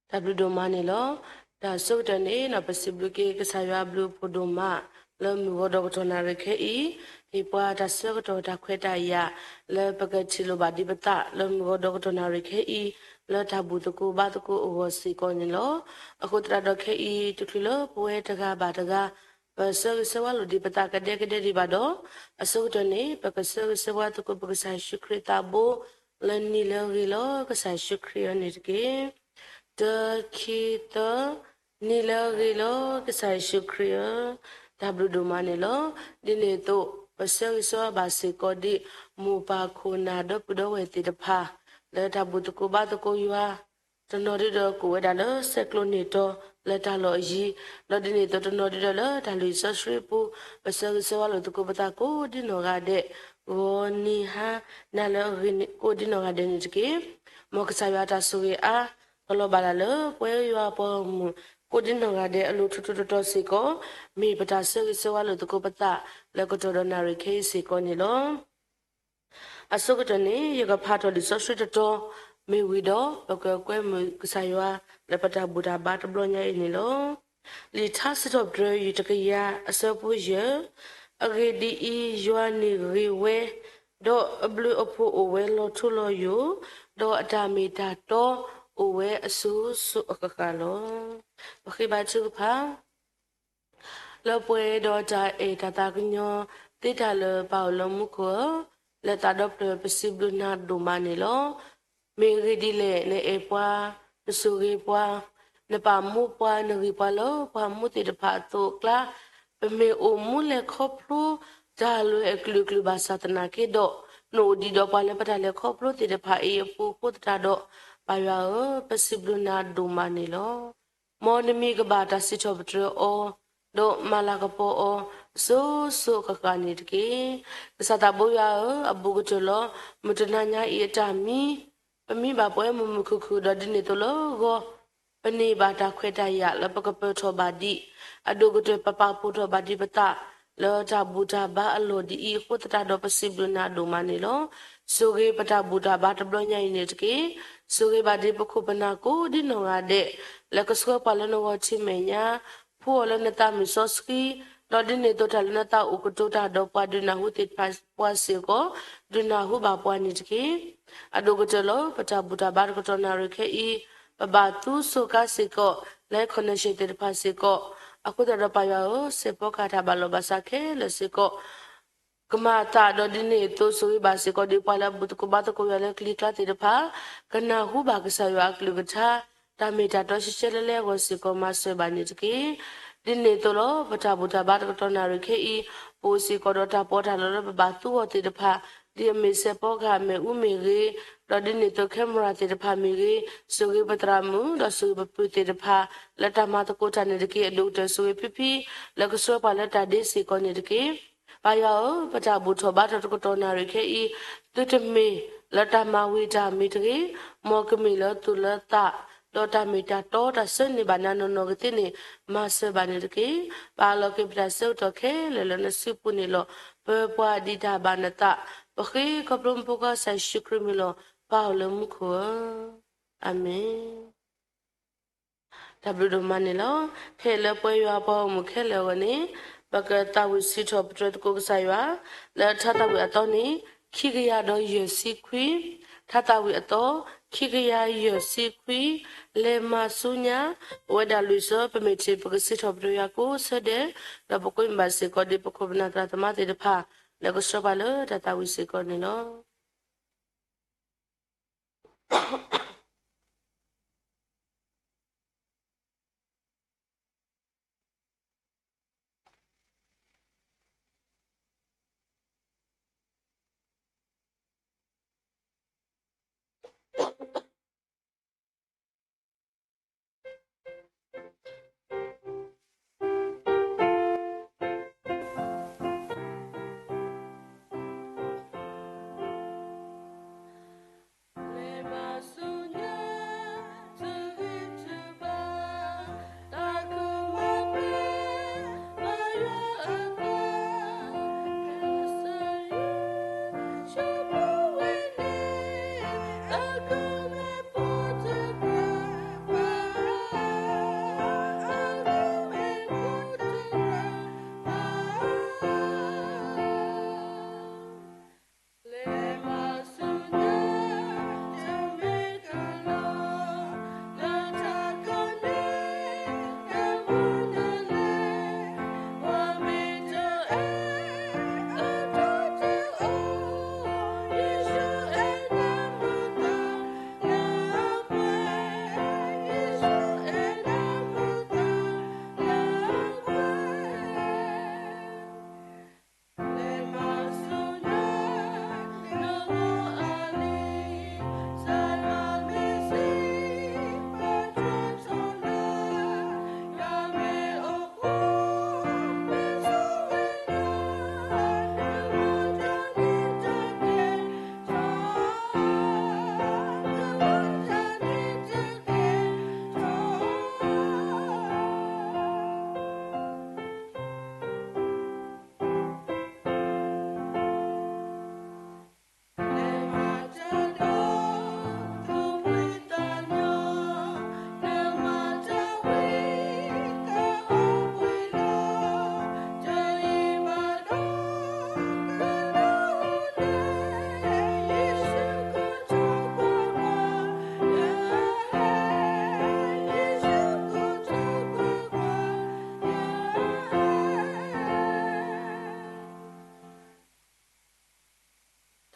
တၢ်ဘျုးဒိၣ်မးန့ၣ်လီၤ. တၢ်ဆၢကတီၢ်န့ၣ် ပစံးဘျုးက့ၤကစၢ်ယွၤအဘျုးအဖှိၣ်ဒိၣ်မး လၢမုၢ်ဂီၤဒီးကတီၢ်နၣ်ရံၣ်ခဲအံၤ, ဟ့ၣ်ပှၤတၢ်ဆၢကတီၢ်တၢ်ခွဲးတၢ်ယာ် လၢပကထံၣ်လိာ်ဘၣ်ဒံးပသး လၢမုၢ်ဂီၤဒီးကတီၢ်နၣ်ရံၣ်ခဲအံၤ လၢတၢ်ဘူၣ်သကိးဘါသကိးအဂီၢ်စ့ၢ်ကီးန့ၣ်လီၤ. အဃိသတးဒီးခဲအံၤ တချုးလၢပဝဲတဂၤဘၣ်တဂၤ ပဆၢဂ့ၤဆၢဝါလိာ်ဒံးပသးကဒဲကဒဲဒံးဘၣ်ဒီး, အဆၢကတီၢ်န့ၣ် ပကဆၢဂ့ၤဆၢဝါသကိးပကစၢ်ယ့ၣ်ၡူးခရံာ်သးဘိ လၢနံၤလၢအဂ့ၤလီၤ ကစၢ်ယ့ၣ်ၡူးခရံာ်အံၤန့ၣ်တက့ၢ်. တၢ ခံ သၢ, နံၤလၢအဂ့ၤလီၤ ကစၢ်ယ့ၣ်ၡူးခရံာ်ဧၢ, တၢ်ဘျုးဒိၣ်မးန့ၣ်လီၤ. ဒ်န့ၣ်အသိး ပဆၢဂ့ၤဆၢဝါဘၣ်စ့ၢ်ကီးဒံး မိၢ်ပၢ်ခိၣ်နၢ်ဒီပုၢ်ဒီဝဲၢ်သ့ၣ်တဖၣ် လၢတၢ်ဘူၣ်သကိးဘါသကိးယွၤ တနီၤဒုဒီးကိးဝဲဒၣ်လၢဆဲးကျိးန့ၢ်တီၤ လၢတၢ်လီၢ်အယံၤ, ဒီးဒ်န့ၣ်အသိးတနီၤဒုဒီးလၢတၢ်လုၢ်စီဆှံပူၤ ပဆၢဂ့ၤဆၢဝါလိာ်သကိးပသးကိးဒ်နီၢ်ဂၤဒဲး, ဂီၤနံၤဟါနၤလၢအဂ့ၤကိးဒ်နီၢ်ဂၤဒဲးန့ၣ်တက့ၢ်. မ်ကစၢ်ယွၤအတၢ်ဆိၣ်ဂ့ၤအါ ကလီၤဘၣ်ဒၣ်လၢ ပဝဲယွၤအပှၤဂီၢ်မုၢ် ကိးဒ်နီၢ်ဂၤဒဲးအလိၤထူးထူးတီၤတီၤစ့ၢ်ကီး, မ့ၢ်ပတၢ်ဆၢဂ့ၤဆၢဝါလိာ်သကိးပသး လၢကတီၢ်ဒီးနၣ်ရံၣ်ခဲအံၤစ့ၢ်ကီးန့ၣ်လီၤ. အဆိကတၢၢ်န့ၣ် ယကဖးထီၣ်လံာ်စီဆှံတတီၤ မ့ၢ်ဝံၤဒီး ပကကွဲမုာ်ကစၢ်ယွၤ လၢပတၢ်ဘူၣ်တၢ်ဘါတဘျီညါအံၤန့ၣ်လီၤ. လံာ်ထါစံးထီၣ်ပတြၢၤ ယူၢ်တကယၤ အဆၢဖိယဲၢ်, အဂ့ၢ်ဒ်အံၤ, ယွၤန့ၣ်ဂ့ၤဝဲ, ဒီးအဘျုးအဖှိၣ်အိၣ်ဝဲလီၤထူလီၤယိာ်, ဒီးအတၢ်မ့ၢ်တၢ်တီအိၣ်ဝဲအစိၤစိၤအဃၣ်ဃၣ်လီၤ. ပဃ့ဘါထုကဖၣ် လၢပှဲၤဒီးတၢ်အဲၣ်တၢ်သးကညီၤသ့တၢ်လၢပၢ်အိၣ်လၢမူခိၣ်ဧၢ, လၢသးဒီဖျၢၣ်ပစံးဘျုးနၤဒိၣ်မးန့ၣ်လီၤ. မ့ၢ်အဂ့ၢ်ဒ်လဲၣ် နအဲၣ်ပှၤ, နဆိၣ်ဂ့ၤပှၤ, နပာ်မူပှၤ, နဂံၢ်ပှၤလၢပှၤမူသ့ၣ်တဖၣ်အသိးအကျါ, ပမ့ၢ်အိၣ်မူလဲၤခီဖျိတၢ်လွဲၢ်အကလုာ်ကလုာ်ဘၣ်ဆၣ်သနာ်က့ဒီး, နအိၣ်ဒံးဒီးပှၤလၢပတၢ်လဲၤခီဖျိသ့ၣ်တဖၣ်အံၤအပူၤအဃိသတးဒီး, ပၢ်ယွၤဧၢ, ပစံးဘျုးနၤဒိၣ်မးန့ၣ်လီၤ. မ်နမံၤကဘၣ်တၢ်စံးထီၣ်ပတြၢၤအီၤ, ဒီးမၤလၤကပီၤအီၤ, စိၤစိၤဃၣ်ဃၣ်န့ၣ်တက့ၢ်. ကစၢ်သးဘိယွၤဧၢ, အဘူးကတၢၢ်လီၤ. မုၢ်တနၤညါအံၤအတၢ်မံ, ပမံဘၣ်ပှဲၤမုာ်မုာ်ခုၣ်ခုၣ်ဒီးဒ်န့ၣ်အသိးလၢဂီၤ, ပန့ၢ်ဘၣ်တၢ်ခွဲးတၢ်ယာ်လၢပကပၢၤထီၣ်ဘၣ်ဒံး, အဒိၣ်ကတၢၢ်ပပာ်ဖှိၣ်ထီၣ်ဘၣ်ဒံးပသး လၢတၢ်ဘူၣ်တၢ်ဘါအလီၢ်ဒ်အံၤအဃိသတးဒီးပစံးဘျုးနၤဒိၣ်မးန့ၣ်လီၤ. ဆိၣ်ဂ့ၤဘၣ်ဒံးပခိၣ်ပနၢ်ကိးဒ်နီၢ်ဂၤဒဲး, လၢကဆှၢပှၤလၢနဂီၢ်ထံမဲာ်ညါ, ဖှူအီၤလၢနသးမုၢ်စီဆှံ, ဒီးဒ်န့ၣ်အသိးတၢ်လၢနသးအိၣ်ကတိၤတၢ်ဒီးပှၤဒုးနၢ်ဟူသ့ၣ်တဖၣ်ပှၤစ့ၢ်ကီး, ဒုးနၢ်ဟူဘၣ်ပှၤန့ၣ်တက့ၢ်. အဒိၣ်ကတၢၢ်လၢပတၢ်ဘူၣ်တၢ်ဘါတကတီၢ်နၣ်ရံၣ်ခဲအံၤ, ပဘၣ်သူဆိးကါစ့ၢ်ကီး, လၢ connection သ့ၣ်တဖၣ်စ့ၢ်ကီး, အဃိသတးဒီးပၢ်ယွၤဧၢ, စဲးဖီကဟၣ်တၢ်ဘၣ်လီၤဘၣ်စးခဲလၢာ်စ့ၢ်ကီး ကမၤအသးဒီးဒ်န့ၣ်အသိးဆိၣ်ဂ့ၤဘၣ်စ့ၢ်ကီးဒံးပှၤလၢအဘူၣ်သကိးဘါသကိးယွၤလၢကျံၤကျါသ့ၣ်တဖၣ်, ကနၢ်ဟူဘၣ်ကစၢ်ယွၤအကလုၢ်ကထါ, တၢ်မ့ၢ်တၢ်တီရှဲရှဲလဲလဲအဂီၢ်စ့ၢ်ကီးမၤစၢၤဘၣ်န့ၣ်တက့ၢ်. ဒ်န့ၣ်အသိးလီၤ ပတၢ်ဘူၣ်တၢ်ဘါတကတီၢ်နၣ်ရံၣ်ခဲအံၤ, ပအိၣ်စ့ၢ်ကီးဒီးတၢ်ပီးတၢ်လီလၢပဘၣ်သူအီၤသ့ၣ်တဖၣ်, ဒ်အမ့ၢ်စဲးဖီကဟၣ်မ့ၣ်အူမ့ၢ်ဂ့ၤ, ဒီးဒ်န့ၣ်အသိး camera သ့ၣ်တဖၣ်မ့ၢ်ဂ့ၤ, ဆိၣ်ဂ့ၤပသရၣ်မုၣ်, ဒီးဆိၣ်ဂ့ၤပပုၢ်သ့ၣ်တဖၣ်, လၢတၢ်မၤသကိးတၢ်န့ၣ်တက့ၢ်. အဒိၣ်ကတၢၢ်ဆိၣ်ဂ့ၤဖံဖံ, လၢကဆှၢပှၤလၢတၢ်ဒ့စ့ၢ်ကီးန့ၣ်တက့ၢ်. ပၢ်ယွၤဧၢ, ပတၢ်ဘူၣ်ထီၣ်ဘါထီၣ်တကတီၢ်နၣ်ရံၣ်ခဲအံၤ, သုတမ့ၢ်လၢတၢ်မၤဝံၤတၢ်မ့ၢ်တဂ့ၤ, မ်ကမ့ၢ်လၢသူၣ်လၢသး, ဒီးတၢ်မ့ၢ်တၢ်တီတၢ်ဆၢန့ၢ်ဘၣ်နၤနီၢ်နီၢ်ကသ့န့ၣ်, မၤစၢၤဘၣ်န့ၣ်တက့ၢ်. ပာ်လီၤက့ၤပတၢ်ဆၢကတီၢ်ခဲလၢာ်လၢနစုပူၤန့ၣ်လီၤ. ပၢၤပှၤဒံးတၢ်ဘၣ်နသး, ပဃ့ခီဖျိမူခိၣ်ကစၢ်ယ့ၣ်ၡူးခရံာ်မံၤလီၤ. ပၢ်အိၣ်လၢမူခိၣ်ဧၢ, အၤမ့ၣ်. တၢ်ဘျုးဒိၣ်မးန့ၣ်လီၤ. ဖဲလၢပဝဲယွၤအပှၤဂီၢ်မုၢ်ခဲလၢာ်အဂီၢ်န့ၣ်, ပကသးဝံၣ်စံးထီၣ်ပတြၢၤသကိးကစၢ်ယွၤ, လၢထါသးဝံၣ်အသီန့ၣ်, ခံကယၤဒီးယဲၢ်ဆံခွံ, ထါသးဝံၣ်အသီ, ခံကယၤယဲၢ်ဆံခွံ, လဲၤမၤဆူညါ, အဝဲဒၣ်လွံၢ်ဆၢ ပမ့ၢ်ထံၣ်ပကစံးထီၣ်ပတြၢၤယွၤကိးဆၢဒဲး, ဒီးပကွဲမုာ်ဘၣ်စ့ၢ်ကီးဒံးပခိၣ်ပနၢ်သရၣ်သမါသ့ၣ်တဖၣ်, လၢကဆှၢပှၤလၢတၢ်သးဝံၣ်စ့ၢ်ကီးန့ၣ်လီၤ.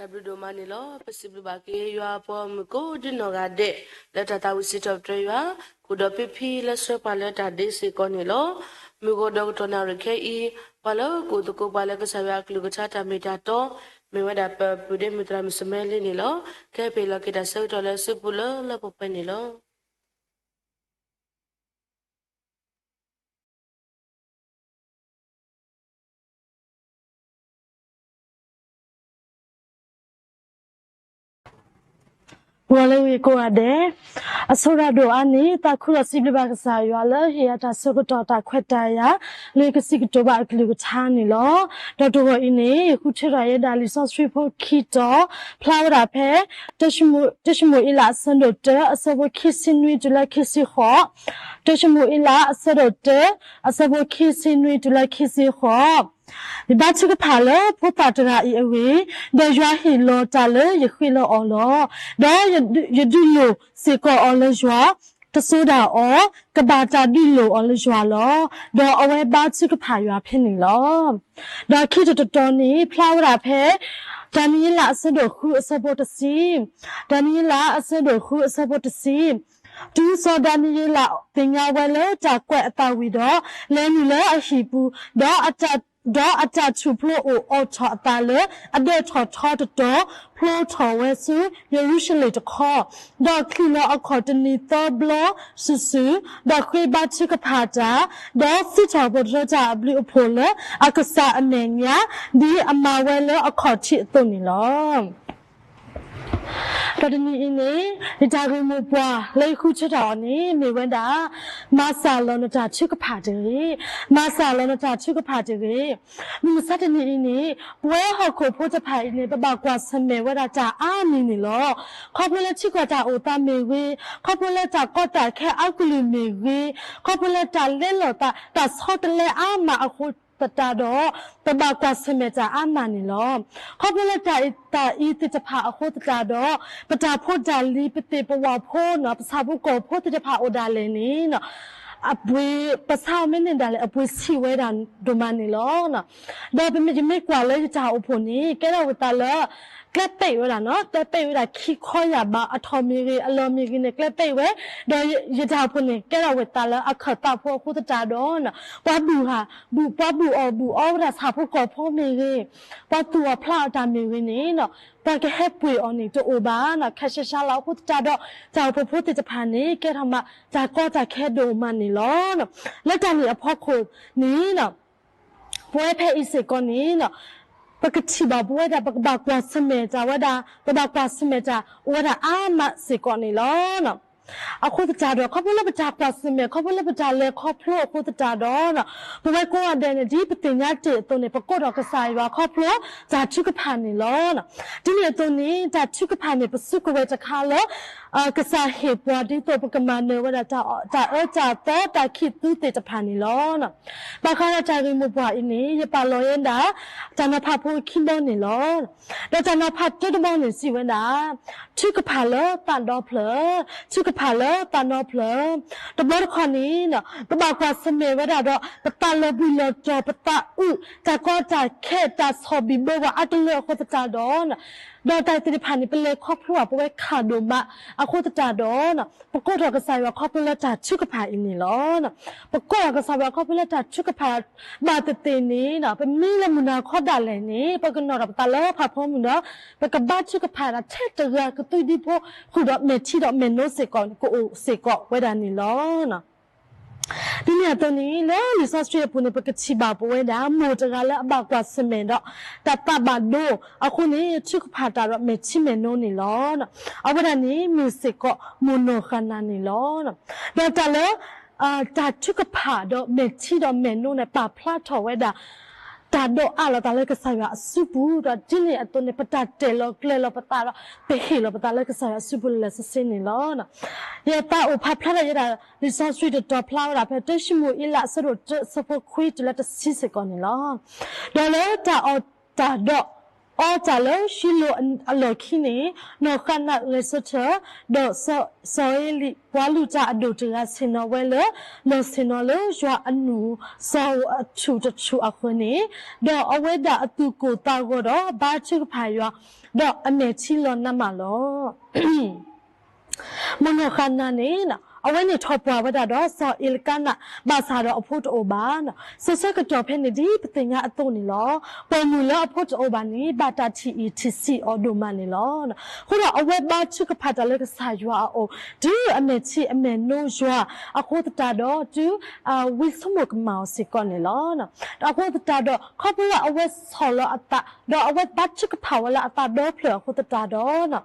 တၢ်ဘျုးဒိၣ်မးန့ၣ်လီၤ. ပစံးဘျုးဘၣ်က့ၤယွၤအပှၤဂီၢ်မုၢ်ကိးဒံနီၢ်ဂၤဒဲး လၢတၢ်သးဝံၣ်စံးထီၣ်ပတြၢၤယွၤ, ကူၣ်ဒီးပံဖံလၢဆှၢပှၤလၢတၢ်ဒ့စ့ၢ်ကီးန့ၣ်လီၤ. မုၢ်ဂီၤဒီးကတီၢ်နၣ်ရံၣ်ခဲအံၤ, ပှၤလၢကူၣ်သကိးပှၤလၢကစၢ်ယွၤအကလုၢ်ကထါတၢ်မ့ၢ်တၢ်တီ, မ့ၢ်ဝဲဒၣ်ပပုၢ်ဒ့မုၣ်သရၣ်မုၣ်စမဲလ့န့ၣ်လီၤ. ကဟဲပဟ့ၣ်လီၤက့ၤတၢ်ဆၢကတီၢ်လၢစုပူၤလၢလၢပှဲၤပှဲၤန့ၣ်လီၤ. ပှၤလၢဝံၤကိးဂၤဒဲး, အဆိရၤဒိၣ်အါန့ၣ် သးခုဒီးစံးဘျုးဘၣ်ကစၢ်ယွၤလၢဟ့ၣ်ယၤတၢ်ဆၢကတီၢ်တၢ်ခွဲးတၢ်ယာ် လၢကစံးကတိၤဘၣ်အကလုၢ်ကထါန့ၣ်လီၤ. ဒီးတဂီၤအံၤန့ၣ် ဃုထၢထီၣ်ယဲဒၣ်လံာ်စီဆှံဖိခံတီၤ, ဖျါဝဲဒၣ်ဖဲ တၡမူၤအ့လးအဆၢဒိၣ်တၢ အဆၢဖိခံဆံနွံတုၤလၢခံဆံဃိး, တၡမူၤအ့လးအဆၢဒိၣ်တၢ အဆၢဖိခံဆံနွံတုၤလၢခံဆံဃိး. ယဘါထုကဖၣ်လၢဖိသၣ်တဂၤအံၤအဂ့ၢ်, ဒီးယွၤဟ့ၣ်လီၤတၢ်လၢယဃ့လၢအီၤလီၤ. ဒီးယဒုးလိၣ်စ့ၢ်ကီးအီၤလၢယွၤ, တစိၤဒၣ်အီၤ, ကဘၣ်တၢ်ဒုးလိၣ်အီၤလၢယွၤလီၤ. ဒီးအဝဲဘါထုကဖၣ်ယွၤဖဲန့ၣ်လီၤ. ဒီးခံတီၤတတီၤန့ၣ် ဖျါဝဲဒၣ်ဖဲ ဒၤနံးယ့လးအဆၢဒိၣ်ဃုအဆၢဖိတဆံ, ဒၤနံးယ့လးအဆၢဒိၣ်ဃုအဆၢဖိတဆံ, တုၤစီၤဒၤနံးယ့လးသ့ၣ်ညါဝဲလၢတၢ်ကွဲးအသးဝံၤဒီး, လဲၤနုာ်လၢအဟံၣ်ပူၤ, ဒီးအတၢ်, ဒီးအတၢ်ထူၣ်ဖျိအိၣ်အီၣ်ထီၣ်အသးလၢအဒၢးထီၣ်ထီတတီၤ, ဖျိထီၣ်ဝဲဆူယရူၤၡလ့ၣ်တခီ, ဒီးချံးလီၤအခီၣ်တနံၤသၢဘျီစုာ်စုာ်, ဒီးဃ့ဘါထုကဖၣ်တၢ်, ဒီးစံးထီၣ်ပတြၢၤတၢ်အဘျုးအဖှိၣ်လၢအကစၢ်အမဲာ်ညါ, ဒ်အမၤဝဲလၢအခီၣ်ထံးအသိးန့ၣ်လီၤ. ဒီးတနံၤအံၤန့ၣ်, ယတၢ်ဂ့ၢ်မိၢ်ပှၢ်လၢယဃုထၢထီၣ်အီၤန့ၣ် မ့ၢ်ဝဲဒၣ်, မၤစၢ်လီၤနတၢ်ထုကဖၣ်တဂ့ၤ, မၤစၢ်လီၤနတၢ်ထုကဖၣ်တဂ့ၤ. မုၢ်မဆါတနံၤအံၤန့ၣ်, ပဝဲဟီၣ်ခိၣ်ဖိတဖၣ်အံၤန့ၣ် ပဘၣ်ကွၢ်ဆၢၣ်မဲာ်ဝဲဒၣ်တၢ်အါမံၤန့ၣ်လီၤ. ခီဖျိလၢထံကီၢ်တၢ်အိၣ်သးမ့ၢ်ဂ့ၤ, ခီဖျိလၢတၢ်ကီတၢ်ခဲအကလုာ်မ့ၢ်ဂ့ၤ, ခီဖျိလၢတၢ်လဲလိာ်သး တၢ်ဆီတလဲအါမးအဃိသတးဒီး, ပဘၣ်ကွၢ်ဆၢၣ်မဲာ်တၢ်အါမးန့ၣ်လီၤ. ခီဖျိလၢတၢ်အံၤသ့ၣ်တဖၣ်အဃိသတးဒီး, ပတၢ်ဖိတၢ်လံၤ ပသ့ၣ်ပဝၣ်ဖိန့ၣ် ပဆၣ်ဖိကီၢ်ဖိသ့ၣ်တဖၣ်အိၣ်ဒၣ်လဲာ်န့ၣ်, အပှ့ၤ, ပဆါအီၤမ့ၢ်န့ၢ်ဒၣ်လဲာ် အပှ့ၤဆံးဝဲဒၣ်ဒိၣ်မးန့ၣ်လီၤ. ဒီးပမ့ၢ်ယမ့ၢ်ကွၢ်လၢယတၢ်အိၣ်ဖှိၣ်န့ၣ် ကဲထီၣ်ဝဲသးလၢ ကျဲပဲာ်ဝဲဒၣ်န့ၣ်, ကျဲပဲာ်ဝဲဒၣ်ခံခီယၢ်ဘး, အထီၣ်မ့ၢ်ဂ့ၤ အလီၢ်မ့ၢ်ဂ့ၤန့ၣ် ကျဲပဲာ်ဝဲ, ဒီးယတၢ်အိၣ်ဖှိၣ်န့ၣ် ကဲထီၣ်ဝဲသးလၢအခၢၣ်သးဖိအဃိသတးဒီး, ပှၤဘူၣ်ဟး, ပှၤဘူၣ်အီၣ်ဘူၣ်အီဝဲဒၣ်ဆၣ်ဖိကီၢ်ဖိမ့ၢ်ဂ့ၤ, ပှၤသူၣ်အီၤဖျးအီၤတၢ်မ့ၢ်ဂ့ၤန့ၣ်, ပှၤကဟဲပှ့ၤအီၤန့ၣ်တအိၣ်ဘၣ်, ခးရှဲရှါလီၤအဃိသတးဒီး, တၢ်အိၣ်ဖှိၣ်ဖိသ့ၣ်တဖၣ်န့ၣ် ကဲထီၣ်မး တၢ်ကီတၢ်ခဲဒိၣ်မးန့ၣ်လီၤ. လၢတၢ်န့ၣ်အဖီခိၣ်န့ၣ် ပဝဲဖဲအံၤစ့ၢ်ကီးန့ၣ်, ပကထံၣ်ဘၣ်ပဝဲဒၣ် ပကဘၣ်ကွၢ်ဆၢၣ်မဲာ်တၢ်ဝဲဒၣ်, ပဘၣ်ကွၢ်ဆၢၣ်မဲာ်တၢ်အိၣ်ဝဲဒၣ်အါမးစ့ၢ်ကီးန့ၣ်လီၤ. အဃိသတးဒီး ခီဖျိလၢပတၢ်ကွၢ်ဆၢၣ်မဲာ် ခီဖျိလၢပတၢ်လဲၤခီဖျိအဃိသတးဒီး, ပဝဲကိးဂၤဒဲးန့ၣ် ဒ်ပသ့ၣ်ညါတ့ၢ်အသိးန့ၣ် ပကိးထီၣ်ကစၢ်ယွၤခီဖျိတၢ်ထုကဖၣ်န့ၣ်လီၤ. ဒ်န့ၣ်အသိးန့ၣ် တၢ်ထုကဖၣ်န့ၣ် ပစုကဝဲၤတခါလၢ ကစၢ်ဟ့ၣ်ပှၤဒ်သိးပကမၤနၢၤဝဲဒၣ် တၢ်အၢတၢ်သီတၢ်ခံးသူသ့ၣ်တဖၣ်န့ၣ်လီၤ. ဘၣ်ဃးဒီးတၢ်ဂ့ၢ်မိၢ်ပှၢ်အံၤန့ၣ် ယပာ်လီၤဝဲဒၣ် တၢ်နီၤဖးဖိခံဘီန့ၣ်လီၤ. ဒီးတၢ်နီၤဖးတၢတဘီန့ၣ်စံးဝဲဒၣ်, ထုကဖၣ်လၢသးဒီဖျၢၣ်, ထုကဖၣ်လၢသးဒီဖျၢၣ်. တဘျီတခီၣ်န့ၣ် ပဘၣ်ကွၢ်ဆၢၣ်မဲာ်ဝဲဒၣ်ဒီး ပသးလီၤဘှံးလီၤတီၤ ပသးအုး တၢ်ကီတၢ်ခဲ တၢ်ဆီၣ်ဘံၣ်ဘၢဝဲအါတလၢအဃိသတးဒီး ဒီးတၢ်သ့ၣ်တဖၣ်န့ၣ် ပလဲၤခီဖျိဘၣ်ပဝဲခးဒိၣ်မးအဃိသတးဒီး ပကိးထီၣ်ကစၢ်ယွၤခီဖျိလၢတၢ်ထုကဖၣ်အံၤန့ၣ်လီၤ. ပကိးထီၣ်ကစၢ်ယွၤခီဖျိလၢတၢ်ထုကဖၣ်ဘၣ်သ့ၣ်သ့ၣ်န့ၣ် ပမ့ၢ်လၢမုၢ်နၤခီဒၣ်လဲာ်န့ၣ် ပကနီၣ်ထီၣ်ပသးလၢဖးဖီမုၢ်ဒီး ပကဘါထုကဖၣ်ဒၣ်ထဲတဂၤကသုဒံဖိ ဃုာ်ဒီးမဲာ်ထံဒီးမဲာ်နိစ့ၢ်ကီး ကအိၣ်စ့ၢ်ကီးဝဲဒၣ်န့ၣ်လီၤ. ဒ်န့ၣ်အသိးန့ၣ် လၢလံာ်စီဆှံအပူၤန့ၣ် ပကထံၣ်ဘၣ်ပဝဲဒၣ် မိၢ်တဂၤလၢအဘၣ်ကွၢ်ဆၢၣ်မဲာ်ဒီး တၢ်သးဘၣ်ဒိအဃိန့ၣ် ထုကဖၣ်တၢ်ဒီးမဲာ်ထံမဲာ်နိန့ၣ်လီၤ. အဝဲဒၣ်န့ၣ် မ့ၢ်စ့ၢ်ကီးမိၢ်နီၢ်ဃၤနၤန့ၣ်လီၤ. ဒီးတၢ်လၢ တၢ်ထုကဖၣ်ဒီးမဲာ်ထံဒီးမဲာ်နိန့ၣ် ပာ်ဖျါထီၣ်ဝဲဒၣ် တၢ်ဒီးအးလီၤသးလၢကစၢ်ယွၤအစုပူၤ ဒီးဒ်န့ၣ်အသိးန့ၣ် ပတၢ်တဲာ်လီၤကျဲၤလီၤပသးဒီး ပဟ့ၣ်လီၤပသးလၢကစၢ်ယွၤအစုပူၤလၢာ်လၢ်ဆ့ဆ့န့ၣ်လီၤ. ယသးအိၣ်ဖးဖျါထီၣ်ယဲဒၣ် လံာ်စီဆှံတတီၤဖျါဝဲဒၣ်ဖဲ တၢၡမူၤအ့လး အဆၢဒိၣ်တၢအဆၢဖိခွံတုၤလၢတဆံစ့ၢ်ကီးန့ၣ်လီၤ. ဒီးလၢတၢ်အီၣ်တၢ်ဒီးအီတၢ်လၢရှံလိာ်အလီၢ်ခံန့ၣ် နီၢ်ဃၤနၤဂဲၤဆၢထၢၣ် ဒီးစီၤအ့လံ ပှၤလုၢ်တၢ်အဒိၣ်တဂၤ ဆ့ၣ်နီၤဝဲလၢ လီၢ်ဆ့ၣ်နီၤလၢယွၤအနူၢ်စီၤဧိၤအထူၣ်တထူၣ်အဃၢၤန့ၣ်, ဒီးအဝဲဒၣ်အသူၣ်ကိၢ်သးဂီၤဒီးဘါထုကဖၣ်ယွၤ ဒီးအမဲာ်ထံလီၤနးမးလီၤ. မိၢ်နီၢ်ဃါနၤန့ၣ် အဝဲန့ၣ်ထီၣ်ပှၢ်ဝဲဒၣ်ဒီးစီၤအ့လကါနး ဘၣ်ဆၣ်ဒီးအဖိတအိၣ်ဘၣ်. စိၤဆၢကတီၢ်ဖဲန့ၣ်ဒ်ပသ့ၣ်ညါအသိးန့ၣ်လီၤ. ပိာ်မုၣ်လၢအဖိတအိၣ်ဘၣ်န့ၣ် ဘၣ်တၢ်ထံၣ်အံၣ်ထံၣ်ဆံးအီၤဒိၣ်မးန့ၣ်လီၤ. အဃိဒီးအဝဲဘါထုကဖၣ်တၢ်လၢကစၢ်ယွၤအအိၣ် တုၤအမဲာ်ထံအမဲာ်နိယွၤ အဃိသတးဒီး တုၤဝံဆိကမိၣ်ကမၣ်အီၤစ့ၢ်ကီးန့ၣ်လီၤ. အဃိသတးဒီး ခီဖျိလၢအဝဲဆီၣ်လီၤအသး ဒီးအဝဲဘါထုကဖၣ်ဝဲလၢအသးဒီဖျၢၣ်အဃိသတးဒီး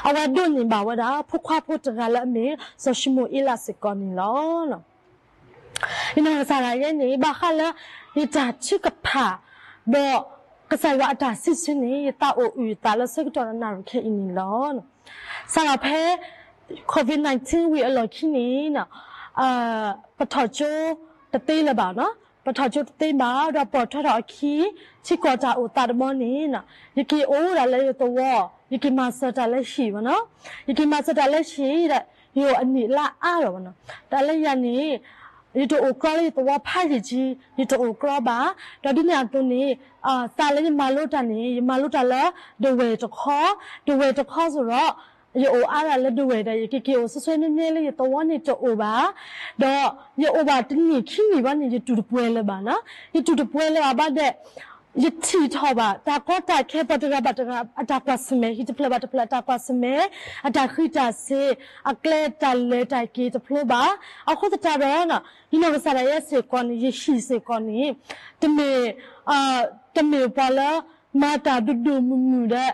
အဝဲဒိးန့ၢ်ဘၣ်ဝဲဒၣ် ဖိခွါဖိတဂၤလၢအမ့ၢ်စီၤၡမူၤအ့လးစ့ၢ်ကီးန့ၣ်လီၤ. ယနီၢ်ကစၢ်ဒၣ်ယဲန့ၣ် ဘၣ်ဃးလၢ ယတၢ်ထုကဖၣ် ဒီးကစၢ်ယွၤအတၢ်စံးဆၢန့ၣ် ယသးအိၣ်အုၣ်အသးလၢဆၢကတီၢ်နၣ်ရံၣ်ခဲအံၤန့ၣ်လီၤ. စးထီၣ်ဖဲ COVID nineteen ဝံၤအလီၢ်ခံန့ၣ် ပထီၣ်ကၠိတသ့လၢၤဘၣ်နီၤ, ပထီၣ်ကၠိတသ့ဘၣ် ဒီးပိာ်ထွဲထီၣ်အခံ ထံကီၢ်တၢ်အိၣ်သးတဘျီန့ၣ် ယက့ၤအိၣ်ဒၣ်လၢယသဝီ, ယက့ၤမၤစၢၤတၢ်လၢဟံၣ်ဘၣ်နီၤ, ယက့ၤမၤစၢၤတၢ်လၢဟံၣ်ဒီး ယအိၣ်အနံၣ်အလါအါထီၣ်ဘၣ်နီၤ, တၢ်လၢယၤန့ၣ် ယတအိၣ်ကြီလၢယသဝီဖးယံာ်ကံ, ယတအိၣ်ကြီဘၣ်, ဒီးဒ်န့ၣ်အသိးန့ၣ် သးလၢယမၤလိတၢ်န့ၣ် ယမၤလိတၢ်လၢဒဝဲၢ်တခီ, ဒဝဲၢ်တခီစ့ၢ်ဒီး ယအိၣ်အါဒၣ်လၢဒဝဲၢ်ဒီး ယကက့ၤအိၣ်ဆှဲဆှဲနဲနဲလၢယသဝီန့ၣ်တအိၣ်ဘၣ်, ဒီးယအိၣ်ဘၣ်တနံၣ်ခံနံၣ်ဘၣ်န့ၣ် ယတူၢ်တပှဲၤလၢၤဘၣ်နီၤ, ယတူၢ်တပှဲၤလၢၤဘၣ်ဘၣ်ဒီး ယထံၣ်ထီၣ်ဘၣ် တၢ်ကီတၢ်ခဲပှၤတဂၤဘၣ်တဂၤ အတၢ်ကွၢ်ဆၢၣ်မဲာ် ဟံၣ်တဖျၢၣ်ဘၣ်တဖျၢၣ် အတၢ်ကွၢ်ဆၢၣ်မဲာ်, အတၢ်ဃံတၢ်စ့ၤ, အကျဲတၢ်လဲၤတၢ်က့ၤတဖျိဘၣ်, အဃိသတးဒီး ယနီၢ်ကစၢ်ဒၣ်ယဲစ့ၢ်ကီးန့ၣ် ယဟံၣ်စ့ၢ်ကီးန့ၣ် တမ့ၢ် တမ့ၢ်ပှၤလၢ မၤတၢ်ဒိၣ်ဒိၣ်မုၢ်မုၢ်ဒီး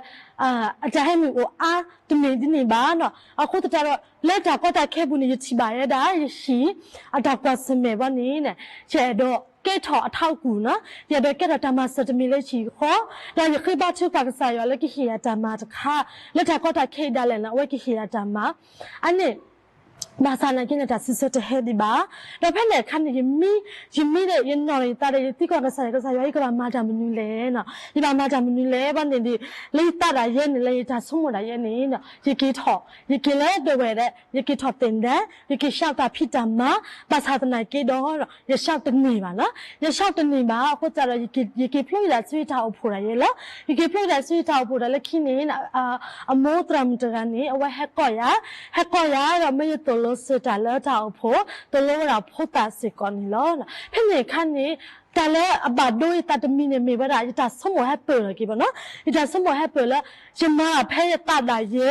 အတၢ်ဟဲနုာ်အိၣ်အါတမ့ၢ်ဒ်န့ၣ်ဘၣ်နီၤ, အဃိသတးဒီး လၢတၢ်ကီတၢ်ခဲပူၤန့ၣ် ယထံၣ်ဘၣ်ဝဲဒၣ် ယဟံၣ် အတၢ်ကွၢ်ဆၢၣ်မဲာ်ဘၣ်န့ၣ် ယအဲၣ်ဒိးကဲထီၣ်အထးအကူၣ်နီၤ, ယအဲၣ်ဒိးကဲထီၣ်တၢ်မၤစၢၤတမံၤလၢယဟံၣ်ဃီ, ဒီးယဃ့ဘါထုကဖၣ်ကစၢ်ယွၤလၢကဟ့ၣ်ယၤတၢ်မၤတခါ, လၢတၢ်ကီတၢ်ခဲအံၤဒၣ်လဲာ်န့ၣ် အဝဲကဟ့ၣ်ယၤတၢ်မၤ, အန့ၣ် ဘၣ်ဆၣ်သနာ်က့န့ၣ် တၢ်စံးဆၢတဟဲဒံးဘၣ်, ဒီးဖဲန့ၣ်အခါန့ၣ် ယမံ, ယမံဒီး ယနီၢ်ဒီးယသးဒီး ယသံကွၢ်ကစၢ်ယွၤ, ကစၢ်ယွၤ ယကဘၣ်မၤတၢ်မနုၤလဲၣ်နီၤ, ယဘၣ်မၤတၢ်မနုၤလဲၣ်ဘၣ်န့ၣ်ဒီး လၢယသးဒၣ်ယဲန့ၣ် လၢယတၢ်ဆိကမိၣ်ဒၣ်ယဲန့ၣ် ယက့ၤထီၣ်, ယက့ၤလၢဒဝဲၢ်ဒီး ယက့ၤထီၣ်သ့ၣ်ဒဲး, ယက့ၤဆှၢတၢ်ဖံးတၢ်မၤ, ဘၣ်ဆၣ်သနာ်က့ဒီး ယဆှၢတန့ၢ်ဘၣ်နီၤ, ယဆှၢတန့ၢ်ဘၣ် အဃိသတးဒီး ယက့ၤဖျိက့ၤဒၣ်ဆူယတၢ်အိၣ်ဖှိၣ်ဒၣ်ယဲလီၤ, ယက့ၤဖျိက့ၤဒၣ်ဆူယတၢ်အိၣ်ဖှိၣ်ဒၣ်လၢခံန့ၣ် အမိၢ်သရၣ်မုၣ်တဂၤန့ၣ် အဝဲဟဲကီၢ်ယၤ, ဟဲကီၢ်ယၤဒီးမ့ၢ်ယသိၣ်လိစၢၤတၢ်လၢတၢ်အိၣ်ဖှိၣ်, သိၣ်လိဝဲဒၣ်ဖိသၣ်စ့ၢ်ကီးန့ၣ်လီၤ. ဖဲန့ၣ်အခါန့ၣ် တၢ်လၢအဘၣ်ဒိယသးတမံၤန့ၣ်မ့ၢ်ဝဲဒၣ် ယတၢ်ဆိကမိၣ်ဟဲပၢၢ်လီၤက့ၤဘၣ်နီၤ, ယတၢ်ဆိကမိၣ်ဟဲပၢၢ်လၢ ယမၤဖဲယသးဒၣ်ယဲ,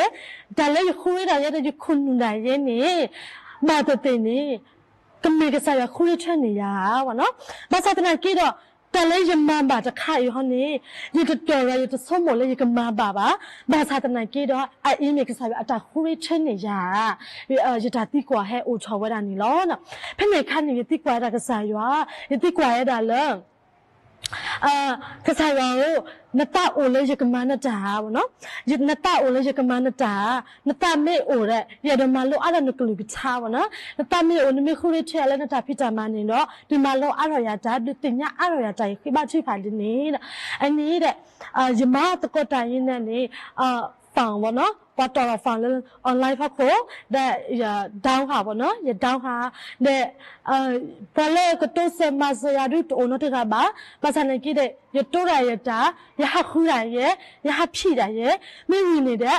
တၢ်လၢယဃုရ့ဒၣ်ယဲဒီး ယခိၣ်နူာ်ဒၣ်ယဲန့ၣ် ဘၣ်သ့ၣ်သ့ၣ်န့ၣ် ကမ့ၢ်ကစၢ်ယွၤဃုရ့ထွဲန့ၢ်ယၤဧါနီၤ, ဘၣ်ဆၣ်သနာ်က့ဒီး တၢ်လၢယမၤဘၣ်တခါအံၤဟီန့ၣ် ယတတီၢ်ဒီး ယတဆိကမိၣ်လၢယကမၤဘၣ်ဘၣ်, ဘၣ်ဆၣ်သနာ်က့ဒီး အအံၤမ့ၢ်ကစၢ်ယွၤအတၢ်ဃုရ့ထွဲန့ၢ်ယၤဧါ, ယတၢ်သံကွၢ်ဟဲအိၣ်ထီၣ်ဝဲဒၣ်န့ၣ်လီၤ. ဖဲန့ၣ်အခါန့ၣ် ယသံကွၢ်ဝဲဒၣ်ကစၢ်ယွၤ, ယသံကွၢ်ဝဲဒၣ်လၢ ကစၢ်ယွၤဧၢ, နသးအိၣ်လၢယကမၤနတၢ်ဧါ, နသးအိၣ်လၢယကမၤနတၢ်ဧါ, နသးမ့ၢ်အိၣ်ဒီး ယအဲၣ်ဒိးမၤလိအါထီၣ်နကလုၢ်ကထါဘၣ်နီၤ, နသးမ့ၢ်အိၣ် နမ့ၢ်ဃုရ့ထွဲယၤလၢနတၢ်ဖံးတၢ်မၤန့ၣ်ဒီး ဒုးမၤလိအါထီၣ်ယၤတၢ် ဒုးသ့ၣ်ညါအါထီၣ်ယၤတၢ် ယဃ့ဘါထုကဖၣ်ဒ်န့ၣ်, အန့ၣ်ဒီး ယမၤသကိးတၢ်အံၤန့ၣ်န့ၣ် phone ဘၣ်နီၤ, ပှၤတီၢ်ထီၣ် phone လၢ online ဖီခိၣ်, ဒီးယ down ဟးဘၣ်နီၤ, ယ down ဟး, ဒီး ပှၤလၢကတိစၢၤမၤစၢၤယၤဒုးတအိၣ်နီတဂၤဘၣ်, ဘၣ်ဆၣ်သနာ်က့ဒီး ယတိၤတၢ်ယတၢ်, ယဟးဃုတၢ်ယဲ, ယဟးဖံးတၢ်ယဲ, မ့ၢ်ဝံၤန့ၣ်ဒီး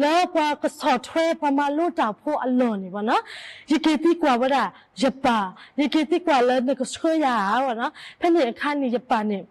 လၢပှၤကဆီၣ်ထွဲပှၤမၤလိတၢ်ဖိအလီၢ်န့ၣ်ဘၣ်နီၤ, ယက့ၤသံကွၢ်ဝဲဒၣ်ယပၢ်, ယက့ၤသံကွၢ်လၢနကဆှၢယၤဧါဘၣ်နီၤ, ဖဲန့ၣ်အခါန့ၣ် ယပၢ်န့ၣ်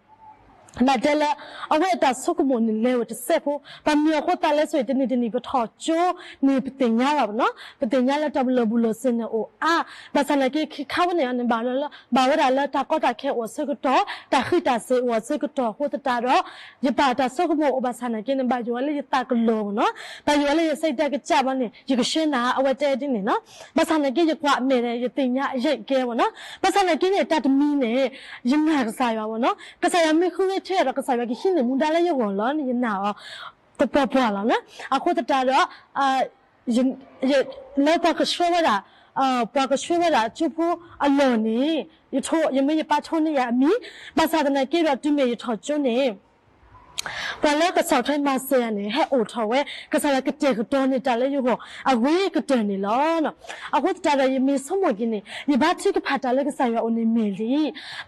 ဘၣ်တဲလၢ အဝဲအတၢ်ဆိကမိၣ်န့ၣ်လဲၤဝဲတစဲးဖိ, ဘၣ်မနုၤအဃိသတးလဲၣ်ဆိ တနံၤတနံၤပထီၣ်ကၠိန့ၣ် ပသ့ၣ်ညါဘၣ်ဘၣ်နီၤ, ပသ့ၣ်ညါလၢတၢ်လၢာ်ဘူၣ်လၢာ်စ့ၤန့ၣ်အိၣ်အါ, ဘၣ်ဆၣ်သနာ်က့ခံခါဝဲန့ၣ်န့ၣ် ဘၣ်ဝဲဒၣ်လၢတၢ်ကီတၢ်ခဲအိၣ်အဆၢကတီၢ်, တၢ်ဃံးတၢ်စ့ၤအိၣ်အဆၢကတီၢ်အဃိသတးဒီး ယပၢ်အတၢ်ဆိကမိၣ်အိၣ်ဘၣ်ဆၣ်သနာ်က့န့ၣ် ဘၣ်ယိၣ်ဝဲလၢယသးကလီၤဘၣ်နီၤ, ဘၣ်ယိၣ်ဝဲလၢယစိတ်ဓာတ်ကကျဘၣ်န့ၣ် ယကဆှၢနၤ အဝဲတဲဒ်န့ၣ်နီၤ, ဘၣ်ဆၣ်သနာ်က့ယကွၢ်အမဲာ်ဒီး ယသ့ၣ်ညါအယဲၢ်ကဲဘၣ်နီၤ, ဘၣ်ဆၣ်သနာ်က့န့ၣ် တၢ်တမံၤန့ၣ် ယနာ်ကစၢ်ယွၤဘၣ်နီၤ, ကစၢ်ယွၤမ့ၢ်ဃုရ့ထွဲဒီး ကစၢ်ယွၤကဟံးန့ၢ်မူဒါလၢယဂီၢ်လီၤန့ၣ် ယနာ်အီၤ သပှၢ်ပှၢ်လီၤနီၤ, အဃိသတးဒီး လၢပှၤကဆှၢဝဲဒၣ်, ပှၤကဆှၢဝဲဒၣ်ကၠိဖိအလီၢ်န့ၣ် ယထိ, ယမ့ၢ်ယပၢ်ထိန့ၢ်ယၤအမံၤ, ဘၣ်ဆၣ်သနာ်က့ဒီး တုၤမ့ၢ်ယထီၣ်ကၠိန့ၣ် ပှၤလၢကဆီၣ်ထွဲမၤစၢၤယၤန့ၣ် ဟဲအိၣ်ထီၣ်ဝဲ ကစၢ်ယွၤကတဲာ်ကတီၤန့ၢ်တၢ်လၢယဂီၢ် အဂ့ၤကတၢၢ်န့ၣ်လီၤ. အဃိသတးဒီး ယမ့ၢ်ဆိကမိၣ်က့ၤန့ၣ် ယဘါထုကဖၣ်တၢ်လၢကစၢ်ယွၤအအိၣ်န့ၣ်မ့ၢ်လံ.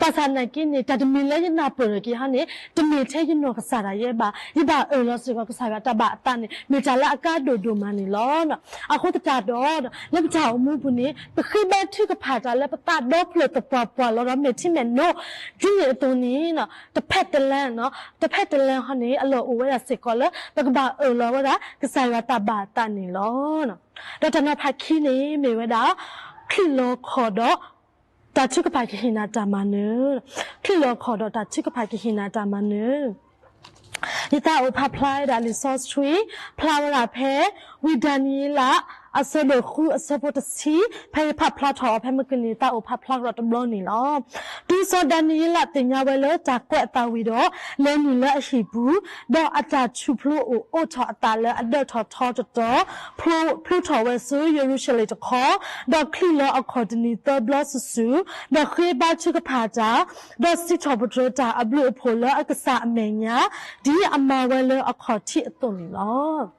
ဘၣ်ဆၣ်သနာ်က့န့ၣ် တၢ်တမံၤလၢယနၢ်ပၢၢ်ထီၣ်က့ၤဟီန့ၣ် တမ့ၢ်ထဲယနီၢ်ကစၢ်ဒၣ်ယဲဘၣ်. ယဘၣ်အၢၣ်လီၤစ့ၢ်ကီး ကစၢ်ယွၤတၢ်ဘၣ်အသးန့ၣ် မ့ၢ်တၢ်လၢအကါဒိၣ်ဒိၣ်မးန့ၣ်လီၤ. အဃိသတးဒီး လၢပတၢ်အိၣ်မူပူၤန့ၣ် ပဃ့ဘါထုကဖၣ်တၢ်လၢပသးဒီဖျၢၣ်သပှၢ်ပှၢ်လီၤဒီး မဲာ်ထံမဲာ်နိ ဒ်န့ၣ်အသိးန့ၣ် တဖဲတလါ တဖဲတလါဟီန့ၣ် အလီၢ်အိၣ်ဝဲဒၣ်စ့ၢ်ကီးလၢ ပကဘၣ်အၢၣ်လီၤဝဲဒၣ် ကစၢ်ယွၤတၢ်ဘၣ်အသးန့ၣ်လီၤ. ဒီးတၢ်နီၤဖးခံန့ၣ် မ့ၢ်ဝဲဒၣ် ချံၣ်လီၤခီၣ်ဒီး တၢ်ထုကဖၣ်ကဟ့ၣ်နၤတၢ်မၤနၢၤ, ချံၣ်လီၤခီၣ်ဒီးတၢ်ထုကဖၣ်ကဟ့ၣ်နၤတၢ်မၤနၢၤ. ယသးအိၣ်ဖးဖျါဝဲဒၣ်လံာ်စီဆှံ ဖျါဝဲဒၣ်ဖဲ ဝံဒၤနံးယ့လး အဆၢဒိၣ်ဃုအဆၢဖိတဆံ, ဖဲယဖးဖျါထီၣ်အီၤဖဲမုၢ်ကနံၤ ယသးအိၣ်ဖးဖျါကဒီးတဘျီန့ၣ်လီၤ. တုၤစီၤဒၤနံးယ့လးသ့ၣ်ညါဝဲလၢတၢ်ကွဲးအသးဝံၤဒီး လဲၤနုာ်လၢအဟံၣ်ပူၤ, ဒီးအတၢ်ထူၣ်ဖျိအိၣ်အိးထီၣ်အသးလၢအဒၢးထီၣ်ထီတတီၤ, ဖျိထီၣ်ဝဲဆူယရူၤၡလ့ၣ်တခီ, ဒီးချံၣ်လီၤအခီၣ်တနံၤသၢဘျီစုာ်စုာ်, ဒီးဃ့ဘါထုကဖၣ်တၢ်, ဒီးစံးထီၣ်ပတြၢၤတၢ်အဘျုးအဖှိၣ်လၢအကစၢ်အမဲာ်ညါ, ဒ်အမၤဝဲလၢအခီၣ်ထံးအသိးန့ၣ်လီၤ.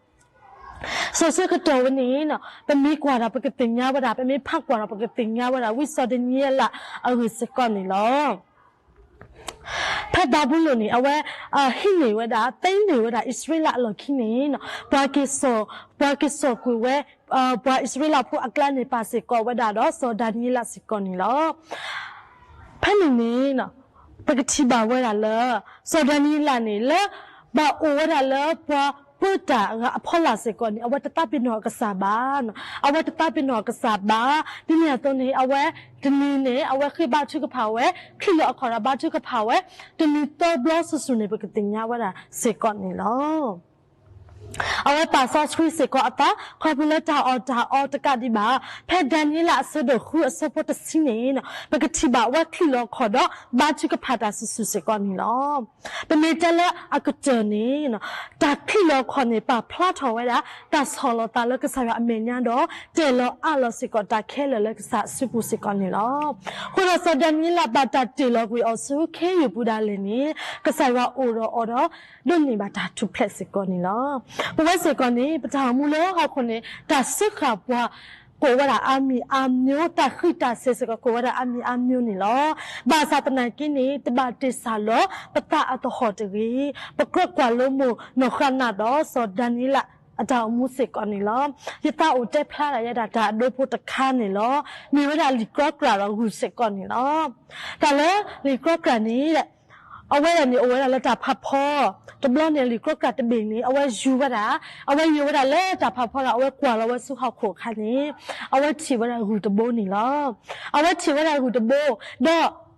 စီၤဆၢကတီၢ်ဝဲန့ၣ် ပမ့ၢ်ကွၢ်ဒီးပကသ့ၣ်ညါဝဲဒၣ်, ပမ့ၢ်ဖးကွၢ်ဒီးပကသ့ၣ်ညါဝဲဒၣ် ဝံစီၤဒၤနံးယ့လးအဂ့ၢ်စ့ၢ်ကီးန့ၣ်လီၤ. ဖဲဘၤဘူလိၣ်န့ၣ် အဝဲ ဟံးန့ၢ်ဝဲဒၣ် သ့န့ၢ်ဝဲဒၣ်အံၣ်စရ့လးအလီၢ်ခံန့ၣ် ပှၤက့ၤစိာ်ကွံာ်ဝဲ ပှၤအံၣ်စရ့လးဖိအကျါန့ၣ် ပာ်စ့ၢ်ကီးဝဲဒၣ်ဒီးစီၤဒၤနံးယ့လးစ့ၢ်ကီးန့ၣ်လီၤ. ဖဲန့ၣ်န့ၣ် ပကထံၣ်ဘၣ်ဝဲဒၣ်လၢ စီၤဒၤနံးယ့လးန့ၣ် လၢ ဘၣ်အိၣ်ဝဲဒၣ်လၢပှၤပၢတၢ်အဂၤအဖီလာ်စ့ၢ်ကီးန့ၣ် အဝဲတသးပ့ၤနီၣ်အကစၢ်ဘၣ်, အဝဲတသးပ့ၤနီၣ်အကစၢ်ဘၣ်. ဒ်န့ၣ်အသိးန့ၣ် အဝဲတနံၤန့ၣ် အဝဲဃ့ဘါထုကဖၣ်ဝဲ, ချံၣ်လီၤအခီၣ်ဒီးဘါထုကဖၣ်ဝဲ, တနံၤသၢဘျီစုာ်စုာ်န့ၣ် ပကသ့ၣ်ညါဝဲဒၣ်စ့ၢ်ကီးန့ၣ်လီၤ. အဝဲပာ်စီဆှံစ့ၢ်ကီးအသး ခီဖျိလၢတၢ်အီၣ်တၢ်အီတကးဒံးဘၣ်. ဖဲဒၤနံးယ့လးအဆၢဒိၣ်ဃုအဆၢဖိတဆံန့ၣ် ပကထံၣ်ဘၣ်အဝဲချံၣ်လီၤအခီၣ်ဒီးဘါထုကဖၣ်တၢ်စုာ်စုာ်စ့ၢ်ကီးန့ၣ်လီၤ. ပမ့ၢ်တဲလၢအကတၢၢ်န့ၣ် တၢ်ချံၣ်လီၤအခီၣ်န့ၣ် ပာ်ဖျါထီၣ်ဝဲဒၣ် တၢ်ဆီၣ်လီၤသးလၢကစၢ်ယွၤအမဲာ်ညါဒီး တ့ၢ်လီၤအးလီၤစ့ၢ်ကီးတၢ်ခဲလၢာ်လၢကစၢ်အစုပူၤစ့ၢ်ကီးန့ၣ်လီၤ. အဃိဒီးစီၤဒၤနံးယ့လးဘၣ်တၢ်တ့ၢ်လီၤကွံာ်အီၤဆူခ့ယုၢ်ပူၤဒၣ်လဲာ်န့ၣ် ကစၢ်ယွၤအိၣ်ဒီးအီၤဒီး ဒိးန့ၢ်ဘၣ်တၢ်ထူၣ်ဖျဲးစ့ၢ်ကီးန့ၣ်လီၤ. ပဝဲစ့ၢ်ကီးန့ၣ် ပတၢ်အိၣ်မူလၢဟီၣ်ခိၣ်န့ၣ် တၢ်စၢဃာ်ပှၤ ကိးဝဲဒၣ်အါမံၤအါမျိၣ်, တၢ်ဃံးတၢ်စဲၤစ့ၢ်ကီးကိးဝဲဒၣ်အါမံၤအါမျိၣ်န့ၣ်လီၤ. ဘၣ်ဆၣ်သနာ်က့န့ၣ် တဘၣ်တ့ၢ်စၢ်လီၤပသးအသဟီၣ်တဂ့ၤ. ပကြၢးကွၢ်လိမိၢ်နီၢ်ဃၣ်နၢ်ဒီးစီၤဒၤနံးယ့လးအတၢ်အိၣ်မူစ့ၢ်ကီးန့ၣ်လီၤ. ယသးအိၣ်တဲဖျါဒၣ်ယဲဒၣ်တၢ်အဒိဖိတခါန့ၣ်လီၤ. မ့ၢ်ဝဲဒၣ်လံာ်ကြီကြၢ်ဒီးဂုၢ်စ့ၢ်ကီးန့ၣ်လီၤ. တၢ်လၢလံာ်ကြီကြၢ်န့ၣ် အဝဲဒၣ်န့ၣ်အိၣ်ဝဲဒၣ်လၢတၢ်ဖးဖီ, တဘျီန့ၣ်လံာ်ကြီကြၢ်တဘ့ၣ်န့ၣ် အဝဲယူၤဝဲဒၣ်, အဝဲယူၤဝဲဒၣ်လၢတၢ်ဖးဖီဒီး အဝဲကွၢ်လီၤဝဲဆူဟီၣ်ခိၣ်အခါန့ၣ် အဝဲထံၣ်ဝဲဒၣ်ဂုၢ်တဘိန့ၣ်လီၤ. အဝဲထံၣ်ဝဲဒၣ်ဂုၢ်တဘိ,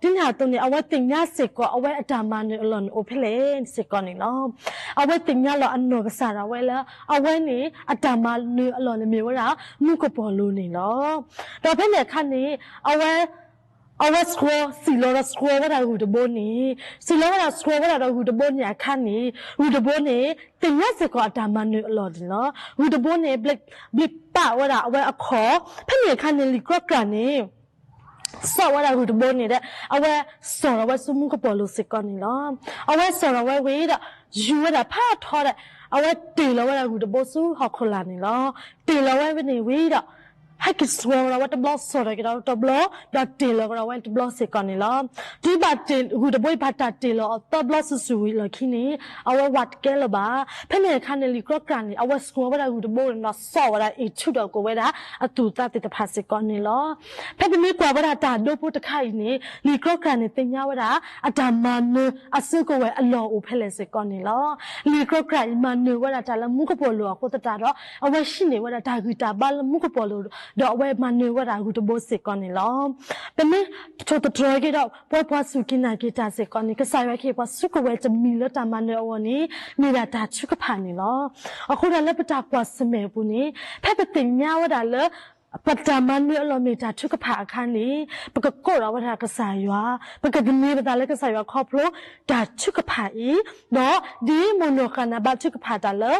ဒီးဒ်န့ၣ်အသိးန့ၣ် အဝဲသ့ၣ်ညါစ့ၢ်ကီး အဝဲအတၢ်မၤနၢၤအလီၢ်န့ၣ်အိၣ်ဖဲလဲၣ်စ့ၢ်ကီးန့ၣ်လီၤ. အဝဲသ့ၣ်ညါလီၤအနီၢ်ကစၢ်ဒၣ်ဝဲလၢ အဝဲန့ၣ် အတၢ်မၤနၢၤအလီၢ်န့ၣ်မ့ၢ်ဝဲဒၣ် မူကပီၤလိၤန့ၣ်လီၤ. ဒီးဖဲန့ၣ်အခါန့ၣ် အဝဲ အဝဲဆှီ, စံၣ်လီၤဒီးဆှီဝဲဒၣ်ဂုၢ်တဘိန့ၣ်, စံၣ်လီၤဝဲဒၣ်ဆှီဝဲဒၣ်ဒီးဂုၢ်တဘိန့ၣ်အခါန့ၣ် ဂုၢ်တဘိန့ၣ် သ့ၣ်ညါစ့ၢ်ကီးအတၢ်မၤနၢၤအလီၢ်န့ၣ်လီၤ. ဂုၢ်တဘိန့ၣ် ဘျ့းပာ်ဝဲဒၣ်အဝဲအခီၣ်, ဖဲန့ၣ်အခါန့ၣ် လံာ်ကြီကြၢ်န့ၣ် စိာ်ဝဲဒၣ်ဂုၢ်တဘိန့ၣ်ဒီး အဝဲစိာ်ထီၣ်ဝဲဆူမူကပီၤလိၤစ့ၢ်ကီးန့ၣ်လီၤ. အဝဲစိာ်ထီၣ်ဝဲဝံၤဒီး ယူၤဝဲဒၣ်ဖးထီဒီး အဝဲတ့ၢ်လီၤဝဲဒၣ်ဂုၢ်တဘိဆူဟီၣ်ခိၣ်လာ်န့ၣ်လီၤ. တ့ၢ်လီၤဝဲန့ၣ်ဝံၤဒီး ဟဲက့ၤဆှီဝဲဒၣ်ဝဲတဘျီ စိာ်ထီၣ်က့ၤဒီးတဘျီ, ဒီးတ့ၢ်လီၤကဒီးဝဲတဘျီစ့ၢ်ကီးန့ၣ်လီၤ. တုၤဘၣ်တ့ၢ်ဂုၢ်တဘိအံၤ ဘၣ်တၢ်တ့ၢ်လီၤအီၤသၢဘျီစုာ်စုာ်ဝံၤအလီၢ်ခံန့ၣ် အဝဲဝးတကဲလၢၤဘၣ်. ဖဲန့ၣ်အခါန့ၣ် လံာ်ကြီကြၢ်န့ၣ် အဝဲဆှီဝဲဒၣ်ဂုၢ်တဘိန့ၣ်ဒီး စိာ်ဝဲဒၣ်အံးထုးဒီးကိးဝဲဒၣ်အသူၣ်အသးသ့ၣ်တဖၣ်စ့ၢ်ကီးန့ၣ်လီၤ. ဖဲပမ့ၢ်ကွၢ်ဝဲဒၣ်တၢ်ဒိဖိတခါအံၤန့ၣ် လံာ်ကြီကြၢ်န့ၣ်သ့ၣ်ညါဝဲဒၣ် အတၢ်မၤနၢၤအစုကဝဲၤအလီၢ်အိၣ်ဖဲလဲၣ်စ့ၢ်ကီးန့ၣ်လီၤ. လံာ်ကြီကြၢ်အံၤမၤနၢၤဝဲဒၣ်တၢ်လၢမူကပီၤလိၤအဃိသတးဒီး အဝဲဟံးန့ၢ်ဝဲဒၣ်တၢ်ဂံၢ်တၢ်ဘါလၢမူကပီၤလိၤ ဒီးအဝဲမၤနၢၤဝဲဒၣ်ဂုၢ်တဘိစ့ၢ်ကီးန့ၣ်လီၤ. ပမ့ၢ်ထိၣ်သတြီၤက့ၤဒီး ပဝဲပှၤစူၢ်က့ၤနာ်က့ၤတၢ်စ့ၢ်ကီးန့ၣ် ကစၢ်ယွၤကဟ့ၣ်ပှၤစုကဝဲၤတမံၤလၢတၢ်မၤနၢၤအဂီၢ်န့ၣ် မ့ၢ်ဒၣ်တၢ်ထုကဖၣ်န့ၣ်လီၤ. အဃိဒီးလၢပတၢ်ကွၢ်ဆၢၣ်မဲာ်အပူၤန့ၣ် ဖဲပသ့ၣ်ညါဝဲဒၣ်လၢ ပတၢ်မၤနၢၤအလီၢ်မ့ၢ်တၢ်ထုကဖၣ်အခါန့ၣ် ပကကိးထီၣ်ဝဲဒၣ်ကစၢ်ယွၤ, ပကသန့ၤပသးလၢကစၢ်ယွၤခီဖျိတၢ်ထုကဖၣ်အံၤ, ဒီးဒ်မိၢ်နီၢ်ဃၣ်နၢ်ဘါထုကဖၣ်တၢ်လၢ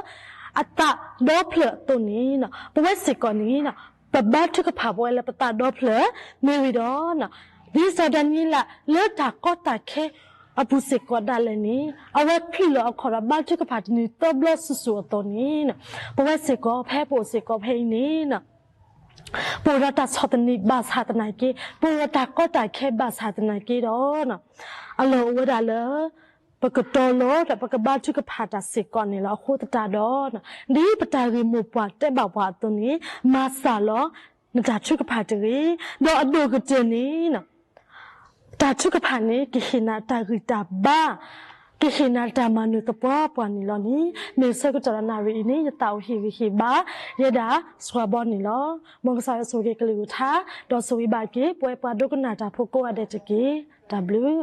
အသးဒီဖျၢၣ်အသိးန့ၣ် ပဝဲစ့ၢ်ကီးန့ၣ် ပဘါထုကဖၣ်ပဝဲလၢပသးဒီဖျၢၣ်, မ့ၢ်ဝံၤဒီး ဒ်စီၤဒၤနံးယ့လးလၢတၢ်ကီတၢ်ခဲ အပူၤစ့ၢ်ကီးဒၣ်လဲာ်န့ၣ် အဝဲပျုၢ်လီၤအခီၣ်ဒီးဘါထုကဖၣ်တနံၤသၢဘျီစုာ်စုာ်အသိးန့ၣ် ပဝဲစ့ၢ်ကီးဖဲပအိၣ်စ့ၢ်ကီးဖဲအံၤန့ၣ် ပအိၣ်ဒီးတၢ်ဆီၣ်သနံးဘၣ်ဆၣ်သနာ်က့ ပအိၣ်ဒီးတၢ်ကီတၢ်ခဲဘၣ်ဆၣ်သနာ်က့ဒီး အလီၢ်အိၣ်ဝဲဒၣ်လၢ ပကတီၤလီၤဒီးပကဘါထုကဖၣ်တၢ်စ့ၢ်ကီးန့ၣ်လီၤ. အဃိသတးဒီး ဒ်ပတၢ်ဂ့ၢ်မိၢ်ပှၢ်တဲဘၣ်ပှၤအသိးန့ၣ် မၤစၢ်လီၤနတၢ်ထုကဖၣ်တဂ့ၤ. ဒီးအဒိၣ်ကတၢၢ်န့ၣ် တၢ်ထုကဖၣ်န့ၣ် ကဟ့ၣ်နၤတၢ်ဂံၢ်တၢ်ဘါ, ကဟ့ၣ်နၤတၢ်မၤနၢၤသပှၢ်ပှၢ်န့ၣ်လီၤန့ၣ် မ့ၢ်ဆၢကတီၢ်ဒီးနၣ်ရံၣ်အံၤန့ၣ် ယသးအိၣ်ဟ့ၣ်ဂံၢ်ဟ့ၣ်ဘါ ယဲဒၣ်စှၤဘီန့ၣ်လီၤ. မ်ကစၢ်ယွၤဆိၣ်ဂ့ၤကလုၢ်ကထါ ဒီးဆိၣ်ဂ့ၤဘၣ်က့ၤ ပဝဲပှၤဒိကနၣ်တၢ်ဖိကိးဂၤဒဲးတက့ၢ်. တၢ်ဘျုး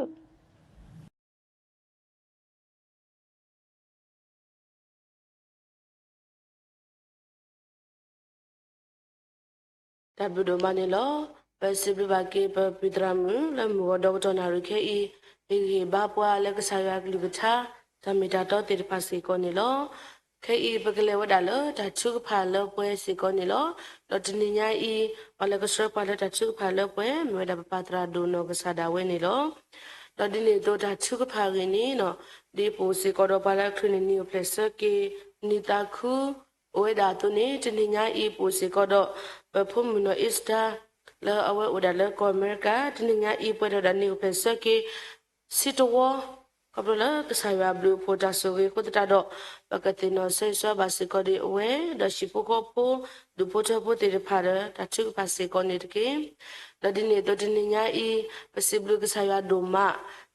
တၢ်ဘျုးဒိၣ်မးန့ၣ်လီၤ. ပစံးဘျုးဘၣ်က့ၤ ပပုၢ်သရၣ်မုၣ်လၢမုၢ်ဂီၤဒီကတီၢ်နၣ်ရံၣ်ခဲအံၤ ဟ့ၣ်ဂံၢ်ဟ့ၣ်ဘါပှၤလၢကစၢ်ယွၤအကလုၢ်ကထါ တၢ်မ့ၢ်တၢ်တီသ့ၣ်တဖၣ်စ့ၢ်ကီးန့ၣ်လီၤ. ခဲအံၤပကလဲၤဝဲဒၣ်လၢတၢ်ထုကဖၣ်လၢပှဲၤစ့ၢ်ကီးန့ၣ်လီၤ. ဒီးတနံၤညါအံၤ ပှၤလၢကဆှၢပှၤလၢတၢ်ထုကဖၣ်လၢပှဲၤ မ့ၢ်ဝဲဒၣ်ပပၢ်သရၣ်ဒိၣ်နီၢ်ကစၢ်ဒၣ်ဝဲန့ၣ်လီၤ. ဒီးဒ်န့ၣ်အသိးတၢ်ထုကဖၣ်အဂ့ၢ်န့ၣ် ဒ်ပအိၣ်စ့ၢ်ကီးဒီးပှၤလၢအချုးန့ၢ်နံၣ်အိၣ်ဖျဲၣ်ဆၢက့ၤ နံၣ်သးခု အိၣ်ဝဲဒၣ်အသိးန့ၣ် တနံၤညါအံၤပအိၣ်စ့ၢ်ကီးဒီး ပဖိမုၣ်နီၢ်အ့စတၢ လၢအဝဲအိၣ်ဒၣ်လၢကီၢ်အမဲရကၤ တနံၤညါအံၤပှဲၤထီၣ်ဒၣ်နံၣ်အိၣ်ဖျဲၣ်ဆၢက့ၤ ဆံတဝီ ခီဖျိလၢကစၢ်ယွၤအဘျုးအဖှိၣ်တၢ်ဆိၣ်ဂ့ၤအဃိသတးဒီး ပကသ့ၣ်နီၣ်ဆၢဂ့ၤဆၢဝါဘၣ်စ့ၢ်ကီးဒံးအဝဲ ဒီးဟံၣ်ဖိဃီဖိ ဒူၣ်ဖိထၢဖိသ့ၣ်တဖၣ်ဒီး တၢ်ထုကဖၣ်စ့ၢ်ကီးန့ၣ်တက့ၢ်. ဒီးဒ်န့ၣ်အသိးတနံၤညါအံၤ ပစံးဘျုးကစၢ်ယွၤဒိၣ်မး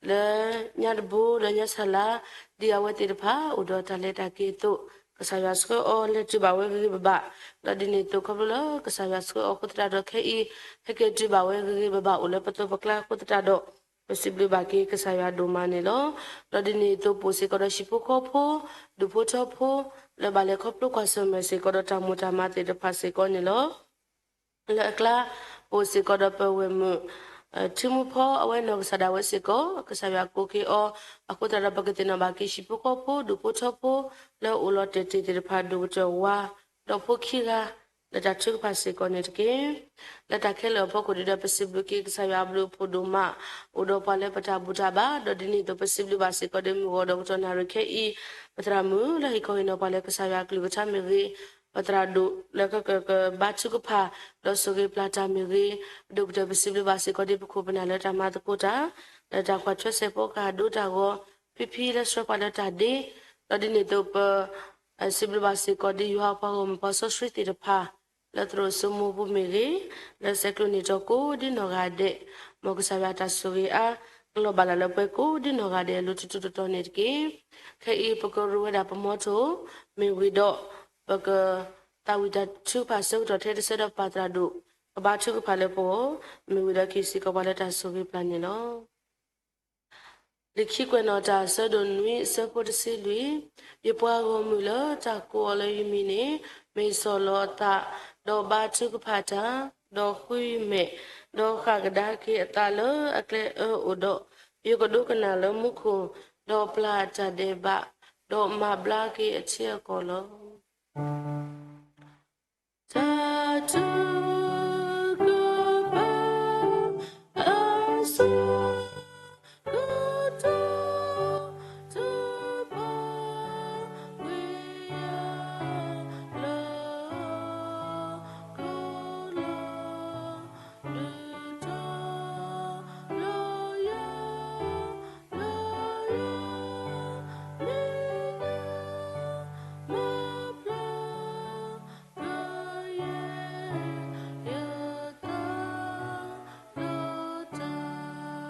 လၢညါတဘိဒီးညါဆၣ်လါ ဒ်အဝဲသ့ၣ်တဖၣ်အိၣ်ဒီးတၢ်လဲၤတၢ်က့ၤအသိး ကစၢ်ယွၤဆှၢအီၤလဲၤတုၤဘၣ်ဝဲဂ့ၤဂ့ၤဘၣ်ဘၣ်, ဒီးဒ်န့ၣ်အသိးခီဖျိလၢကစၢ်ယွၤဆှၢအီၤအဃိသတးဒီးခဲအံၤ ဟဲက့ၤတုၤဘၣ်ဝဲဂ့ၤဂ့ၤဘၣ်ဘၣ်အိၣ်လၢပသိးပကျါအဃိသတးဒီး ပစံးဘျုးဘၣ်က့ၤကစၢ်ယွၤဒိၣ်မးန့ၣ်လီၤ. ဒီးဒ်န့ၣ်အသိးပအိၣ်စ့ၢ်ကီးဒီးဟံၣ်ဖိဃီဖိ ဒူၣ်ဖိထၢဖိ လၢဘၣ်လဲၤခီဖျိကွၢ်ဆၢၣ်မဲာ်စ့ၢ်ကီးဒီးတၢ်မိၢ်တၢ်မးသ့ၣ်တဖၣ်စ့ၢ်ကီးန့ၣ်လီၤ. လၢအကျါ ပအိၣ်စ့ၢ်ကီးဒီးပဝဲၢ်မုၣ် ထံမူဖီအဝဲနီၢ်ကစၢ်ဒၣ်ဝဲစ့ၢ်ကီး ကစၢ်ယွၤကိးက့ၤအီၤ အဃိသတးဒီးပကသ့ၣ်နီၣ်ဘၣ်က့ၤဟံၣ်ဖိဃီဖိ ဒူၣ်ဖိထၢဖိ လၢအိၣ်လီၤတဲာ်တ့ၢ်သ့ၣ်တဖၣ် ဒိၣ်ကတၢၢ်ဝါ ဒီးဖိခံဂၤ လၢတၢ်ထုကဖၣ်စ့ၢ်ကီးန့ၣ်တက့ၢ်. လၢတၢ်ခဲလၢာ်အဖီခိၣ်ဒံးဒီး ပစံးဘျုးက့ၤကစၢ်ယွၤအဘျုးအဖှိၣ်ဒိၣ်မး အိၣ်ဒီးပှၤလၢပတၢ်ဘူၣ်တၢ်ဘါ ဒီးဒ်န့ၣ်အသိးပစံးဘျုးဘၣ်စ့ၢ်ကီးဒီးမုၢ်ဂီၤဒီးကတီၢ်နၣ်ရံၣ်ခဲအံၤ ပသရၣ်မုၣ်လၢဟ့ၣ်ခီဟ့ၣ်နီၤပှၤလၢကစၢ်ယွၤအကလုၢ်ကထါမ့ၢ်ဂ့ၤ, ပသရၣ်ဒိၣ်လၢကကကဘါထုကဖၣ် ဒီးဆိၣ်ဂ့ၤပျၢ်တၢ်မ့ၢ်ဂ့ၤ, ပဒိၣ်ကတၢၢ်ပစံးဘျုးဘၣ်စ့ၢ်ကီးဒ်ပခိၣ်ပနၢ်လၢတၢ်မၤသကိးတၢ် လၢတၢ်ကွၢ်ထွဲစဲးဖီကဟၣ်ဒိတၢ်ဂီၤ ဖံဖံလၢဆှၢပှၤလၢတၢ်ဒ့, ဒီးဒ်န့ၣ်အသိးပ စံးဘျုးဘၣ်စ့ၢ်ကီးဒ်ယွၤအပှၤဂီၢ်မုၢ်ပှၤစီဆှံသ့ၣ်တဖၣ် လၢသရိာ်စိမိၢ်ပူၤမ့ၢ်ဂ့ၤ, လၢဆဲးကျိးန့ၢ်တီၤကိးဒ်နီၢ်ဂၤဒဲး, မ်ကစၢ်ယွၤတၢ်ဆိၣ်ဂ့ၤအါ ကလီၤဘၣ်လၢ်လၢပှဲၤကိးဒ်နီၢ်ဂၤဒဲးအလိၤတတီၤတတီၤန့ၣ်တက့ၢ်. ခဲအံၤပကရူၢ်ဝဲဒၣ်ပမီထိၣ် မ့ၢ်ဝံၤဒီး ပကသးဝံၣ်တၢ်ထုကဖၣ်ဆၢကတီၢ်ထဲတဆၢဒီးပၢ်သရၣ်ဒိၣ် ကဘါထုကဖၣ်လၢပဂီၢ်, မ့ၢ်ဝံၤဒီးကဟ့ၣ်စ့ၢ်ကီးပှၤလၢတၢ်ဆိၣ်ဂ့ၤပျၢ်န့ၣ်လီၤ. လံာ်ခံကွဲးနီၣ်တၢ်အဆၢဒိၣ်နွံအဆၢဖိတဆံလွံၢ်, ယပှၤဂီၢ်မုၢ်လၢတၢ်ကိးအီၤလၢယမံၤန့ၣ် မ့ၢ်ဆီၣ်လီၤအသး, ဒီးဘါထုကဖၣ်တၢ်, ဒီးဃုယမဲာ်, ဒီးဃၣ်ကဒါက့ၤအသးလၢအကျဲအၢအိၣ်ဒီး, ယကဒိကနၣ်လၢမူခိၣ်, ဒီးပျၢ်တၢ်ဒဲးဘး, ဒီးမၤဘျါက့ၤအထံအကီၢ်လီၤ. တၢ်ထုကဖၣ်အဆၢကတီၢ် တဘၣ်ဝံၤယၤ လၢကလီၤ ဒုးထီၣ်လီၤယၤ လၢယၤ မ့ၢ်ယၤ မၤဖျါ ကယဲၢ် ယသးဒီးတၢ်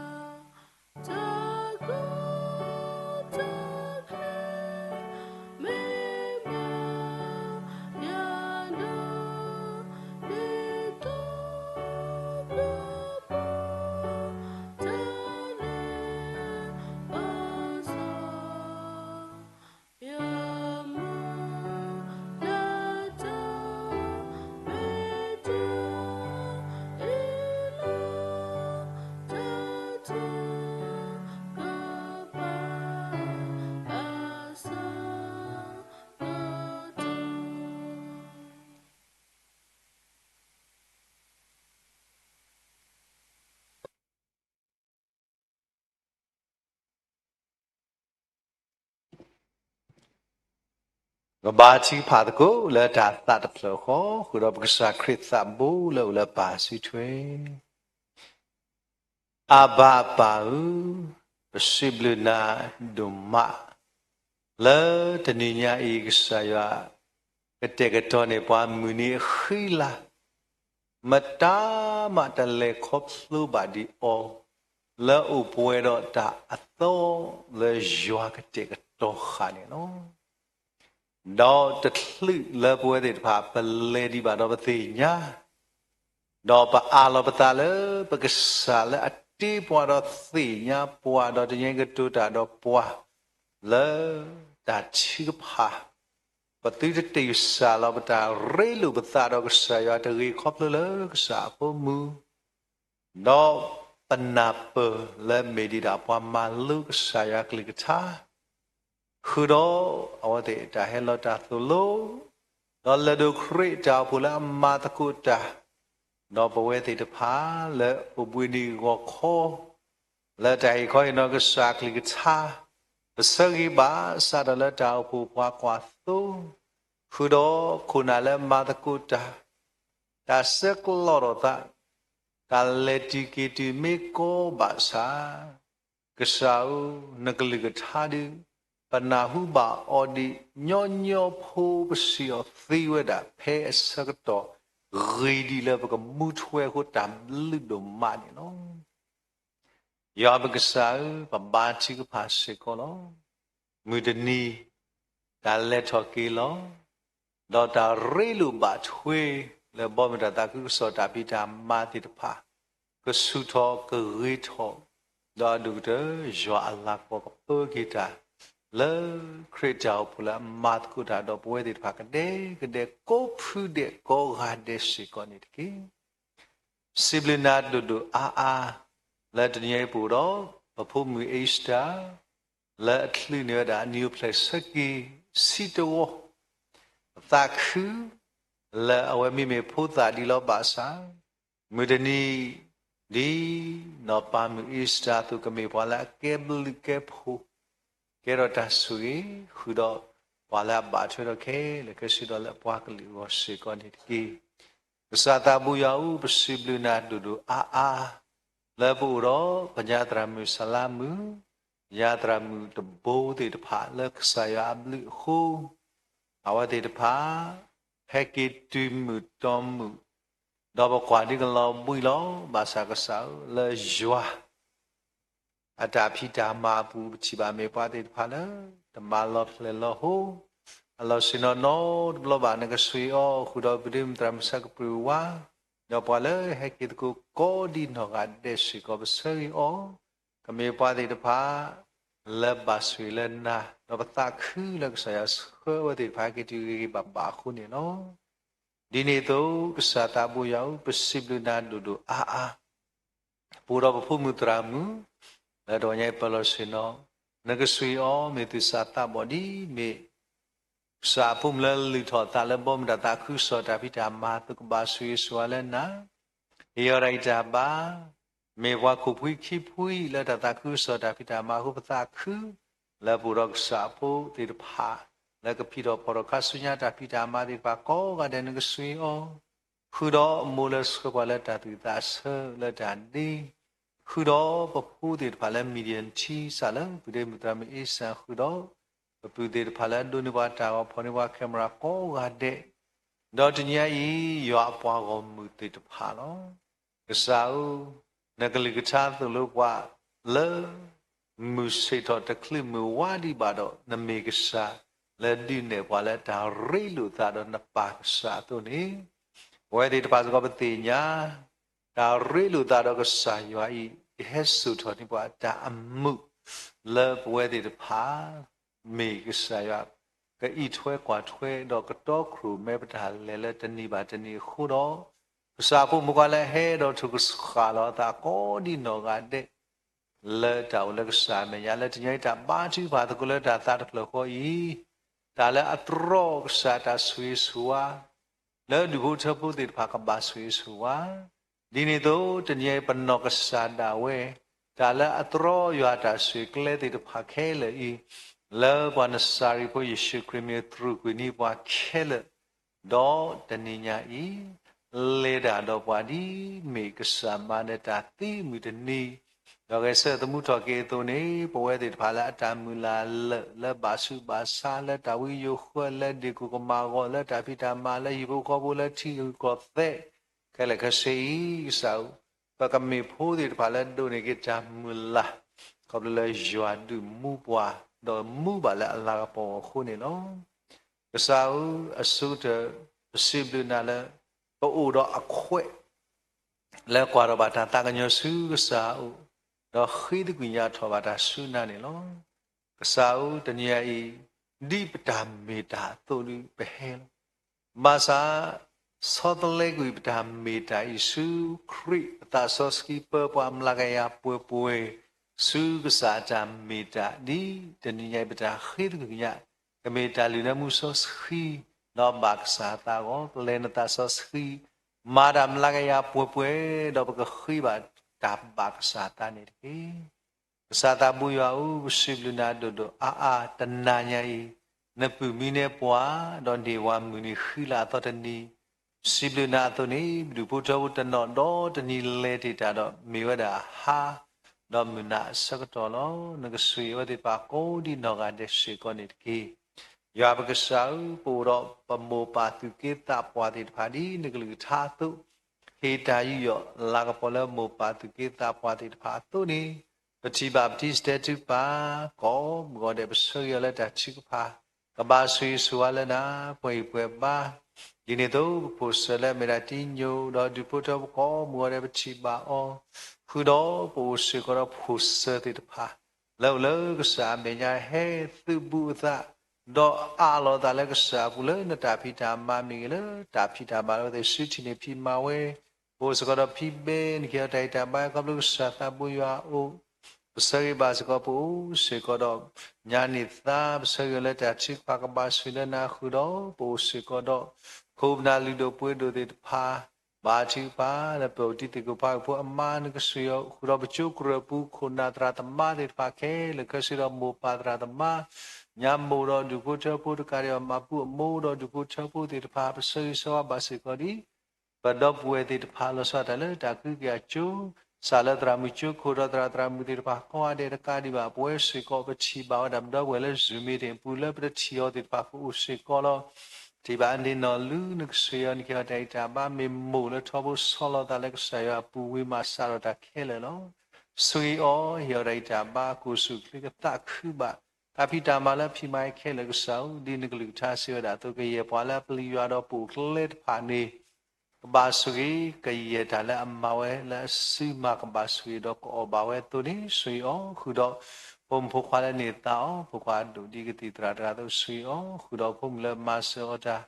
ပဘါထုကဖၣ်သကိးလၢတၢ်သးတဖျၢၣ်ဃီ ဃုာ်ဒီးပကစၢ်ခရံာ်သးဘိလၢအိၣ်လၢပၢ်စုထွဲ အဘၤပၢ်ဧၢ, ပစံးဘျုးနၤဒိၣ်မး လၢတနံၤညါအံၤ ကစၢ်ယွၤကတဲာ်ကတီၤန့ၢ်ပှၤမုၢ်နံၤအဃံလၤ, မတၤမးတလဲၤခီဖျိဘၣ်ဒံးအီၤ, လၢအိၣ်ပှဲၤဒီးတၢ်အသီလၢယွၤကတဲာ်ကတီၤဃာ်န့ၣ်လီၤ. ဒီးတချုးလၢပဝဲသ့ၣ်တဖၣ် ပလဲၤဒံးဘၣ်ဒီးပသ့ၣ်ညါ, ဒီးပအးလီၤပသးလၢပကစၢ်လၢအတ့ပှၤဒီးသ့ၣ်ညါပှၤ ဒီးတနံၤအံၤကတိၤတၢ်ဒီးပှၤ လၢတၢ်ထုကဖၣ်, ပသုတတ့ၢ်စၢ်လီၤပတၢ်ရ့လိာ်ပသးဒီးကစၢ်ယွၤတဂ့ၤ ခီဖျိလၢကစၢ်အဖိမုၢ် ဒီးပနၢ်ပၢၢ်လၢမ့ၢ်ဒံးဒၣ်ပှၤမၤလိကစၢ်ယွၤကလုၢ်ကထါ, ဃုာ်ဒီးအဝဲသ့ၣ်တၢ်ဟဲလီၤတၢ်သိၣ်လိ, ဒီးလဲၤဒိးခရံာ်တၢ်အိၣ်ဖှိၣ်လၢအမၤသကိးတၢ်, ဒီးပဝဲသ့ၣ်တဖၣ်လၢအိၣ်ဘှံးနံၤဂီၤခီ လၢတၢ်ဟ့ၣ်ခီဟ့ၣ်နီၤကစၢ်ကလုၢ်ကထါ, ပဆၢဂ့ၤဘၣ်ဆၣ်ဒီးလၢတၢ်အိၣ်ဖှိၣ်ပှၤကွၢ်သိ, ဃုာ်ဒီးခိၣ်နၢ်လၢမၤသကိးတၢ်, တၢ်ဆဲးကျိးထီၣ်သး, တၢ်လဲၤတုၤက့ၤတုၤမ့ၢ်ကီဘၣ်ဆၣ်, ကစၢ်ဧၢ, နကလုၢ်ကထါဒုး, ပနၢ်ဟူဘၣ်အီၤဒံး ညီညီဖိပစံးအီၤသ့ဝဲဒၣ် ဖဲအဆၢကတီၢ်ဂ့ၤဒ်လၢပကမူထွဲအဃိ တၢ်ဘျုးဒိၣ်မးန့ၣ်လီၤ. ယွၤပကစၢ်ဧၢ, ပဘါထုကဖၣ်စ့ၢ်ကီးလီၤ. မုၢ်တနံၤ တၢ်လဲၤထီၣ်က့ၤလီၤ, ဒီးတၢ်ရ့လိာ်ဘၣ်ထွဲ လၢဘီမုၢ်တၢ်သးခုကစီၣ်တၢ်ဖံးတၢ်မၤသ့ၣ်တဖၣ် ကဆူၣ်ထီၣ်ကဂ့ၤထီၣ်, ဒီးအဒိၣ်ကတၢၢ် ယွၤအလၤကပီၤကပၢက့ၤတၢ် လၢခရံာ်တၢ်အိၣ်ဖှိၣ်လၢအမၤသကိးတၢ်ဒီးပဝဲသ့ၣ်တဖၣ်ကဒဲကဒဲ ကိးဖုဒဲးကိးဂၤဒဲးစ့ၢ်ကီးန့ၣ်တက့ၢ်. စံးဘျုးနၤဒိၣ်ဒိၣ်အါအါ လၢတနံၤအံၤပအိၣ်ဒီး ပဖိမုၣ်အ့စတၢ် လၢအချုးန့ၢ်ဝဲဒၣ်အနံၣ်အိၣ်ဖျဲၣ်ဆၢက့ၤဆံတဝီ, ပသးခု လၢအဝဲမ့မ့ၢ်ဖိသၣ်ဒံးလီၤဘၣ်ဆၣ်, မုၢ်တနံၤ ဒ်နီၢ်ပၤမုၣ်အ့စတၢ်အသိး ကမ့ၢ်ပှၤလၢအကဲဘျုးကဲဖှိၣ် ကဲထီၣ်တၢ်ဆိၣ်ဂ့ၤ ဃုာ်ဒီးပှၤလၢအဘၣ်ထွဲဒီးခဲလၢာ်ခဲဆ့ဒီးလၢအပှၤကလုာ်အဂီၢ်စ့ၢ်ကီးန့ၣ်တက့ၢ်. ကစၢ်သးဘိယွၤဧၢ, ပစံးဘျုးနၤဒိၣ်ဒိၣ်အါအါ လၢပအိၣ်ဒီး ပညါသရၣ်မုၣ်စလါမုၣ်, ညါသရၣ်မုၣ်တဘိသ့ၣ်တဖၣ်လၢကစၢ်ယွၤအဘျုးအဃိ, အဝဲသ့ၣ်တဖၣ် ဟဲက့ၤတုၤမုၢ်တီမုၢ်, ဒီးပကွၢ်ဒ်ကလီၤဘှံးလီၤ. ဘၣ်ဆၣ်ကစၢ်ဧၢ, လၢယွၤ အတၢ်ဖံးတၢ်မၤအပူၤ ပထံၣ်ဘၣ်မ့ၢ်ပှၤသ့ၣ်တဖၣ်လၢ တမၤလီၤဖျဲၣ်လီၤဟိ, အလီၢ်ဆ့ၣ်နီၤနီတဘျီဘၣ် နကဆိၣ်ဂ့ၤအီၤ ဃုာ်ဒီးပဒ့မုၣ်သရၣ်မုၣ်ဆၢကပြုၢ်ဝါ, ဒီးပှၤလၢဟဲက့ၤသကိးကိးဒံနီၢ်ဂၤဒဲးစ့ၢ်ကီး ပဆၢဂ့ၤအီၤ, ကမ့ၢ်ပှၤသ့ၣ်တဖၣ် လၢဘၣ်ဆိၣ်ဂ့ၤလၢနၤ, ဒီးပသးခုလၢကစၢ်ယွၤဆှၢအဝဲသ့ၣ်တဖၣ် ဟဲက့ၤတုၤဂ့ၤဂ့ၤဘၣ်ဘၣ်အဃိန့ၣ်လီၤ. ဒ်န့ၣ်အသိး ကစၢ်သးဘိယွၤဧၢ, ပစံးဘျုးနၤဒိၣ်ဒိၣ်အါအါ, ပအိၣ်ဒီးပဖိမုၣ်သရၣ်မုၣ် လၢတဂီၤညါအံၤပလီၢ်ဆ့ၣ်နီၤ, နကဆိၣ်ဂ့ၤအီၤ မ့ၢ်သူၣ်စၢ်သးဘီၣ်ဒ်မ့ၢ် ကစၢ်အဖိမုၣ်လၢလုၢ်ထီၣ်အသးလၢဘီမုၢ်တၢ်သးခုကစီၣ်တၢ်ဖံးတၢ်မၤအသိး ကဘၣ်ဆိၣ်ဂ့ၤဆိၣ်ဝါလၢနၤ, ဟ့ၣ်အီၤတၢ်ဂံၢ်တၢ်ဘါ, မ့ၢ်ပှၤခိၣ်ဖှံခံဖှံလၢတၢ်သးခုကစီၣ်တၢ်ဖံးတၢ်မၤအဃိ ပသးခု, လၢပအိၣ်ဒီးကစၢ်အဖိသ့ၣ်တဖၣ် လၢကဖံးထီၣ်ဖီၣ်ထီၣ်ခါဆူညါတၢ်ဖံးတၢ်မၤသ့ၣ်တဖၣ်ကိးဂၤဒဲး နကဆိၣ်ဂ့ၤအီၤ, ဃုာ်ဒီးအမိၢ်လၢဆှၢပှၤလၢတၢ်သူၣ်အသးဆၢလၢတၢ်ဒ့ ဃုာ်ဒီးပဖိသ့ၣ်တဖၣ်လၢ မံၤဒယၣ်ထံ စးလၢပဒ့မုၣ်သရၣ်မုၣ်အ့စၢ် ဃုာ်ဒီးပပုၢ်သ့ၣ်တဖၣ်လၢအဒိးန့ၢ်ပှၤတၢ်ဂီၤ ဖီၣ်န့ၢ်ပှၤ camera ကိးဂၤဒဲး, ဒီးတနံၤအံၤ ယွၤအပှၤဂီၢ်မုၢ်သ့ၣ်တဖၣ်လီၤ. ကစၢ်ဧၢ, နကလုၢ်ကထါသိၣ်လိပှၤလၢ မုၢ်ဆ့ၣ်ထီၣ်တချုးမုၢ်ဝါဒံးဘၣ်ဒီး နမ့ၢ်ကစၢ်လၢဒုးနဲၣ်ပှၤလၢတၢ်ရ့လိာ်သးဒီးနပၢ်ကစၢ်အသိးန့ၣ်, ပဝဲသ့ၣ်တဖၣ်စ့ၢ်ကီးပသ့ၣ်ညါ တၢ်ရ့လိာ်သးဒီးကစၢ်ယွၤအံၤ ကဟဲစိာ်ထီၣ်န့ၢ်ပှၤအတၢ်အမုာ် လၢပဝဲသ့ၣ်တဖၣ် မ့ၢ်ကစၢ်ယွၤ ကအံးထွဲကွၢ်ထွဲ ဒီးကတီၤခရူၣ်မဲပတၢ်လဲၤလၢတနံၤဘၣ်တနံၤအဃိဒီး, ကစၢ်ဖိမုၣ်ခွါလၢဟဲဒီးထုးကဆှၣ်လီၤအသးကိးဒံနီၢ်ဂၤဒဲး လၢတၢ်အိၣ်လၢကစၢ်အမဲာ်ညါ လၢတနံၤအံၤတၢ်ဘါထုကဖၣ်သကိးလၢတၢ်သးတဖျၢၣ်ဃီအံၤ, တၢ်လၢအတြီကစၢ်တၢ်ဆိၣ်ဂ့ၤဆိၣ်ဝါ လၢဒူၣ်ဖိထၢဖိသ့ၣ်တဖၣ်ကဘၣ်ဆိၣ်ဂ့ၤဆိၣ်ဝါ, ဒ်န့ၣ်အသိး တနံၤအံၤပနီၢ်ကစၢ်ဒၣ်ဝဲ တၢ်လၢအတြီယွၤတၢ်ဆိၣ်ဂ့ၤကျဲသ့ၣ်တဖၣ်ခဲလၢာ်အံၤ, လၢပှၤနစၤရ့းဖိယ့ၣ်ၡူးခရံာ်မံၤ တြူာ်ကွံာ်န့ၢ်ပှၤခဲလၢာ်, ဒီးတနံၤညါအံၤ လဲၤတၢ်ဒီးပှၤဒ်မ့ၢ်ကစၢ်မၤနၢၤ တၢ်သံမုၢ်တနံၤ, ဒီးဂဲၤဆၢထၢၣ်သမူထီၣ်က့ၤအသိးန့ၣ်, ပဝဲသ့ၣ်တဖၣ်လၢအတၢ်မုၢ်လၢ်လၢာ် လၢဘၣ်ဆူးဘၣ်ဆါ, လၢတၢ်ဝံယိၤဃၢ, လၢဒ့ၣ်ကိၣ်ကမၣ်အဂီၢ်, လၢတၢ်ဖံးတၢ်မၤ, လၢဟံၣ်ဖိဃီဖိ, လၢထံဂုၤကီၢ်သဲး, ခဲလၢာ်ခဲဆ့အံၤ, ကစၢ်ဧၢ, ပကမ့ၢ်ဖိသ့ၣ်တဖၣ်လၢဒိးန့ၢ်က့ၤတၢ်မုၢ်လၢ်, ခီဖျိလၢယွၤဒုးမူပှၤ, ဒီးမူဘၣ်လၢအလၤကပီၤအဃိန့ၣ်လီၤ. ကစၢ်ဧၢ, အဆိကတၢၢ် ပစံးဘျုးနၤလၢ ပအိၣ်ဒီးအခွဲး လၢကွၢ်ထီၣ်ဘၣ်တၢ်သးကညီၤဆူကစၢ်အအိၣ်, ဒီးဃ့သကွံာ်ညါထီၣ်ဘၣ်တၢ်ဆူနၤန့ၣ်လီၤ. ကစၢ်ဧၢ, တနံၤညါအံၤ, ဒ်ပတၢ်မ့ၢ်တၢ်အသိးဒုးပဟဲလီၤ. ဘၣ်ဆၣ် ဆီတလဲကွံာ်ပတၢ်မ့ၢ်တၢ်အံၤဆူခရံာ်အသးစီဆှံ ပၢပှၤမျးကယၤပှဲၤပှဲၤ ဆူကစၢ်အတၢ်မ့ၢ်တၢ်, ဒ်တနံၤညါအံၤ ပတၢ်ဃ့သကွံာ်ညါ ကမ့ၢ်တၢ်လုၢ်နၢမူစီဆှံ, ဒီးဘၣ်ကစၢ်အသးအဂီၢ် ပလဲၤနသးစီဆှံ မၤတၢ်မျးကယၤပှဲၤပှဲၤ, ဒီးပကဃ့ဘၣ်တၢ်ဘၣ်ကစၢ်အသးန့ၣ်တက့ၢ်. ကစၢ်သးဘိယွၤဧၢ, ပစံးဘျုးနၤဒိၣ်ဒိၣ်အါအါ, တနၤညါအံၤ, နပုၢ်မံန့ၢ်ပှၤ, ဒီးန့ၢ်ဝၤမုၢ်နံၤဃံလၤအသီတနံၤ, စံးဘျုးနၤအသိးန့ၣ်, ဒူၣ်ဖိထၢဖိတနီၤဒီတနံၤလဲၤတ့ၢ်တၢ်ဒီး မ့ၢ်ဝဲဒၣ်ဟါ ဒီးမုၢ်နၤအဆၢကတီၢ်လီၤ. နကဆိၣ်ဂ့ၤဝဲသ့ၣ်တဖၣ်ကိးဒ်နီၢ်ဂၤဒဲးစ့ၢ်ကီးန့ၣ်တက့ၢ်. ယွၤပကစၢ်ဧၢ, ပအိၣ်ဒီးပမိၢ်ပၢ်သူၣ်က့သးပှၢ်သ့ၣ်တဖၣ်ဒ်နကလုၢ်ကထါအသိး, ဟ့ၣ်တၢ်ယူးယီၣ် လၤကပီၤလၢမိၢ်ပၢ်သူၣ်က့သးပှၢ်သ့ၣ်တဖၣ်အသိးန့ၣ်, ပထံၣ်ဘၣ်ပထံၣ်စတဲာ်ထုကဖၣ်, ကိးမုၢ်ဂီၤဒဲး ပဆၢဂ့ၤအီၤလၢတၢ်ထုကဖၣ်, ကဘၣ်ဆိၣ်ဂ့ၤဆိၣ်ဝါလၢနၤ, ပှဲၤဂံၢ်ပှဲၤဘါ ဒ်န့ၣ်အသိး ပဖိၣ်စၢၤလၢအမ့ၢ်ဒၣ်တံညိၣ်, ဒီးဒူၣ်ဖိထၢဖိကိးမုၢ်ဂီၤဒဲး ပထံၣ်ဘၣ်အီၤ, ဃုာ်ဒီးပအိၣ်စ့ၢ်ကီးဒီးဖိၣ်စၢၤသ့ၣ်တဖၣ် လၢအိၣ်လၢကစၢ်အမဲာ်ညါ ဟဲသုးဘူးအသး, ဒီးအးလီၤအသးလၢကစၢ်အပူၤ လၢနတၢ်ဖံးတၢ်မၤမ့ၢ်ဂ့ၤ, လၢတၢ်ဖံးတၢ်မၤလၢအဝဲသ့ၣ်စုထံၣ်န့ၢ်ဖံးမၤဝဲ, ပအိၣ်စ့ၢ်ကီးဒီးဖံးဘဲ နကဟ့ၣ်အီၤတၢ်ဂံၢ်တၢ်ဘါ ခီဖျိကစၢ်သးဘိယွၤအအိၣ်, ပဆၢဂ့ၤဘၣ်စ့ၢ်ကီး ပအိၣ်စ့ၢ်ကီးဒီး ညါန့ၢ်သါ ပဆၢဂ့ၤအီၤလၢတၢ်ထုကဖၣ် ကဘၣ်ဆိၣ်ဂ့ၤလၢနၤဃုာ်ဒီး ပအိၣ်စ့ၢ်ကီးဒီး ခိၣ်ပနၢ်လုၢ်ဒိၣ်ပှ့ၤဒိၣ်သ့ၣ်တဖၣ် ဘါထုကဖၣ်လၢပအိၣ်တံၤသကိး ပှၤကဖိအမါ နကဆိၣ်ဂ့ၤအီၤဃုာ်ဒီး ပကၠိကရၢၢ်ပူၤခိၣ်နၢ်သရၣ်သမါသ့ၣ်တဖၣ်ခဲလၢာ်ခဲဆ့ဒီး မိၢ်ပၢ်သရၣ်သမါ ညါမိၢ်ဒီးဒူၣ်ဖိထၢဖိတကးဒံးဘၣ် မၤပူအမိၢ်ဒီးဒူၣ်ဖိထၢဖိသ့ၣ်တဖၣ် ပဆၢဂ့ၤဆၢဝါဘၣ်စ့ၢ်ကီးဒ် ပဒီပုၢ်ဝဲၢ်သ့ၣ်တဖၣ် လီၤဆီဒၣ်တၢ်လၢတၢ်ကဟုကယာ်ကၠိ စးလၢသရၣ်မုၣ်ကၠိခိၣ်ဒီးသရၣ်သရၣ်မုၣ်သ့ၣ်တဖၣ် ကိးဂၤဒဲးတကးဒံးဘၣ် ပဝဲစ့ၢ်ကီး ပထံၣ်ဘၣ်ဝဲဒၣ်ပဒီပုၢ်ဝဲၢ်လၢ Zoom meeting အပူၤလၢပတထံၣ်အီၤသ့ၣ်တဖၣ် ကအိၣ်စ့ၢ်ကီးလီၤ. ထံၣ်ဘၣ်အန့ၣ်နီၢ်လူ နကဆိၣ်ဂ့ၤအီၤ နကဟ့ၣ်အီၤတၢ်ဂံၢ်တၢ်ဘါ မ့ၢ်မိၢ်လၢထီဘိဆီလီၤသးလၢကစၢ်ယွၤအပူၤ ဝံၤမၤစးထီၣ်တၢ်ခဲလၢာ်လီၤ. ဆိၣ်ဂ့ၤအီၤ ဟ့ၣ်အီၤတၢ်ဂံၢ်တၢ်ဘါ ကိၢ်ဆူၣ်ချ့ကသးခုဘၣ် တၢ်ဖံးတၢ်မၤလၢဖံးမၤခဲလၢာ်ကစၢ်ဧၢ, ဒ်နကလုၢ်ကထါစံးဝဲဒၣ်အသိး ကယဲၢ်ပှၤလၢအပျံၤယွၤဒီးပအိၣ်ကျဲတဖၣ်န့ၣ် ကဘၣ်ဆိၣ်ဂ့ၤ, ကယဲၢ်တၢ်လၢအမၤဝဲလၢအစုမၤကဘၣ်ဆိၣ်ဂ့ၤဒီးကအီၣ်ဘၣ်ဝဲအသိးန့ၣ် ဆိၣ်ဂ့ၤအီၤ, ဃုာ်ဒီးဖိမုၣ်ဖိခွါလၢန့ၢ်သါအီၤ, ဖိခွါဒိၣ်ဒ်ကသံၣ်သရၣ်တဂၤအသိး ဆိၣ်ဂ့ၤအီၤ, ဃုာ်ဒီးဖိမုၣ်လၢမၤစၢၤအီၤတၢ်,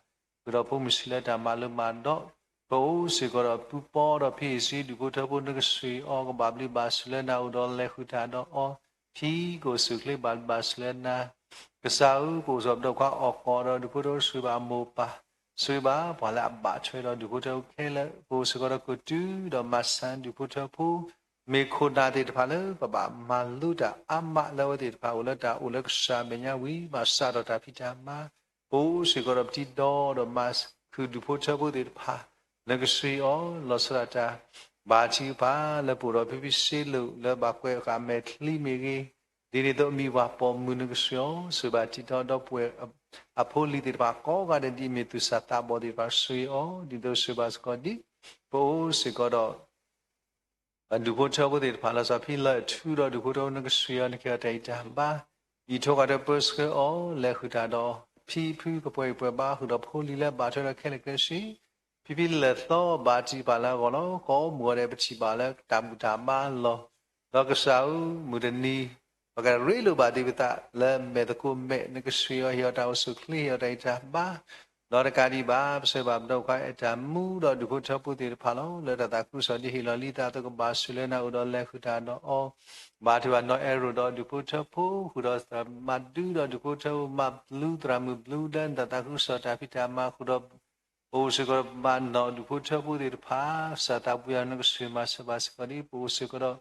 ဃုာ်ဒီးဖိမုၣ်ဆံးလၢတၢ်မၤလိမၤဒိး, ပအိၣ်စ့ၢ်ကီးဒီးပူပီဒီးဖံအ့ၣ်စံဒူၣ်ဖိထၢဖိ နကဆိၣ်ဂ့ၤအီၤ ကဘၣ်ဘျုးဘၣ်ဆိၣ်လၢနၤအိၣ်ဒီးလဲၤဃုာ်တၢ်ဒီးအီၤ, ဖံကအိၣ်ဆူၣ်ချ့ဘၣ်ဘျုးဘၣ်ဆိၣ်လၢနၤ ကစၢ်ဧၢ, ပအိၣ်စ့ၢ်ကီးပဒီးခွါအီၣ်ကီးဒီးဒူၣ်ဖိထၢဖိ ဆိၣ်ဂ့ၤဘၣ်အမိၢ်ပၢ်, ဆိၣ်ဂ့ၤဘၣ်ပှၤလၢအဘၣ်ထွဲဒီးဒူၣ်ဖိထၢဖိခဲလၢာ်, ပအိၣ်စ့ၢ်ကီးဒီးကတုၤဒီးမၤစၢၤဒူၣ်ဖိထၢဖိ, မ့ၢ်ခိၣ်နၢ်သ့ၣ်တဖၣ်လၢပဘၣ်မၤလိတၢ်အါမးလၢအဝဲသ့ၣ်တဖၣ်အိၣ်လၢတၢ်အိၣ်လၢကစၢ်အမဲာ်ညါဝံၤ မၤစးထီၣ်တၢ်ဖံးတၢ်မၤ, ပအိၣ်စ့ၢ်ကီးဒီးပတံၤဒီဒီးမၤခုၣ်ဒူၣ်ဖိထၢဖိသ့ၣ်တဖၣ်, နကဆိၣ်ဂ့ၤအီၤ လီၤဆီဒၣ်တၢ် ဘါထုကဖၣ်လၢပအိၣ်ဒီးဖံဖံစ့လိာ်လၢဘၣ်ကွဲးဃာ်အမဲာ်ချံမ့ၢ်ဂ့ၤ, ဒ်န့ၣ်အသိးအမံၤပှၢ်ပိာ်မုၣ်နကဆိၣ်ဂ့ၤအီၤ, ဆိၣ်ဂ့ၤဘၣ်တံၤဒီဒီပုၢ်ဝဲၢ်အဖိအလံၤသ့ၣ်တဖၣ်ကိးဂၤဒဲး ဒ်အမ့ၢ်သူၣ်စၢ်သးဘီၣ်သ့ၣ်တဖၣ် ဆိၣ်ဂ့ၤအီၤ, ဒ်သိးဆိၣ်ဂ့ၤဘၣ်စ့ၢ်ကီးဒ် ပအိၣ်စ့ၢ်ကီးဒီး ဒူၣ်ဖိထၢဖိသ့ၣ်တဖၣ် လီၤဆီဖံလၢအထူဒီးဒူၣ်ဖိထၢဖိ နကဆိၣ်ဂ့ၤအီၤ နကဟ့ၣ်အီၤတၢ်ဂံၢ်တၢ်ဘါ, အံးထိးဃာ်ဒီးပၢဆှၢအီၤ လဲၤဃုာ်တၢ်ဒီးဖံဖုကပှဲၤဂံၢ်ပှဲၤဘါ ဃုာ်ဒီးဖိလံၤလၢဘၣ်ထွဲဒီးခဲလၢာ်ခဲဆ့, ဖံဖံလဲၤသီဘါထုကဖၣ်လၢအဂီၢ်လီၤ. ကိးမုၢ်ဂီၤဒဲး ပထံၣ်ဘၣ်လၢတၢ်ဘူၣ်တၢ်ဘါလီၤ. ဒီးကစၢ်ဧၢ, မုၢ်တနံၤ ပကရ့လိာ်ဘၣ်သ့ၣ်ပသးလၢမဲာ်သကိးမဲာ် နကဆိၣ်ဂ့ၤအီၤ ဟ့ၣ်အီၤတၢ်အိၣ်ဆူၣ်ချ့ ဟ့ၣ်အီၤတၢ်ဂံၢ်တၢ်ဘါ, ဒီးတကးဒံးဘၣ် ပဆၢဘၣ်ပဒီပုၢ်ဝဲၢ်ခွါအဲၣ်တၢ်မူဒီးဒူၣ်ဖိထၢဖိသ့ၣ်တဖၣ်လီၤ. လၢတၢ်သးခုကစီၣ်ဒ်ဟ့ၣ်လီၤလံသးအသိး ကဘၣ်ဆိၣ်လၢနၤအိၣ်ဒီးလဲၤဃုာ်တၢ်ဒီးအီၤ, ဘါထုကဖၣ်နီၢ်အဲၣ်ရိၣ်ဒီးဒူၣ်ဖိထၢဖိ ဃုာ်ဒီးသရၣ်မၤဒုဒီးဒူၣ်ဖိထၢဖိ မၤဘျူးသရၣ်မုၣ်ဘျူး လၢနတၢ်သးခုကစီၣ်တၢ်ဖံးတၢ်မၤဃုာ်ဒီး ပအိၣ်စ့ၢ်ကီးဒီးပဘၣ်နီၢ်ဒူၣ်ဖိထၢဖိသ့ၣ်တဖၣ် ကစၢ်သးဘိယွၤ နကဆိၣ်ဂ့ၤမၤစၢၤဘၣ်စ့ၢ်ကီးဒ် ပအိၣ်စ့ၢ်ကီးဒီး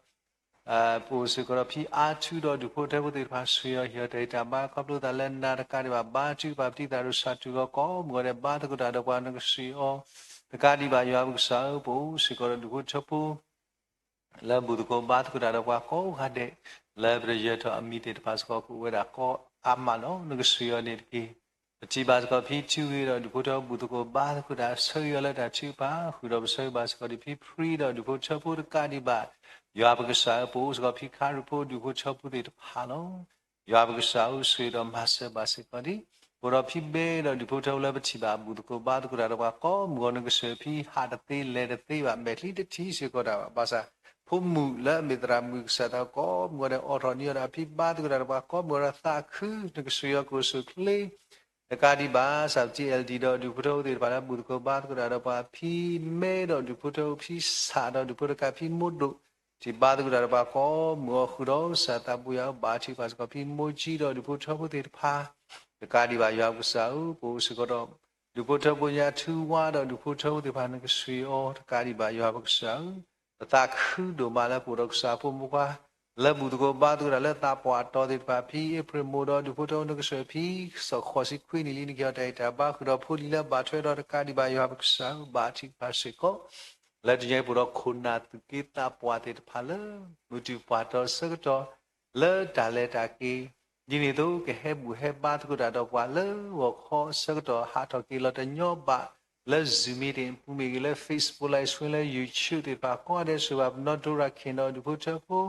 ပအိၣ်စ့ၢ်ကီးဒီးဖံအါထူဒီးဒူၣ်ဖိထၢဖိသ့ၣ်တဖၣ် ဆှၢအီၤဟ့ၣ်အီၤတၢ်ဂံၢ်တၢ်ဘါ ခီဖျိသးလၢနၤတကးဒံးဘၣ် ဘါထုကဖၣ်ပတံၤသးဒိၣ်ဆၣ်တူၢ်အီၤကိးမုၢ်ဂီၤဒဲး ဘါသကိးတၢ်ဒီးပှၤ နကဆှၢအီၤ တကးဒံးဘၣ် ယွၤပကစၢ်ဧၢ, ပအိၣ်စ့ၢ်ကီးဒီးဒူၣ်ဖိထၢဖိ လၢဘူၣ်သကိးဘါသကိးတၢ်ဒီးပှၤကိးဂၤဒဲး လၢပတယၢၤထီၣ်အမံၤသ့ၣ်တဖၣ်စ့ၢ်ကီး ကအိၣ်ဝဲဒၣ်ကိးအါမးလီၤ. နကဆှၢအီၤန့ၣ်တက့ၢ်. ပထံၣ်ဘၣ်စ့ၢ်ကီးဖံထူဂ့ၤဒီးဒူၣ်ဖိထၢဖိ ဘူၣ်သကိးဘါသကိးတၢ် ဆၢဂ့ၤအီၤလၢတၢ်ထုကဖၣ် ဃုာ်ဒီးပဆၢဂ့ၤဘၣ်စ့ၢ်ကီးဒံးဖံဖရံဒီးဒူၣ်ဖိထၢဖိတကးဒံးဘၣ် ယွၤပကစၢ်ဧၢ, ပအိၣ်စ့ၢ်ကီးဖံခါရူဖိ ဒူၣ်ဖိထၢဖိသ့ၣ်တဖၣ်လီၤ. ယွၤပကစၢ်ဧၢ, ဆှၢဒီးမၤစၢၤဘၣ်စ့ၢ်ကီးဒံး ပအိၣ်ဒီးဖံဘဲဒီးဒူၣ်ဖိထၢဖိလၢပထံၣ်ဘၣ် ဘူၣ်သကိးဘါသကိးတၢ်ဒီးပှၤကိးမုၢ်ဂီၤ နကဆှၢဖံဟးတသ့လဲၤတသ့ဘၣ် မဲာ်ချံတထံၣ်စ့ၢ်ကီးတၢ်ဘၣ် ဘၣ်ဆၣ် ဖိမုၣ်လၢအမ့ၢ်သရၣ်မုၣ်ကစၢ်သးကိးမုၢ်ဂီၤဒဲး အိးထီၣ်နံၤအီၤဒီးအဖံဘါသကိးတၢ်ဒီးပှၤကိးမုၢ်ဂီၤဒီးသးခု နကဆှၢအီၤကအိၣ်ဆူၣ်အိၣ်ချ့ တကးဒံးဘၣ် စးပတံ အဲလ်ဒီးဒူၣ်ဖိထၢဖိသ့ၣ်တဖၣ်လၢဘူၣ်သကိးဘါသကိးတၢ်ဒီးပှၤ ဖံမဲဒီးဒူၣ်ဖိထၢဖိ ဖံဆးဒီးဒူၣ်ဖိတကး ဖံမိၢ်ဒိၣ် ထံၣ်ဘါသကိးတၢ်ဒီးပှၤကိးမုၢ်ဂီၤ ဃုာ်ဒီးစၢ်သးပူၤယၤဧၢ, ဘါထုကဖၣ်စ့ၢ်ကီးဖံမိၢ်ကၠံဒီးဒူၣ်ဖိထၢဖိသ့ၣ်တဖၣ် တကးဒံးဘၣ် ယွၤပကစၢ်ဧၢ, ပအိၣ်စ့ၢ်ကီးဒီး ဒူၣ်ဖိထၢဖိညါထူဝါဒီးဒူၣ်ဖိထၢဖိသ့ၣ်တဖၣ် နကဆှၢအီၤ တကးဒံးဘၣ် ယွၤပကစၢ်ဧၢ, ပသးခုဒိၣ်မးလၢပအိၣ်ဒီးကစၢ်ဖိမုၣ်ဖိခွါ လၢဘူၣ်သကိးဘါသကိးတၢ်လၢသးပှၢ်အတီၤသ့ၣ်တဖၣ် ဖံအ့ဖြ့ၣ်မိၢ်ဒီးဒူၣ်ဖိထၢဖိ နကဆှၢဖံ စးဃိးဆံခွံနံၣ်လံ နကဟ့ၣ်အီၤတၢ်ဂံၢ်တၢ်ဘါ ဃုာ်ဒီးဖိလံၤလၢဘၣ်ထွဲဒီး တကးဒံးဘၣ် ယွၤပကစၢ်ဧၢ, ဘါထုကဖၣ်စ့ၢ်ကီး လၢတနံၤအံၤပအိၣ်ဒီးခိၣ်နၢ်သူၣ်က့သးပှၢ်သ့ၣ်တဖၣ်လၢ မုၢ်တူၢ်ပှၢ်တီၤဆၢကတီၢ် လၢတၢ်လဲၤတၢ်က့ၤ ဒ်န့ၣ်အသိး ကဟဲဘူၣ်ဟဲဘါသကိးတၢ်ဒီးပှၤလၢဂီၤခီအဆၢကတီၢ် ဟးထီၣ်က့ၤလီၤတညီဘၣ် လၢ Zoom meeting အပူၤမ့ၢ်ဂ့ၤ လၢ Facebook Live Stream လၢ YouTube သ့ၣ်တဖၣ် ကိးဂၤဒဲး ဆှၢဘၣ်ပနီၢ်ဒိရၣ်ခ့ၣ်ဒီးဒူၣ်ဖိထၢဖိ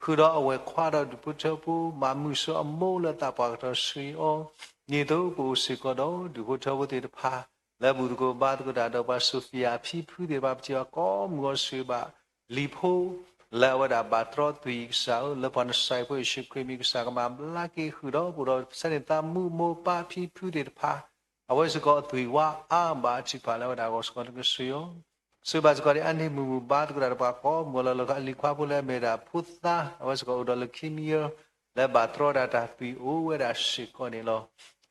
ဃုာ်ဒီးအဝဲၢ်ခွါဒီးဒူၣ်ဖိထၢဖိ မၤမုာ်ဆိအမိၢ်လၢသးပှၢ်ကတီၢ်ဆှၢအီၤ ဒ်သိးပအိၣ်စ့ၢ်ကီးဒီးဒူၣ်ဖိထၢဖိသ့ၣ်တဖၣ် လၢဘူၣ်သကိးဘါသကိးတၢ်ဒီးပှၤ Sophia ဖံဖုသ့ၣ်တဖၣ် ပထံၣ်ဘၣ်ကိးမုၢ်ဂီၤ ဆှၢဘၣ်လံၤဖိ လၢအဝဲဒၣ်ဘၣ်တြီသွံၣ် ကစၢ်ဧၢ, လၢပှၤနစဲးဖိယ့ၣ်ၡူးခရံာ်မံၤ ကစၢ်ကမၤဘျါက့ၤဃုာ်ဒီး ပအိၣ်ဒီးဆၢန့ၣ် သးမူမိၢ်ပၢ်ဖံဖုသ့ၣ်တဖၣ် အဝဲစ့ၢ်ကီးအသွံၣ်ဝါအါ ဘါထုကဖၣ်လၢအဝဲဒၣ်ဂီၢ်စ့ၢ်ကီး နကဆှၢအီၤ ဆှၢဘၣ်စ့ၢ်ကီးဒ်အါန့ၢ်မုၢ်ဘူၣ်ဘါသကိးတၢ်ဒီးပှၤကိးမုၢ်ဂီၤလီၤ. လၢအလံၤခွါဖိလၢအမ့ၢ်ဒၣ်ဖိသၣ် အဝဲစ့ၢ်ကီးအိၣ်ဒီး leukemia လၢဘၣ်တြီဒၣ်တၢ်သွံၣ်အိၣ်ဝဲဒၣ်စ့ၢ်ကီးန့ၣ်လီၤ.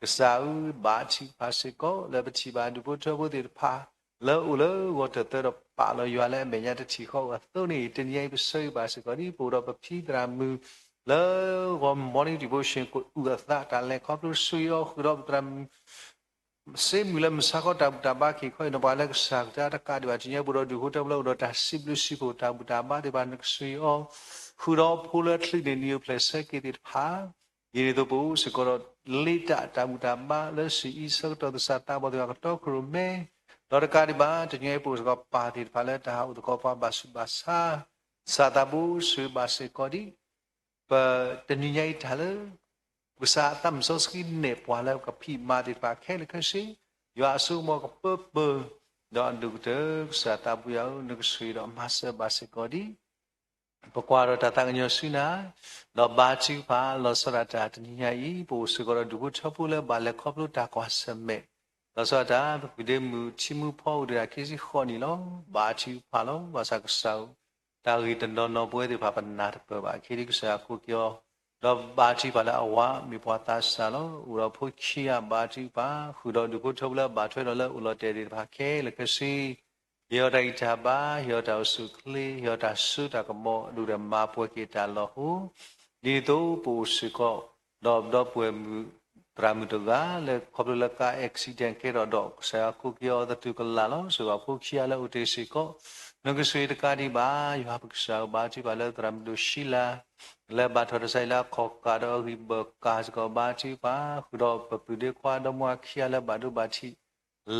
ကစၢ်ဧၢ, ဘါထုကဖၣ်စ့ၢ်ကီး လၢပထံၣ်ဘၣ်ဒူၣ်ဖိထၢဖိသ့ၣ်တဖၣ် လၢအအိၣ်လၢဂီၤတၢ်သၢဒီးပာ်လီၤယွၤလၢအမဲာ်ညါတထံၣ်ဃီအသိးန့ၣ် တနံၤအံၤ ပဆၢဂ့ၤဘၣ်စ့ၢ်ကီးဒ် ပအိၣ်ဒီးပဖံသရၣ်မုၣ် လၢဂီၤ morning devotion ကအုၣ်အသးတၢ်လဲၤခီဖျိဆှၢအီၤ ဃုာ်ဒီးပသရၣ်မုၣ် စ့မုၢ်လၢမုၢ်ဆါခီတၢ်ဘူၣ်တၢ်ဘါက့ၤခီအံၤန့ၣ် ပှၤလၢကစၢ်ကတၢၢ်တကးဒံးဘၣ် တနံၤအံၤ ပအိၣ်ဒီးဒူၣ်ဖိထၢဖိလၢအိၣ်ဒီးတၢ်စံးဘျုးစံးဖှိၣ်တၢ်ဘူၣ်တၢ်ဘါသ့ၣ်တဖၣ် နကဆှၢအီၤ ဃုာ်ဒီးဖိလၢအချုးန့ၣ် နံၤအိၣ်ဖျဲၣ်ဆၢက့ၤသ့ၣ်တဖၣ် ဒ်န့ၣ်အသိးပအိၣ်စ့ၢ်ကီးဒီး လ့တၢ်တၢ်ဘူၣ်တၢ်ဘါလၢစံးအံၤဆၢကတီၢ် သဆၣ်သးဘီၣ်သ့ၣ်တဖၣ်ကတီၢ်ခိၣ်ရိၣ်မဲ ဒီးတကးဒံးဘၣ် တနံၤအံၤပအိၣ်စ့ၢ်ကီးပၢ်သ့ၣ်တဖၣ်လၢတၢ်ဟးအိၣ်သကိးပှၤဘၣ်ဆူးဘၣ်ဆါ သဆၣ်သးဘိဆှၢဘၣ်စ့ၢ်ကီးဒ် ပတနံၤညါအံၤတၢ်လၢ ကစၢ်အသးမုၢ်စီဆှံနဲၣ်ပှၤလၢပကဖံးမၤသ့ၣ်တဖၣ်ခဲလၢာ်ခဲဆ့ ယွၤအစိကမီၤကပၢပၢၤ ဒီးအဒိၣ်ကတၢၢ် ကစၢ်သးပူၤယွၤဧၢ နကဆှၢဒီးမၤစၢၤဘၣ်စ့ၢ်ကီးဒ် ပကွၢ်ဒီးတၢ်သးကညီၤဆူနၤ ဒီးဘါထုကဖၣ်လီၤဆီဒၣ်တၢ်တနံၤညါအံၤ ပအိၣ်စ့ၢ်ကီးဒီးဒူၣ်ဖိထၢဖိလၢဘၣ်လဲၤခီဖျိတၢ်ကွၢ်ဆၢၣ်မဲာ် လီၤဆီဒၣ်တၢ် ပပုၢ်ဒ့မုၣ်ထံမူဖီအိၣ်ဒံးတၢ်ခံဆံဃိးနံၣ်လီၤ. ဘါထုကဖၣ်လီၤ. ဘၣ်ဆၣ်ကစၢ်ဧၢ တၢ်ဂ့ၢ်တနီၤနီၤပဝဲသ့ၣ်တဖၣ် ပနၢ်တပၢၢ်ဘၣ်အခံဒ်ကစၢ်ယွၤကိးက့ၤအီၤ ဒီးဘါထုကဖၣ်လၢအဝၤမ့ၢ်ပှၤသးစၢ်လီၤ. အိၣ်ဒီးဖိခံဂၤ ဘါထုကဖၣ် ဃုာ်ဒီးဒူၣ်ဖိထၢဖိလၢအဘၣ်ထွဲဒီးလၢအိၣ်လီၤတဲာ်သ့ၣ်တဖၣ်ခဲလၢာ်ခဲဆ့ ဟ့ၣ်အီၤတၢ်ဂံၢ်တၢ်ဘါ ဟ့ၣ်အီၤတၢ်အိၣ်ဆူၣ်အိၣ်ချ့ ဟ့ၣ်အီၤတၢ်စိတၢ်ကမီၤ ဒိၣ်ဒီးမၤပှဲၤက့ၤတၢ်လီၤဟိ ဒ်သိးပအိၣ်စ့ၢ်ကီး ဒီးပဒီပုၢ်ဝဲၢ်မုၣ် သရၣ်မုၣ်တဂၤလၢခီဖျိလၢကါ accident ကဲထီၣ်ဒီး ကစၢ်ယွၤကိးက့ၤအီၤသတူၢ်ကလာ်လီၤ. စ့ၢ်ကီးဖိခံဂၤလၢအိၣ်တ့ၢ်စ့ၢ်ကီး နကဆိၣ်ဂ့ၤတကးဒံးဘၣ် ယွၤပကစၢ်ဧၢ ဘါထုကဖၣ်လၢသရၣ်မုၣ်ဒိၣ်ၡံလၤ လၢဘၣ်ထီၣ်တၢ်ဆါဟံၣ်လၢအခီၣ်ကးဒီးအဂံၢ်ဘၢၣ်ကးစ့ၢ်ကီး ဘါထုကဖၣ် ဃုာ်ဒီးပပုၢ်ဒ့ခွါဒီမါခံဂၤလၢဘၣ်ဒိဘၣ်ထံး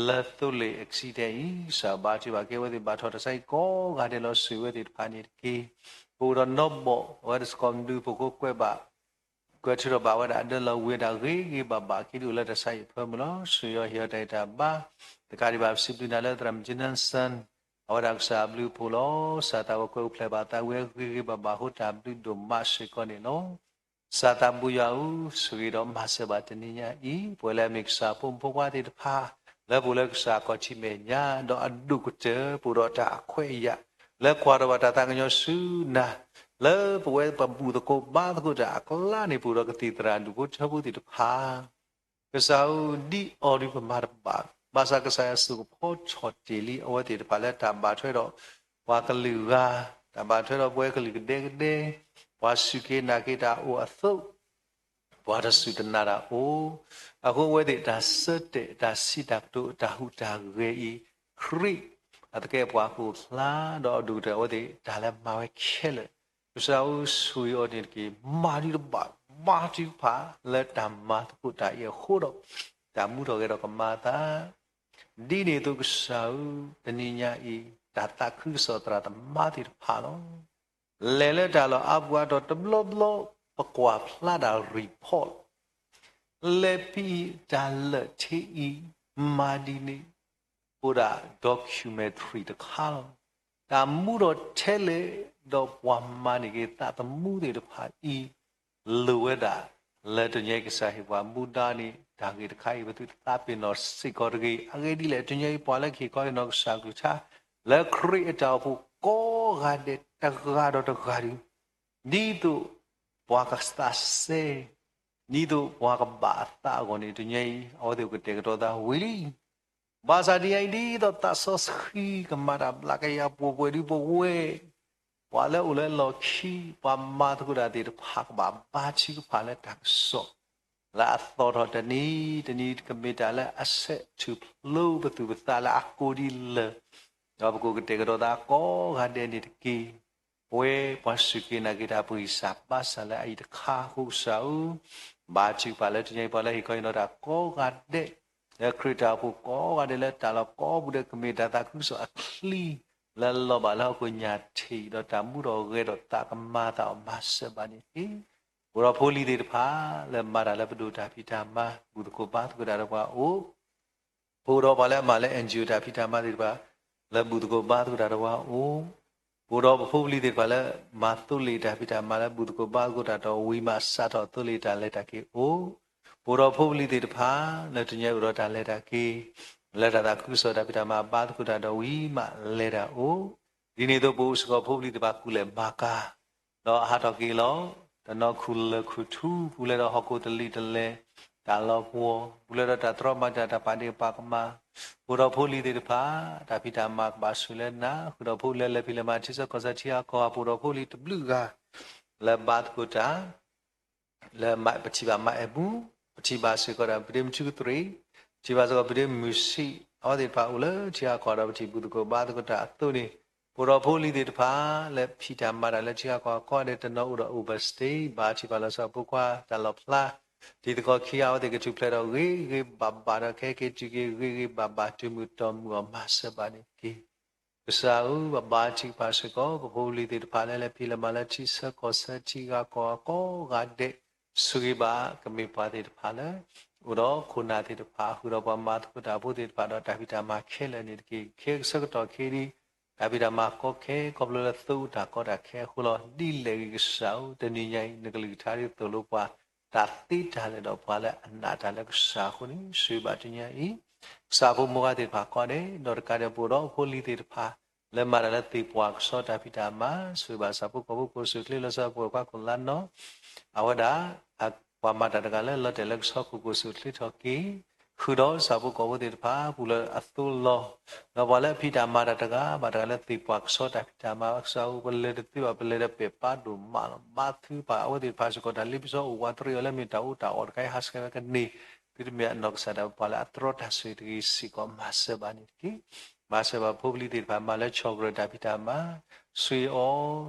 လၢသိလ့ၣ် accident အံၤ ကစၢ်ဘါထုကဖၣ်ကဲဝဲသ့ၣ် ဘၣ်ထီၣ်တၢ်ဆါဟံၣ်ကိးဂၤဒဲးလီၤ ဆိၣ်ဂ့ၤဝဲသ့ၣ်တဖၣ်န့ၣ်တက့ၢ်. ပအိၣ်ဒီးနီၢ်ဘီၣ် အဝဲတစ့ၢ်ကီးမနုၤ ပကကွဲးဘၣ် ကွဲးထုးထီၣ်ဘၣ်ဝဲဒၣ် အဒၢလီၤဝံၤအတၢ်ဂ့ၤဂ့ၤဘၣ်ဘၣ် က့ၤဒုးအိၣ်လၢတၢ်ဆါဟံၣ်အဖၢမုၢ်လီၤ. ဆိၣ်ဂ့ၤအီၤဟ့ၣ်အီၤတၢ်ဂံၢ်တၢ်ဘါ တကးဒံးဘၣ် ပစံးဘျုးနၤလၢသရၣ်မုၣ် Jensen အဝဲဒၣ်ကစၢ်အဘျုးအဖှိၣ်လီၤ. စၢ်သးဝဲကွဲးအိၣ်ဖျဲၣ်ဘၣ်သးဝံၤအဂ့ၤဂ့ၤဘၣ်ဘၣ်အဃိ တၢ်ဘျုးဒိၣ်မးစ့ၢ်ကီးန့ၣ်လီၤ. စၢ်သးဘိယွၤဧၢ, ဆိၣ်ဂ့ၤဒီးမၤစၢၤဘၣ်တနံၤညါအံၤ ပဝဲလၢအမ့ၢ်ကစၢ်အဖိမုၣ်ဖိခွါသ့ၣ်တဖၣ် လၢပအိၣ်လၢကစၢ်အခီၣ်ထံးမဲာ်ညါ ဒီးအဒိၣ်ကတၢၢ် ပအိၣ်ဒီးတၢ်အခွဲးအယာ် လၢကွၢ်ထီၣ်ဘၣ်တၢ်သးကညီၤဆူနၤ လၢပဝဲပဘူၣ်သကိးဘါသကိးတၢ်အကျါန့ၣ် ပအိၣ်ဒီးကသံၣ်သရၣ်ဒူၣ်ဖိထၢဖိသ့ၣ်တဖၣ် ကစၢ်ဧၢ, ဒ်အီၤဒုးပမၤတဘၣ်, ဘၣ်ဆၣ်ကစၢ်ယွၤစိာ်ကဖီထီၣ်တ့ၢ်လံအဝဲသ့ၣ်တဖၣ်လၢတၢ်ဘၣ်ထွဲဒီး ပှၤကလုာ်ဂၤ, တၢ်ဘၣ်ထွဲဒီးပဝဲကလုာ်ကဒဲကဒဲ, ပှၤစူၢ်က့ၤနာ်က့ၤတၢ်အိၣ်အသိး, ပှၤတစူၢ်တနာ်တၢ်အိၣ်, အဃိအဝဲသ့ၣ်တၢ်ဆၢတဲာ် တၢ်စံးတၢ်ကတိၤ တၢ်ဟူးတၢ်ဂဲၤအံၤ, ခရံာ်အသကဲးပဝးကအိၣ်ဖျါ ဒီးအဒိၣ်ကတၢၢ်အဝဲသ့ၣ်တၢ်လၢမၤဝဲခဲလၢာ်, ကစၢ်ဧၢ ဆိၣ်ဂ့ၤအီၤန့ၣ်တက့ၢ်. မၤဒံးတဘၣ် မၤတုၤဖးလၢတၢ်မၤသကိးတၢ်အံၤအဃိဒီး, တၢ်မူထီၣ်ဂဲၤထီၣ်ကမၤအသး ဒ်န့ၣ်အသိးကစၢ်ဧၢ, တနံၤညါအံၤ တၢ်သးခုကစီၣ်သရၣ်သမါသ့ၣ်တဖၣ်လီၤ. လဲၤလၢတၢ်လီၢ်အါပူၤအါတီၤတဘျီဘျီ ပကွၢ်ဖျါတၢ် report လၢဖဲအံၤ တၢ်လၢာ်ထံအံၤ မၤဒ်န့ၣ် အိၣ်ဒၣ် documentary တခါလီၤ. တၢ်မူထီၣ်ထဲလဲၣ် ဒီးပှၤမၤန့ၢ်က့ၤသးသမူသ့ၣ်တဖၣ်အံၤ လိၣ်ဝဲဒၣ် လၢတနံၤအံၤကစၢ်ဟ့ၣ်ပှၤမူဒါန့ၣ် တၢ်ဂ့ၢ်တခါအံၤ ပသုတသးပ့ၤနီၣ်စ့ၢ်ကီးတဂ့ၤ. အဂ့ၢ်ဒ်လဲၣ် တနံၤအံၤပှၤလၢကဟ့ၣ်ခီဟ့ၣ်နီၤကစၢ်ကလုၢ်ကထါ လၢခရံာ်အတၢ်အိၣ်ဖှိၣ်ကိးဂၤဒဲးတဂၤဒီးတဂၤဒီး ဒ်သိးပှၤကသးစဲ ဒ်သိးပှၤကဘၣ်အသးအဂီၢ်န့ၣ် တနံၤအံၤ အဝဲသ့ၣ်ကတဲာ်ကတီၤသးဝံၤလံ. ဘၣ်ဆၣ်တနံၤအံၤ ဒ်သိးသးစီဆှံကမၤတၢ်ဘျးကယၤပှဲၤပှဲၤဒ်ပဝဲ ပှၤလၢအိၣ်လၢလီၢ်ခံ ပှၤမၤသကိးတၢ်သ့ၣ်တဖၣ်ကဘၣ်ဘါထုကဖၣ်လၢတၢ်ကစီၣ် လၢအသီၣ်ထီၣ်တနံၤတနံၤ ကမ့ၢ်တၢ်လၢအဆဲးထူၣ်ဖျိပသူၣ်ပသးလၢအကိးဒ်လၢာ် ဒီးပကအိၣ်ကတဲာ်ကတီၤသးကိးဂၤဒဲးန့ၣ်တက့ၢ်. ပဝဲပှၤစူၢ်က့ၤနာ်က့ၤတၢ်ပဂံၢ်စၢ်ဘါစၢ်လၢအအံၤတခါအဃိကစၢ်ဧၢ, ဘါထုကဖၣ်လၢတနံၤအံၤ ပှၤလၢဟ့ၣ်ခီဟ့ၣ်နီၤတၢ်ကိးဂၤဒဲး, လၢခရံာ်တၢ်အိၣ်ဖှိၣ်ကိးဂၤဒဲးလၢတၢ်လီၢ်ကိးပူၤဒဲး ကမ့ၢ်တၢ်သးခုကစီၣ်အချံ လၢလီၤဘၣ်လၢဟီၣ်ခိၣ်ညၣ်ထံး ဒီးတၢ်မူထီၣ်ဂဲၤထီၣ်သးကမၤသးအီၤမၤစၢၤဘၣ်န့ၣ်တက့ၢ်. အိၣ်ဒီးဖိလံၤသ့ၣ်တဖၣ် လၢမၤတၢ်လၢပဒိၣ်တၢ်ဖံးတၢ်မၤ ဘူၣ်သကိးဘါသကိးတၢ်ဒီးပှၤအိၣ် ပအိၣ်ဒီးပှၤလၢအမၤလၢ NGO တၢ်ဖံးတၢ်မၤသ့ၣ်တဖၣ် လၢဘူၣ်သကိးဘါသကိးတၢ်ဒီးပှၤအိၣ်, ပအိၣ်ဒီးပဖိပလံၤသ့ၣ်တဖၣ်လၢ မၤသိလ့ၣ်တၢ်ဖံးတၢ်မၤလၢဘူၣ်သကိးဘါသကိးတၢ်ဒီးဝံၤမး စးထီၣ်သိလ့ၣ်တၢ်လဲၤတၢ်က့ၤအိၣ်, ပအိၣ်ဒီးဖိပလံၤသ့ၣ်တဖၣ် လၢတနံၤအံၤအိၣ်ဒီးတၢ်လဲၤတၢ်က့ၤ လၢတၢ်သးခုကစီၣ်တၢ်ဖံးတၢ်မၤဘါသကိးတၢ်ဒီးဝံၤမးလဲၤတၢ်အိၣ်, ဒ်န့ၣ်အသိးပအိၣ်စ့ၢ်ကီးဖိပလံၤသ့ၣ်တဖၣ်ကူၣ်လဲၤမၤကၤ ဒီးအဟးထီၣ်က့ၤလီၤ. တနီၤခူၣ်လၢၢ်ခူၣ်ထူ ပူၤလဲၤဒီးဟီၣ်ခိၣ်တလံာ်တလဲၤ တၢ်လီၤပှီၢ် ပူၤလဲၤဒီးတၢ်တြီမၤတၢ်တၢ်ပာ်ဒ့ၣ်ပာ်ကမၣ်, အိၣ်ဒီးဖိလံၤသ့ၣ်တဖၣ် တၢ်ဖံးတၢ်မၤကဘၣ်ဆူၣ်လၢနၤ ဃုာ်ဒီးဖိလံၤလၢလဲၤဖံးလဲၤမၤထံဆၢကီၢ်ဆၢထံဂၤကီၢ်ဂၤ ပအိၣ်ဒီးဖိလံၤတဘျုးဂၤ လၢဘါသကိးတၢ် လၢပထံၣ်ဘၣ်မၤအဲၣ်ပူၤ, ပထံၣ်ဘၣ်စ့ၢ်ကီးဒီးပဒ့မုၢ်ထူကတြ့ၣ်, ပထံၣ်ဘၣ်စ့ၢ်ကီးပဒ့မုၢ်ဆံး အဝဲသ့ၣ်တဖၣ်အိၣ်လၢထံဂၤကီၢ်ဂၤဒီးပထံၣ်ဘူၣ်သကိးဘါသကိးတၢ်အသိးန့ၣ်, ပအိၣ်ဒီးဖိလံၤသ့ၣ်တဖၣ် လၢဖံးတၢ်မၤတၢ်လၢထံဂၤကီၢ်ဂၤကိးဂၤဒဲး တနီၤအိၣ်ဒီး overstay ဘၣ်ထံၣ်ဘၣ်လီၤဆီဖိခွါတၢ်လီၣ်ဖျါ, တံၤသကိးခံဂၤအဝဲသ့ၣ်ကထူၣ်ဖျဲးဒီးဂ့ၤဂ့ၤဘၣ်ဘၣ်ဒီး ကဟဲက့ၤတုၤက့ၤဂ့ၤဂ့ၤဘၣ်ဘၣ် တုၤမုၢ်တီၢ်မုၢ်အီၤမၤစၢၤဘၣ်န့ၣ်တက့ၢ်. ကစၢ်ဧၢ, ပဘါထုကဖၣ်စ့ၢ်ကီး ပဖိပလံၤသ့ၣ်တဖၣ်လၢလဲၤဖံးလဲၤမၤလၢထံဆၢကီၢ်ဆၢထံဂၤကီၢ်ဂၤကိးဂၤဒဲး, ဆိၣ်ဂ့ၤဘၣ်ကမ့ၢ်ပှၤသ့ၣ်တဖၣ်လၢ အိၣ်ဒီးခိၣ်နၢ်သ့ၣ်တဖၣ် ဃုာ်ဒီးပှၤမၤသကိးတၢ်ဖိသ့ၣ်တဖၣ်ဒီးတၢ်ဖံးတၢ်မၤခဲလၢာ်န့ၣ်တက့ၢ်. ခဲကဆၢကတီၢ်ခဲအံၤ တၢ်ဖံးတၢ်မၤကီခဲ ခီဖျိလၢသုအိၣ်တၢ်ကီတၢ်ခဲအဃိလီၤ. ဒ်လဲၣ်ဂ့ၤကစၢ်ဧၢ, တနံၤညါအံၤ နကလုၢ်ကထါဒ်သိးလိပှၤ တၢ်သ့တၢ်လၢာ်ဒီးပှၤလၢအနာ်တၢ်လၢကစၢ်အဃိန့ၣ် ဆိၣ်ဂ့ၤဘၣ်တနံၤညါအံၤ ကစၢ်ဖိမုၢ်ဂၤသ့ၣ်တဖၣ်ကိးဂၤဒဲး, ဒီးတကးဒံးပအိၣ်ဒီးဖိလံၤသ့ၣ်တဖၣ် လၢမၤတၢ်လၢသ့ၣ်ပှၢ်ကဆီတၢ်ဖံးတၢ်မၤ, ဆိၣ်ဂ့ၤဘၣ်ဆၣ်ဖိကီၢ်ဖိကိးဆူၣ်ချ့လီၤဆီဖိခွါခိၣ်လါနီၤ, အဝဲဒၣ် ပှၤမၤတၢ်တဂၤလၢလီၤတဲာ်လၢကဆီခိၣ်ကိးဆူၣ်ချ့ထီၣ်က့ၤ, ဃုာ်ဒီးဆၣ်ဖိကီၢ်ဖိသ့ၣ်တဖၣ် ပူၤလၢအသိလီၤ, ဒီးပှၤလၢအဖံးတၢ်မၤတၢ်တဂၤဘၣ်တဂၤလၢသ့ၣ်ပှၢ်ကဆီတၢ်ဖံးတၢ်မၤ ကစၢ်ဧၢ ပလဲၤတသ့ဘၣ် ပလဲၤဒီးပဲာ်ပါဒိၣ်မးလီၤ. ဘါထုကဖၣ်အဝဲသ့ၣ်တဖၣ်စ့ၢ်ကီး တၢ်လ့ပစီအိၣ်ဝးတရံးအီၤလၢမ့ၢ်တၢ်အိၣ်တၢ်အီၣ်တခါအံၤ ဟးဆှဲးဝဲကန့ၢ် သုတမ့ၢ်အနီၢ်ကစၢ်ဒၣ်ပှၤလၢအတြီတၢ်ဆိၣ်ဂ့ၤတဂ့ၤစ့ၢ်ကီး မၤစၢၤဘၣ်န့ၣ်တက့ၢ်. မၤစၢၤဘၣ်ဖိပလံၤသ့ၣ်တဖၣ် မၤလၢဆီၣ်ကရၢၢ်တၢ်ဖံးတၢ်မၤ, ဆှံအီၤ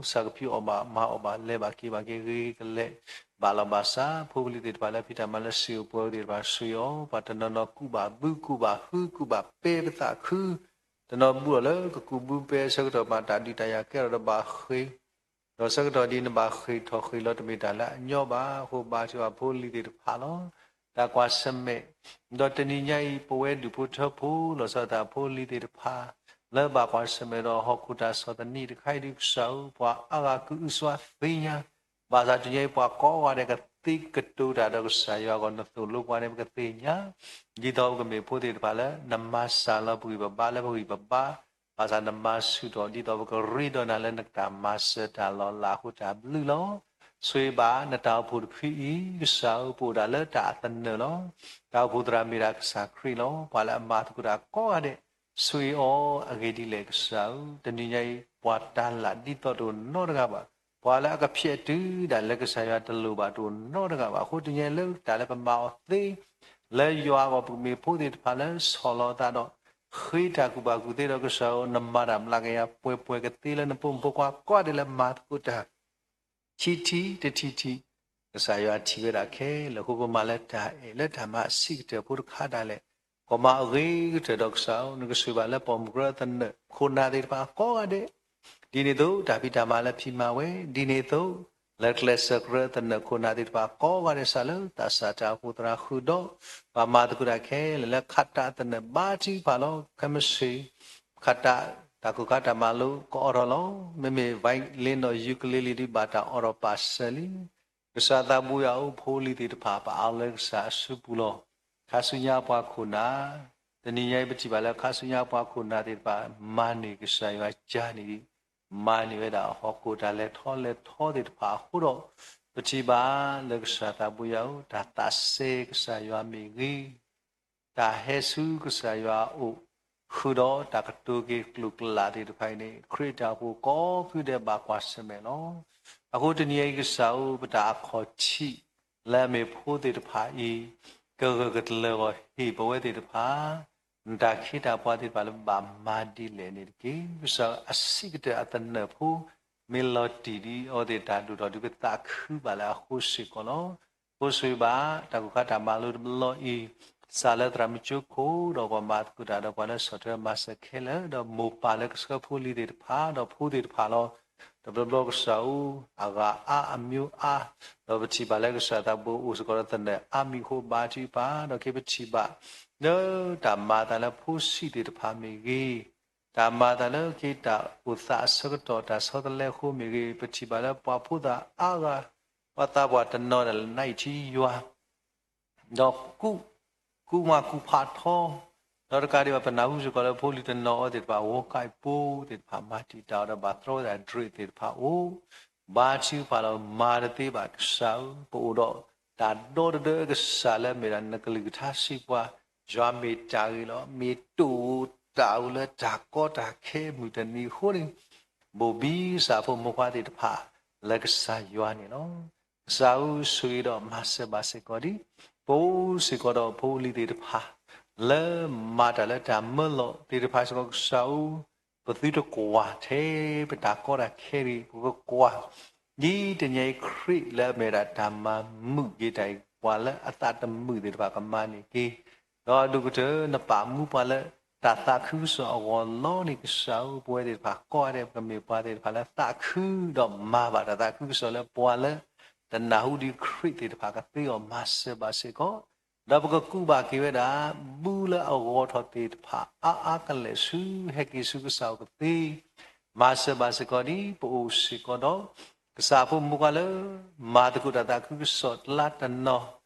ဆၣ်ကဖံးအီၣ်ဘၣ်မၤအီၣ်ဘၣ် လဲၤဘၣ်က့ၤဘၣ်က့ၤဂ့ၤကလဲာ် ဘၣ်လီၤဘၣ်စး, ဖိပလံၤသ့ၣ်တဖၣ်လၢဖံးတၢ်မၤလၢစံာ်အိၣ်ပှဲၤအိၣ်သ့ၣ်တဖၣ် ဆှံအီၤ ပှၤတနီၤနီၤကူးဘၣ်ဘု ကူးဘၣ်ဟု ကူးဘၣ်ပဲပသးခု, တနီၤဘုအီၤလၢကကူးဘုပဲအဆၢကတီၢ် ဘၣ်တၢ်ဒုးတၢ်ယၤကဲထီၣ်ဒီးဘၣ်ဃ့ၢ် ဒီးဆၢကတီၢ်ဒ်နဘၣ်ဃ့ၢ်ထီၣ်ဃ့ၢ်လီၤ တမ့ၢ်တၢ်လၢအညီဘၣ်. အဃိဘါထုကဖၣ်ဖိလံၤသ့ၣ်တဖၣ်လီၤ. တၢ်ကွၢ်ဆၢၣ်မဲာ်, ဒီးတနံၤညါအံၤ ပဝဲဒူၣ်ဖိထၢဖိ လီၤဆီဒၣ်တၢ်ဖိလံၤသ့ၣ်တဖၣ် လၢဘၣ်ကွၢ်ဆၢၣ်မဲာ်ဒီးဟီၣ်ခိၣ်တၢ်ဆီၣ်သနံးတခါအံၤဒုး ကစၢ်ဧၢ ပှၤအါဂၤကအုကစွါသ့ၣ်ညါ, ဘၣ်ဆၣ်တနံၤညါအံၤ ပှၤကိးဂၤဒဲးကသ့ကတိၤတၢ်ဒီးကစၢ်ယွၤအဂီၢ် နသိၣ်လိပှၤန့ၣ် ပကသ့ၣ်ညါ, ဒ်သိးပကမ့ၢ်ဖိသ့ၣ်တဖၣ်လၢ နမၤစၢ်လီၤပဂံၢ်ပဘါလၢပဂံၢ်ပဘါ ဘၣ်ဆၣ်နမၤဆူၣ်ထီၣ် ဒ်သိးပကရ့ဒီးနၤလၢနတၢ်မၤစၢၤတၢ်လီၤလးအဃိတၢ်ဘျုးလီၤ. ဆိၣ်ဂ့ၤဘၣ်နတၢ်အိၣ်ဖှိၣ်တဖုအံၤ ကစၢ်ဧၢ ပအိၣ်ဒၣ်လၢတၢ်အသနၢၣ်လီၤ. တၢ်အိၣ်ဖှိၣ်သရၣ်မ့ၢ်ဒၣ်ကစၢ်ခရံာ်လီၤ. ပှၤလၢအမၤသကိးတၢ်ကိးဂၤဒဲး ဆိၣ်ဂ့ၤအီၤအဂ့ၢ်ဒ်လဲၣ်ကစၢ်ဧၢ, တနံၤညါအံၤ ပှၤတၢ်လၢ်ဒ်သိးတအိၣ်နီတဂၤဘၣ်. ပှၤလၢအကဖျဲးတုၤဒၣ်လဲာ်ကစၢ်ယွၤတလိၣ်ဘၣ်တအိၣ်နီတဂၤဘၣ်. အဃိတနံၤအံၤလၢတၢ်လၢပမၤအီၤသ့ လၢယွၤအဂီၢ်ပကမ့ၢ်ဖိသ့ၣ်တဖၣ်လၢဆီၣ်လီၤအသးဒီး ဃ့တၢ်ကူၣ်ဘၣ်ကူၣ်သ့ဒီးကစၢ်ဧၢ, နမၤတၢ်မျးကယၤပှဲၤပှဲၤကသ့လၢနပိာ်မုၣ်ဖိခွါကိးဂၤဒဲးလၢမၤသကိးတၢ် ထံထံတထံထံ, ကစၢ်ယွၤထံၣ်ဝဲဒၣ်ခဲလၢာ်အဃိ ပမၤလၢတၢ်အဲၣ်လၢတၢ်မၤအဆံးကတၢၢ်ဖိတခါဒၣ်လဲာ်, ကမၤအဂ့ၤကတၢၢ်ဒီးကစၢ်ဧၢ, နကဆိၣ်ဂ့ၤဘၣ်လၢပိာ်မုၣ်ကရၢသနၢၣ်ခိၣ်နၢ်သ့ၣ်တဖၣ်ကိးဂၤဒဲး, ဒ်န့ၣ်အသိးတၢ်ဖံးတၢ်မၤလၢဖံးမၤဝဲ, ဒ်န့ၣ်အသိး လၢကျဲးစၢးကရၢသနၢၣ်ခိၣ်နၢ်သ့ၣ်တဖၣ်ကိးဂၤဒဲး စးလၢသးစၢ်တၢ်အိၣ်ဖှိၣ်သရၣ်ဃုာ်ဒီး ပှၤမၤသကိးတၢ်ခဲလၢာ်လၢခးတးသနၢၣ်ဘါထုကဖၣ်လီၤ. ခဲမုၢ်ဆ့ၣ် ခးတး တၢ်ကူၣ်ခါတၢ်မၤလိကအိးထီၣ်လီၤ. မ့မ့ၢ် violin ဒီး ukulele ဒ်ဘၣ်တၢ်အိးထီၣ်ပာ်စၢၤလံ. ကစၢ်သးဘိယွၤဧၢ, ဖိလံၤသ့ၣ်တဖၣ် ပအးလၢကစၢ်အစုပူၤလီၤ. ခါဆူညါပှၤခိၣ်နၢ်, တနံၤညါအံၤပထံၣ်ဘၣ်လၢခါဆူညါပှၤခိၣ်နၢ်သ့ၣ်တဖၣ် မၤန့ၢ်ကစၢ်ယွၤကၢ်န့ၣ်ဒံး, မၤန့ၢ်ဝဲဒၣ်ဟီၣ်ခိၣ်တၢ်လဲၤထီၣ်လဲၤထီသ့ၣ်တဖၣ်အဃိဒီး, ပထံၣ်ဘၣ်လၢကစၢ်သးဘိယွၤဧၢ, တၢ်သးစဲကစၢ်ယွၤမ့ၢ်ဂ့ၤ တၢ်ဟဲဆူကစၢ်ယွၤအအိၣ် ဃုာ်ဒီးတၢ်ကတိၤက့ၤကျိာ်ကျးသ့ၣ်တဖၣ်အံၤန့ၣ် ခရံာ်တၢ်အိၣ်ဖှိၣ်ကိးဖုဒဲးဘၣ်ကွၢ်ဆၢၣ်မဲာ်လီၤ. အဃိတနံၤအံၤကစၢ်ဧၢ, ပတၢ်အခီၣ်ထံးလၢအမ့ၢ်ဖိသ့ၣ်တဖၣ်အံၤ ကဂၢၢ်ကတလၢၢ်ဂီၤဟ့ၣ်ပဝဲသ့ၣ်တဖၣ် နတၢ်ခ့တၢ်ပှၤသ့ၣ်တဖၣ်လၢဘၣ်မၤဒ်လဲၣ်န့ၣ်တက့ၢ်. ကစၢ်အဆံးကတၢၢ်အသနၢၣ်ဖိ မ့ၢ်လီၤတံၢ်ဒ်အဝဲသ့ၣ်တၢ်ဒိၣ်ထီၣ်ဒုးပသးခုဘၣ်လၢအဃိစ့ၢ်ကီးလီၤ. အဃိဆိၣ်ဂ့ၤဘၣ် တၢ်ကူၣ်ခါတၢ်မၤလိတဘျီအံၤ စးလၢသရၣ်မုၣ်ကၠိခိၣ် ဒီးပှၤမၤသကိးတၢ်ဒီးပှၤလၢဆီၣ်ထွဲမၤစၢၤခဲလၢာ် ဒီးမိၢ်ပၢ်လၢကဆှၢဖိလံၤသ့ၣ်တဖၣ် ဒီးဖိသ့ၣ်တဖၣ်လီၤ. တဘျီဘျီကစၢ်ဧၢ အဂၤအါအမျိုးအါ ဒီးပထံၣ်ဘၣ်လၢကစၢ်သးဘိအိၣ်စ့ၢ်ကီးဒီးသနၢၣ်အါမံၤအဃိဘါထုကဖၣ် ဒီးက့ၤပထံၣ်ဘၣ် လၢတၢ်မၤအသးလၢဖိဆံးသ့ၣ်တဖၣ်မ့ၢ်ဂ့ၤ တၢ်မၤအသးလၢက့ၤတၢ်အိၣ်သးအဆၢကတီၢ်တၢ်ဆီတလဲအဃိမ့ၢ်ဂ့ၤ ပထံၣ်ဘၣ်လၢပှၤဖိသၣ်အါဂၤ ပှၤသးပှၢ်တနီၤဒၣ်လဲာ်နံၣ်ထံယွၤ ဒီးကူ ကူမၤကူဖးထီ ဒီးတကးဒံးဘၣ် ပနၢ်ဟူစ့ၢ်ကီးလၢဖိလံၤတနီၤအီၤသ့ၣ်တဖၣ် ဂီၤကၢ်ပိသ့ၣ်တဖၣ် မၤတံာ်တာ်အီၤဒီးဘၣ်တြီဝဲဒၣ်ဒြ့ၣ်သ့ၣ်တဖၣ်အိၣ် ဘါထုကဖၣ်လီၤ မၤတသ့ဘၣ်ကစၢ်ဧၢ, ပအိၣ်ဒီးတၢ်ဒီတဒၢကစၢ်လၢအမ့ၢ်ဒၣ်နကလုၢ်ကထါစံးပှၤ ယွၤမ့ၢ်တၢ်ဂ့ၤလီၤ. မ့ၢ်တအိၣ်တၢ်အိၣ်လၢတၢ်ကီတၢ်ခဲမုၢ်တနံၤအဃိန့ၣ် ဘိၣ်ဘံကစၢ်ဖိမုၣ်ဖိခွါသ့ၣ်တဖၣ် လၢကစၢ်ယွၤန့ၣ်လီၤ. ကစၢ်ဧၢ ဆိၣ်ဂ့ၤဒီးမၤစၢၤဘၣ်စ့ၢ်ကီးဒံး ပအိၣ်စ့ၢ်ကီးဒီးဖိလံၤသ့ၣ်တဖၣ် လၢမၤတၢ်လၢတၢ်မၢလီၤသ့ၣ်တဖၣ်စ့ၢ်ကီး ကစၢ်ဧၢ ပသုတကွၢ်ထဲပတၢ်ကီတၢ်ခဲဒံး ပကကွၢ် ဒ်တနံၤအံၤခရံာ်လၢအမ့ၢ်ဝဲဒၣ်တၢ်မၤမုာ်က့ၤတၢ်အံၤ ပှၤလၢအသးတမုာ်သ့ၣ်တဖၣ်ကမၤန့ၢ်က့ၤ ဒီးအဒိၣ်ကတၢၢ် နပာ်မူပှၤလၢတၢ်သးခုကစီၣ်အဂီၢ်လီၤန့ၣ် ကစၢ်ဧၢ ပဝဲသ့ၣ်တဖၣ်ကိးဂၤဒဲး ပကမ့ၢ်ပှၤသ့ၣ်တဖၣ်လၢသးခု ဒီးမၤဘၣ်တၢ်သးခုကစီၣ်လၢပှၤလၢတနၢ်ဟူဒံးခရံာ်သ့ၣ်တဖၣ်ကသ့အီၤ မၤစၢၤဘၣ်စ့ၢ်ကီး ဒီးပကကူးဘၣ်က့ၤဝဲဒၣ် ဘုလၢအဂီၤထီၣ်သ့ၣ်တဖၣ် အါအါကလဲာ်ဆူ ဟဲက့ၤဆူကစၢ်အအိၣ်ကသ့ မၤစၢၤဘၣ်စ့ၢ်ကီးဒံး ပအိၣ်စ့ၢ်ကီးဒီး ကစၢ်ဖိမုၣ်ဖိခွါလၢ မၤသကိးတၢ်သးခုကစီၣ်တလါတနီၤ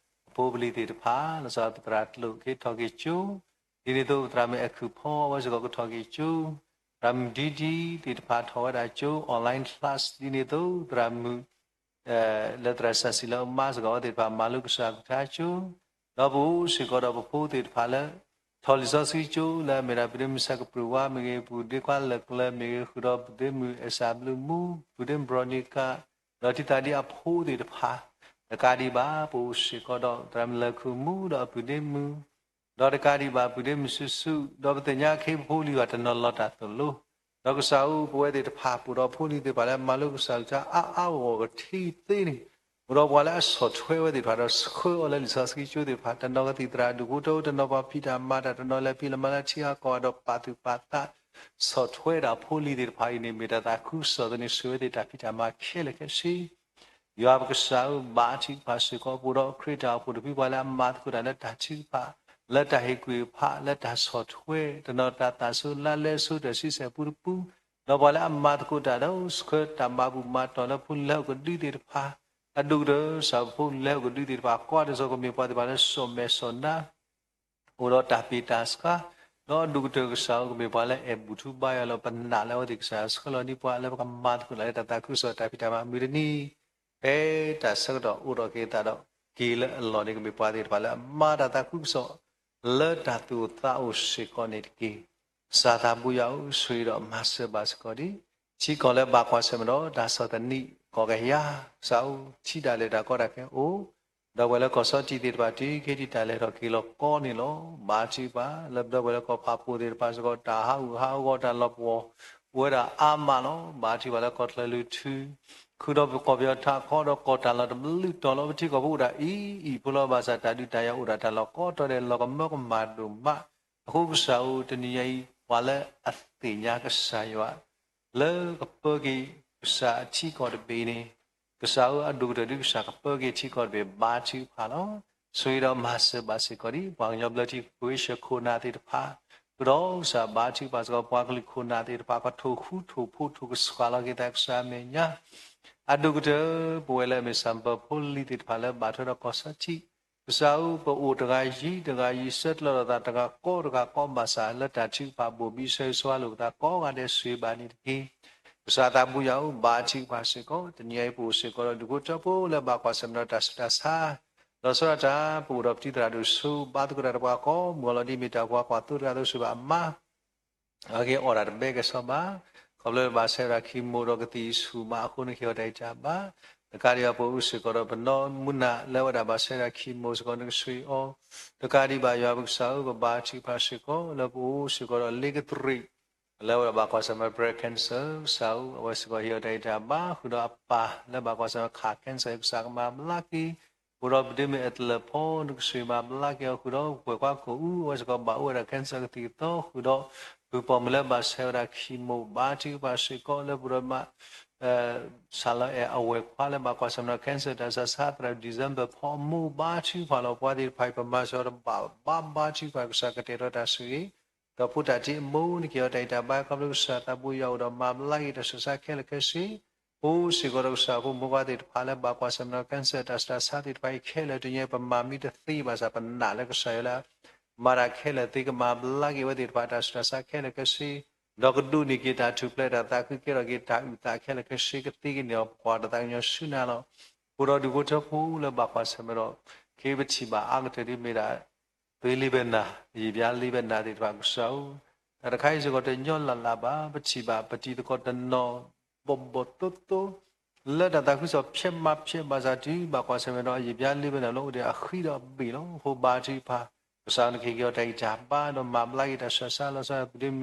အဖိပလံၤသ့ၣ်တဖၣ် လီၤဆီပသရၣ်ကျိာ်က့ၤထီၣ်က့ၤကၠိ ဒ်န့ၣ်အသိး ပသရၣ်မုၣ်အဲၤခုၣ်ဖီ အဝဲစ့ၢ်ကီးကထီၣ်က့ၤကၠိ သရၣ်မုၣ်ဒံဒံသ့ၣ်တဖၣ်ထီၣ်ဝဲဒၣ်ကၠိ online class ဒ်န့ၣ်အသိး သရၣ်မုၣ် လၢသရၣ်စၢ်စံလၢအမါစ့ၢ်ကီးအဝဲသ့ၣ်တဖၣ်မၤလိကစၢ်ကထါကၠိ ဒီးပအိၣ်စ့ၢ်ကီးဒီးပဖိသ့ၣ်တဖၣ်လၢ ထီၣ်လံာ်စီဆှံကၠိ လၢအမ့ၢ်ဒၣ်ပုၢ်ဒ့မုၣ်ဆၢကပြုၢ်ဝါမ့ၢ်ဂ့ၤ ပုၢ်ဒ့ခွါလၢာ်ကျၢၤမ့ၢ်ဂ့ၤ ဃုာ်ဒီးပုၢ်ဒ့မုၣ်အဲၣ်စၢ်ဘျုးမူ ပုၢ်ဒ့မုၣ်ဘြီနံကၣ် ဒီးထံသးဒ်အဖိသ့ၣ်တဖၣ် တကးဒံးဘၣ် ပအိၣ်စ့ၢ်ကီးဒီးသရၣ်မုၣ်လၢာ်ခိၣ်မူ ဒီးအပုၢ်ဒ့မုၣ် ဒီးတကးဒံးဘၣ် ပုၢ်ဒ့မုၣ်စုစု ဒီးပသ့ၣ်ညါခ့ပဖိလံၤဘၣ်တနီၤလီၤတၢ်သိၣ်လိ ဒီးကစၢ်ဧၢ ပဝဲသ့ၣ်တဖၣ် ပအိၣ်ဒီးဖိလံၤသ့ၣ်တဖၣ်လၢမၤလိကစၢ်ကထါအါအါဂီၢ်ဂီၢ်ကထံသ့န့ၣ် အိၣ်ဒီးပှၤလၢအဆီၣ်ထွဲဝဲသ့ၣ်တဖၣ်ဒီးဆှၢအီၤလၢလံာ်စီဆှံကၠိသ့ၣ်တဖၣ် တနီၤကသံၣ်သရၣ်ဒူၣ်ဖိထၢဖိ တနီၤပှၤဖံးတၢ်မၤတၢ် တနီၤလဲၤဖံးလဲၤမၤလၢထံဂၤကီၢ်ဂၤဒီးပာ်သူၣ်ပာ်သး ဆီၣ်ထွဲဒၣ်ဖိလံၤသ့ၣ်တဖၣ်အံၤန့ၣ် မ့ၢ်တၢ်သးခုကစီၣ်သန့ၣ် ဆိၣ်ဝဲသ့ၣ်တၢ်ဖံးတၢ်မၤခဲလၢာ်ခဲဆ့ ယွၤပကစၢ်ဧၢ ဘါထုကဖၣ်စ့ၢ်ကီး ပအိၣ်ဒီးခရံာ်တၢ်အိၣ်ဖှိၣ်တဖု ပှၤလၢအမၤသကိးတၢ်လၢတၢ်ထုကဖၣ် လၢတၢ်ဟ့ၣ်ကူၣ်ဟ့ၣ်ဖး လၢတၢ်ဆီၣ်ထွဲ တနီၤတၢ်သးစူၤလါလဲဆိတၢ်ဆံဆဲၣ်ပူတပူ ဒီးပှၤလၢအမၤသကိးတၢ်ဒီးဆှၢတၢ်မၤဘူၣ်မၤတီၢ်လၢဖိလဲၤအိၣ်ကဒုသ့ၣ်တဖၣ် အဒိၣ်ကတၢၢ် ကစၢ်ဖိလဲၤအိၣ်ကဒုသ့ၣ်တဖၣ် ကွၢ်တစီၤကမ့ၢ်ပှၤသ့ၣ်တဖၣ်လၢစီၤမဲာ်စီၤနါ အိၣ်ဒီးတၢ်ပ့ၢ်တၢ်ဆှါ ဒီးအဒိၣ်ကတၢၢ်ကစၢ်ဧၢ ကမ့ၢ်ပှၤလၢအဲၣ်ဘူၣ်ထူဘါယွၤလီၤ ပနာ်လၢအဝဲသ့ၣ်ကစၢ်ဆှၢလီၤဒံးပှၤလၢပကမၤသကိးတၢ်လၢတၢ်သးခုကစီၣ်တၢ်ဖံးတၢ်မၤမုၢ်တနံၤ ဖဲတၢ်ဆၢကတီၢ်အိၣ်ထီၣ်က့ၤအသးဒီးက့ၤလၢအလီၢ်န့ၣ် ကမ့ၢ်ပှၤသ့ၣ်တဖၣ်လၢအမၤတၢ်သးခုကစီၣ် လၢတၢ်သူၣ်အိၣ်သးအိၣ်စ့ၢ်ကီးန့ၣ်တက့ၢ်. ကစၢ်သးဘိယွၤဧၢ ဆိၣ်ဂ့ၤဒီးမၤစၢၤဘၣ်စ့ၢ်ကီးဒံး ထံကီၢ်လၢဘၣ်ကွၢ်ဆၢၣ်မဲာ်ဒီးတၢ်ဆီၣ်သနံး ကီၢ်ကဟဲ, ကစၢ်ဧၢ, ထံဒၣ်လဲာ်တၢ်ကီတၢ်ခဲအိၣ်, ဒီပုၢ်ဝဲၢ်လၢကီၢ်စီထံးသ့ၣ်တဖၣ် တုၤခဲအံၤတၢ်လဲၤထီၣ်က့ၤလီၤကီန့ၣ်လီၤ. ဘါထုကဖၣ်လၢပဒီပုၢ်ဝဲၢ်လၢကီၢ်ဖးပိၢ်သ့ၣ်တဖၣ်စ့ၢ်ကီး တၢ်ဟးဂူာ်ဟးဂီၤတၢ်လီၤပှီၢ် အိၣ်ဝဲဒၣ်အါမးလီၤ. ဘါထုကဖၣ်လၢကီၢ်ချၢလုၢ်ထူ ဃုာ်ဒီးပကီၢ်ပယီၤထးခီဒီး ကီၢ်တၢ်လီၢ်တဘျုးတီၤလီၤ. ပထံကီၢ်ဖိအိၣ်ဒၣ်အံၤအံၤဖိလီၤ. ဘၣ်ဆၣ်တၢ်ဒုးတၢ်ယၤအိၣ်ဒၣ်တၢ်လီၢ်ကိးတီၤဒဲး လီၤကမၢကမၣ်ဒိၣ်မး. အဃိကစၢ်ဧၢ, တနံၤညါအံၤ ပှၤလၢအသ့ၣ်ညါကစၢ်ယွၤ လၢကပၢက့ၤကစၢ်အထံကီၢ်တဘ့ၣ်န့ၣ်, ကစၢ်ဧၢ, အဒိၣ်ကတၢၢ်ဒုးကစၢ်ကပၢက့ၤထံကီၢ်တဘ့ၣ် ဘါထုကဖၣ်လီၤ. ဆိၣ်ဂ့ၤဒီးမၤစၢၤဘၣ်စ့ၢ်ကီးဒံး ပှၤကညီဘျၢထံခဝ့ၡၢၣ်ခိၣ်နၢ်သ့ၣ်တဖၣ်, ဃုာ်ဒီးကစၢ်ဘါထုကဖၣ်စ့ၢ်ကီး ပှၤကလုာ်ခိၣ်နၢ်သ့ၣ်တဖၣ် ကထိၣ်ဃူထိၣ်ဖိး ထိၣ်ကဆှၣ်လီၤက့ၤသးကစၢ်အမဲာ်ညါ အဒိၣ်ကတၢၢ် ပဝဲလၢအမ့ၢ်စၣ်ပၢၤဖိလံၤသ့ၣ်တဖၣ်လၢဘၣ်ထွဲဒီးကီၢ်စီထံး, ကစၢ်ဧၢ, ပအိၣ်တဂၤယံၤတဂၤယံၤ ဆၢတဲာ်လိာ်သးတဂၤကိးတဂၤကိး ဘၣ်ဆၣ်လၢတၢ်ထုကဖၣ်ဘိၣ်ဘံ ဆၢဂ့ၤဆၢဝါလိာ်ပသးကိးဂၤဒဲး ဆိၣ်ဂ့ၤဘၣ်န့ၣ်တက့ၢ်. ကစၢ်သးဘိယွၤဧၢ, ဘါထုကဖၣ်စ့ၢ်ကီး တနံၤညါအံၤ ပအိၣ်စ့ၢ်ကီးဒီးဒူၣ်ဖိထၢဖိလၢဘၣ်ကွၢ်ဆၢၣ်မဲာ်ဒီးတၢ်ဆူးတၢ်ဆါ, လီၤဆီဒၣ်တၢ် ပအိၣ်ဒီးပတံၤသရၣ်ဒိၣ်ဆူ ဘါသကိးတၢ်ဒီးပှၤကိးမုၢ် အီၤလီၤဒ်မ့ၢ်တၢ်ကွၢ်ကွၢ်သိတဂၤအသိး ဆိၣ်ဘၣ်အမါ အက့ၤအီၣ်တၢ်တဘဲကဲဆီဘၣ်, ခီဖျိလၢဘၣ်ဆဲးဝဲဒၣ်ခံမိၢ်ဒီးကသံၣ်ဆူၣ်မးအဃိန့ၣ် ကဟ့ၣ်အီၤတၢ်ဂံၢ်တၢ်ဘါ, တကးဒံးဘၣ် ပအိၣ်စ့ၢ်ကီးဒီးပနီၢ်မုၢ်နၤလၢအဝဲဒၣ်ဘၣ်ဆဲးဝဲဒၣ်ခံမိၢ်စ့ၢ်ကီး နကဆိၣ်ဂ့ၤအီၤ, တကးဒံးဘၣ် ယွၤပကစၢ်ဧၢ, ပဘါထုကဖၣ်စ့ၢ်ကီး လၢပအိၣ်စ့ၢ်ကီးဒီးလ့ကတရံး လၢအဝဲဒၣ်ဘၣ်ကွၢ်ဆၢၣ်မဲာ် breast cancer, ကစၢ်ဧၢ, အဝဲစ့ၢ်ကီးဟ့ၣ်အီၤတၢ်ဂံၢ်တၢ်ဘါ, ဃုာ်ဒီးအပၢ်လၢဘၣ်ကွၢ်ဆၢၣ်မဲာ် cancer ကစၢ်ကမၤဘျါက့ၤ အိၣ်ဒီးပဒ့မုၣ်အဲၣ်တလၢၣ်ဖီ နကဆိၣ်ဂ့ၤမၤဘျါက့ၤအီၤ, ဃုာ်ဒီးပှၤကွၢ်ကိာ်အူ အဝဲစ့ၢ်ကီးဘၣ်အိၣ်ဝဲဒၣ် cancer ကသံၣ်ကသီ, ဃုာ်ဒီးဖုပိာ်မုၣ်လၢဘၣ်ဆဲးဝဲဒၣ်ခံမိၢ် ဘါထုကဖၣ်စ့ၢ်ကီး လၢပဒိးမး စၢ်လီၤအဲၣ်အဝဲၢ်ခွါလၢဘၣ်ကွၢ်ဆၢၣ်မဲာ် cancer တၢ်ဆူးတၢ်ဆါသရၣ် December ဖီအမိၢ် ဘါထုကဖၣ်လီၤ. ပှၤသ့ၣ်တဖၣ်အံၤ ပမၤစၢၤအီၤတဘၣ်ဘၣ် ဘါထုကဖၣ် ကစၢ်ကတဲာ်ထီၣ်တၢ်ဆိၣ်ဂ့ၤ ဒီးဖိတၢ်တ့အမိၢ် နကဟ့ၣ်အီၤတၢ်ဂံၢ်တၢ်ဘါ ခီဖျိကစၢ်သးဘိယွၤအိၣ်ဒီးမၤဘျါက့ၤတၢ်ဆူးတၢ်ဆါခဲလၢာ်ခဲဆ့ ပအိၣ်စ့ၢ်ကီးဒီးကစၢ်ဖိမုၢ်ဖိခွါသ့ၣ်တဖၣ်လၢဘၣ်ကွၢ်ဆၢၣ်မဲာ် cancer တၢ်ဆူးတၢ်ဆါသ့ၣ်တဖၣ်အံၤခဲလၢာ် တနံၤအံၤ ပမၤမံတသ့ဘၣ်ဆၣ် ပနာ်လၢကစၢ်ယွၤလၢ မၤတၢ်ခဲလၢာ်သ့ ကမၤဘျါက့ၤအဝဲသ့ၣ်တဖၣ်တၢ်ဆူးတၢ်ဆါခဲလၢာ်ခဲဆ့ ဒီးကဒိးန့ၢ်က့ၤတၢ်ထူၣ်ဖျဲးတၢ်သးခု ကဲထီၣ်က့ၤတၢ်အုၣ်သးခဲလၢာ်ခဲဆ့ ကသ့ကန့ၢ်အီၤ ပကွၢ်တၢ်သးကညီၤဆူနၤလီၤ. အိၣ်ဒီးဒူၣ်ဖိထၢဖိလၢဘၣ်ကွၢ်ဆၢၣ်မဲာ်ဒီး ခဲအံၤပထံၣ်ဘၣ်အါကတၢၢ်ဒ်မ့ၢ်ဒၣ် သွေးလေးပနာ် အယံာ်ပျါလေးပနာ်သ့ၣ်တဖၣ် ကစၢ်ဧၢ, တၢ်တခါအံၤစ့ၢ်ကီးတညီလၢ်လၢ်ဘၣ် ပထံၣ်ဘၣ်ပတံၤသကိးတနီၤ ဘီၣ်ဘီၣ်သိသိ လၢတၢ်သးခုကစီၣ်ဖျဲးမးဖျဲးဘၣ်ဆၣ် တုၤဘၣ်ကွၢ်ဆၢၣ်မဲာ်ဒီး အယံာ်ပျါလေးပနာ်လၢအိၣ်ဒီးအဃံဒီးအဘ့ၣ်လီၤ. အဃိဘါထုကဖၣ် ကစၢ်နကဟ့ၣ်က့ၤအီၤတၢ်ဂံၢ်တၢ်ဘါ ဒီးမၤဘျါက့ၤတၢ်ဆူးတၢ်ဆါ လီၤဆီဒၣ်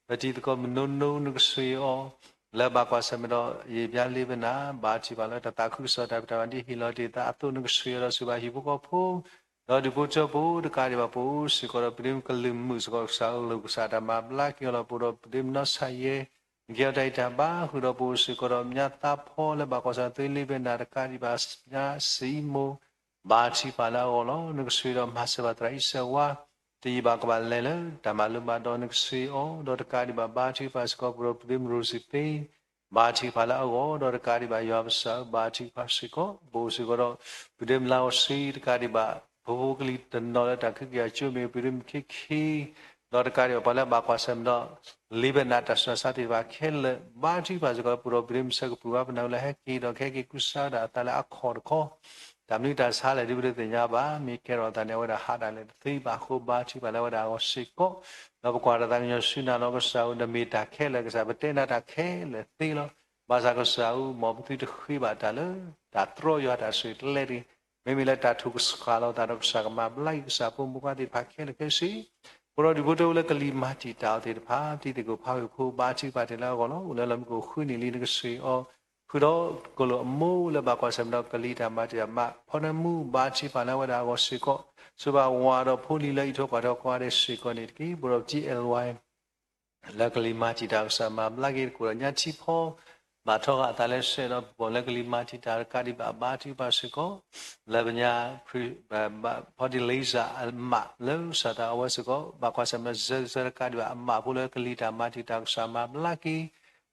ပတံၤသကိးမုၣ်နိနိ နကဆိၣ်ဂ့ၤအီၤ လၢဘၣ်ကွၢ်ဆၢၣ်မဲာ်ဒီး အယံာ်ပျါလေးပနာ် ဘါထုကဖၣ်လၢတၢ်သးခုကစီၣ်တၢ်ဖံးတၢ်မၤ ဒ်ဟ့ၣ်လီၤတ့ၢ်သးအသိး နကဆိၣ်ဂ့ၤအီၤဒီး စူၢ်ဘၣ်ဟံၣ်ဖိဃီဖိ ဒီးဒူၣ်ဖိထၢဖိ တကးဒံးဘၣ် ပအိၣ်စ့ၢ်ကီးဒီး ပတံၤသကိးကလုာ်မုၣ်စ့ၢ်ကီး ကစၢ်ဧၢ လိာ်ကစၢ်တၢ်မၤဘျါက့ၤအီၤလီၤ. ပအိၣ်ဒီးပတံၤသကိးနီၢ်ဆၣ်ယဲ နကဟ့ၣ်အီၤတၢ်ဂံၢ်တၢ်ဘါ ဃုာ်ဒီးပအိၣ်စ့ၢ်ကီးဒီး မါသးဖီလၢဘၣ်ကွၢ်ဆၢၣ်မဲာ် သွေးလေးပနာ် တကးဒံးဘၣ် မါစံမီၤ ဘါထုကဖၣ်လၢအဂီၢ်လီၤ. နကဆိၣ်ဂ့ၤဒီးမၤစၢၤဘၣ်သရၣ်အံၤစၢၤဝါ တယံာ်ဘၣ်ကဘၣ်လဲၤလၢ တၢ်မၤလိမၤဒိး နကဆိၣ်ဂ့ၤအီၤ ဒီးတကးဒံးဘၣ် ဘါထုကဖၣ်စ့ၢ်ကီး ပအိၣ်ဒီးပတံၤသကိးမုၣ်ရိစံသ့ ဘါထုကဖၣ်လၢအဂီၢ် ဒီးတကးဒံးဘၣ် ယွၤပကစၢ်ဧၢ ဘါထုကဖၣ်စ့ၢ်ကီး ပအိၣ်စ့ၢ်ကီးဒီး ပတံၤသကိးလါအီစံ တကးဒံးဘၣ် ဖိဖိကလံၤတနီၤလၢတၢ်ခုကယၤကၠိမ့ၢ်ဂ့ၤ ပတံၤသကိးမုၣ်ခ့ခ့ ဒီးတကးဒံးဘၣ် ပှၤလၢဘၣ်ကွၢ်ဆၢၣ်မဲာ်ဒီး လေးပနာ် တၢ်ဆူးတၢ်ဆါသ့ၣ်တဖၣ်ခဲလၢာ် ဘါထုကဖၣ်စ့ၢ်ကီး ပအိၣ်ဒီးပတံၤသကိးမုၣ်ဆၢကပူၤဘၣ် ပနၢ်ဟူလၢဟဲက့ၤဒီး ကဟဲက့ၤကူစါဝဲဒၣ်အသးလၢအခိၣ်တခီ တၢ်မနုၤတၢ်ဆါလဲၣ် ဒ်ပတသ့ၣ်ညါဘၣ် မ့ၢ်ကဲထီၣ်အသးန့ၣ် အဝဲဒၣ်ဟးတၢ်လဲၤတသ့ဘၣ်အဃိ ဘါထုကဖၣ်လၢအဝဲဒၣ်အဂီၢ်စ့ၢ်ကီး ဒီးပကွၢ်တၢ်သးကညီၤဆူနၤလီၤ. ကစၢ်ဧၢ နမ့ၢ်တၢ်ခဲလၢာ် ကစၢ် ပတဲနၤတၢ်ခဲလၢာ်သ့လီၤ. ဘၣ်ဆၣ်ကစၢ်ဧၢ မ်ပသုတဃ့ဘၣ်တၢ်လၢ တၢ်တြီယွၤတၢ်ဆိၣ်ဂ့ၤကျဲတဂ့ၤ, မ့မ့ၢ်လၢတၢ်ထိၣ်ကဆှၣ်လီၤသးဒီး ကစၢ်ကမၤဘျါက့ၤကစၢ်ဖိမုၣ်ဖိခွါသ့ၣ်တဖၣ်ခဲလၢာ်ခဲဆ့ ပအိၣ်ဒီးဒူၣ်ဖိထၢဖိလၢကလံၤမၤတံာ်တာ်အီၤသ့ၣ်တဖၣ် တံၤသကိးဖးဂ့ၢ်ဖိ ဘါထုကဖၣ်တ့ၢ်လၢအဂီၢ်လီၤ. အိၣ်လၢလီၢ်မံခိၣ်ဃုနံၣ်လံ နကဆိၣ်ဂ့ၤအီၤ ဃုာ်ဒီး ကီၢ်လိာ်အမိၢ်လၢဘၣ်ကွၢ်ဆၢၣ်မဲာ်ဒီးကလံၤတၢ်မၤတံာ်တာ် မးဖီနၢမူ ဘါထုကဖၣ်လၢအဝဲဒၣ်အဂီၢ်စ့ၢ်ကီး ဆိၣ်ဘၣ်ဝၤဒီးဖိလံၤလၢအံးထွဲကွၢ်ထွဲကိးဂၤဒဲးစ့ၢ်ကီးန့ၣ်တက့ၢ်. ပအိၣ်ဒီးပတံၤ အဲၣ်ဝါ လၢကလံၤမၤတံာ်တာ် ကစၢ်မၤဘျါက့ၤသကိးဒီးညါထံဖီ ဘၣ်ထီဃာ်အသးလၢစဲးဒီးပှၤလၢကလံၤမၤတံာ်တာ်တကးဒံးဘၣ် ဘါထုကဖၣ်စ့ၢ်ကီး လၢပညါ ဖီဒံလံစၢ်အမးလၢစၢ်တၢ်အဝဲစ့ၢ်ကီး ဘၣ်ကွၢ်ဆၢၣ်မဲာ်စၢၤစၢၤတကးဒံးဘၣ် အမးဖိလၢကလံၤတၢ်မၤတံာ်တာ် ကစၢ်မၤဘျါက့ၤ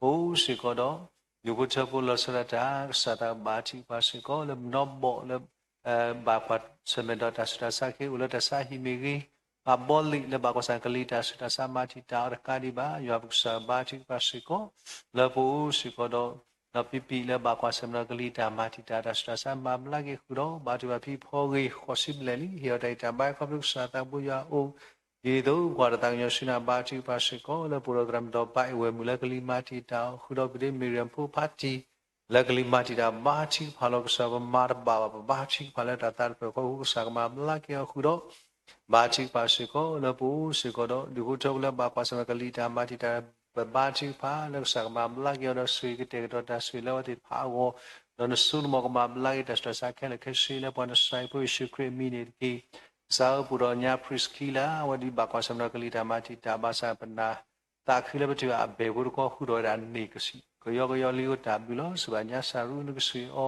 ပအိၣ်စ့ၢ်ကီးဒီး ဒူၣ်ဖိထၢဖိလီၤဆီဒၣ်တၢ် ကစၢ်တၢ်ဘါထုကဖၣ်စ့ၢ်ကီး လၢပနီၢ်ဘီၣ်လၢ ဘၣ်ကွၢ်ဆၢၣ်မဲာ်ဒီးတၢ်ဆူးတၢ်ဆါက့ၤ အိၣ်လၢတၢ်ဆါဟံၣ်မ့ၢ်ဂ့ၤ, ပှၤဘီလံာ်လၢဘၣ်ကွၢ်ဆၢၣ်ကလံၤတၢ်ဆူးတၢ်ဆါမၤတံာ်တာ်အီၤတကးဒံးဘၣ် ယွၤပကစၢ်ဘါထုကဖၣ်စ့ၢ်ကီး လၢပအိၣ်စ့ၢ်ကီးဒီး ဒီးပံပံလၢဘၣ်ကွၢ်ဆၢၣ်မဲာ်ဒီးကလံၤတၢ်မၤတံာ်တာ် တၢ်ဆူးတၢ်ဆါမၤဘျါက့ၤဃုာ်ဒီး ဘါထုကဖၣ်ဖံဖီဂ့ၤ ဃိးဆံဘျဲၣ်လံ ဟ့ၣ်အီၤတၢ်ဂံၢ်တၢ်ဘါ ခီဖျိကစၢ်သးဘိယွၤအအိၣ် ဒ်သိးပကွၢ်တၢ်သးကညီၤဆူနၤ ဘါထုကဖၣ်စ့ၢ်ကီး လၢပအိၣ်ဒီးသရၣ်မုၣ်ဒီးဘၣ်အ့ၣ်ဝဲၢ်မုၣ်လၢကလံၤမၤတံာ်တာ်အီၤ ဃုာ်ဒီးပဒ့မ့ၢ်ရၣ်ဖိဖါတံၢ် လၢကလံၤမၤတံာ်တာ် ဘါထုကဖၣ်လီၤကစၢ် ပမၤတဘၣ်ဘၣ် ပဘါထုကဖၣ်လၢတၢ်သးတဖျၢၣ်ဃီအဃိ ကစၢ်ကမၤဘျါက့ၤအီၤဃုာ်ဒီး ဘါထုကဖၣ်စ့ၢ်ကီး လၢပအိၣ်စ့ၢ်ကီးဒီး ဒုးဃိထၢပလၢဘၣ်ကွၢ်ဆၢၣ်မဲာ်ကလံၤတၢ်မၤတံာ်တာ် ပဘါထုကဖၣ်လၢကစၢ်ကမၤဘျါက့ၤအီၤဒီးဆိၣ်ဂ့ၤကတဲာ်ကတီၤတၢ်ဆိၣ်ဂ့ၤလၢအဝဲသ့ၣ်တဖၣ်အဂီၢ်, ဒီးနစိနမီၤကမၤဘျါက့ၤတၢ်ဆူးတၢ်ဆါခဲလၢာ်ခဲဆ့လၢပှၤနစၢ်ဖိယ့ၣ်ၡူးခရံာ်အမံၤန့ၣ်တက့ၢ်. ကစၢ်ဧၢ ပအိၣ်ဒီးညါ Priscilla အဝဲဒၣ်ဘၣ်ကွၢ်ဆၢၣ်မဲာ်ဒီးကလံၤတၢ်မၤတံာ်တာ်ဘၣ်ဆၣ် ပနာ်သးခုလၢပထံၣ်ဘၣ်အဘဲၣ်ဖိတခီဃုာ်ဒီးဝဲဒၣ်န့ၣ် ကယီကယီလံအတၢ်ဘျုးလီၤ. စံးဘၣ်ညါစၢ်ရူ နကဆှံအီၤ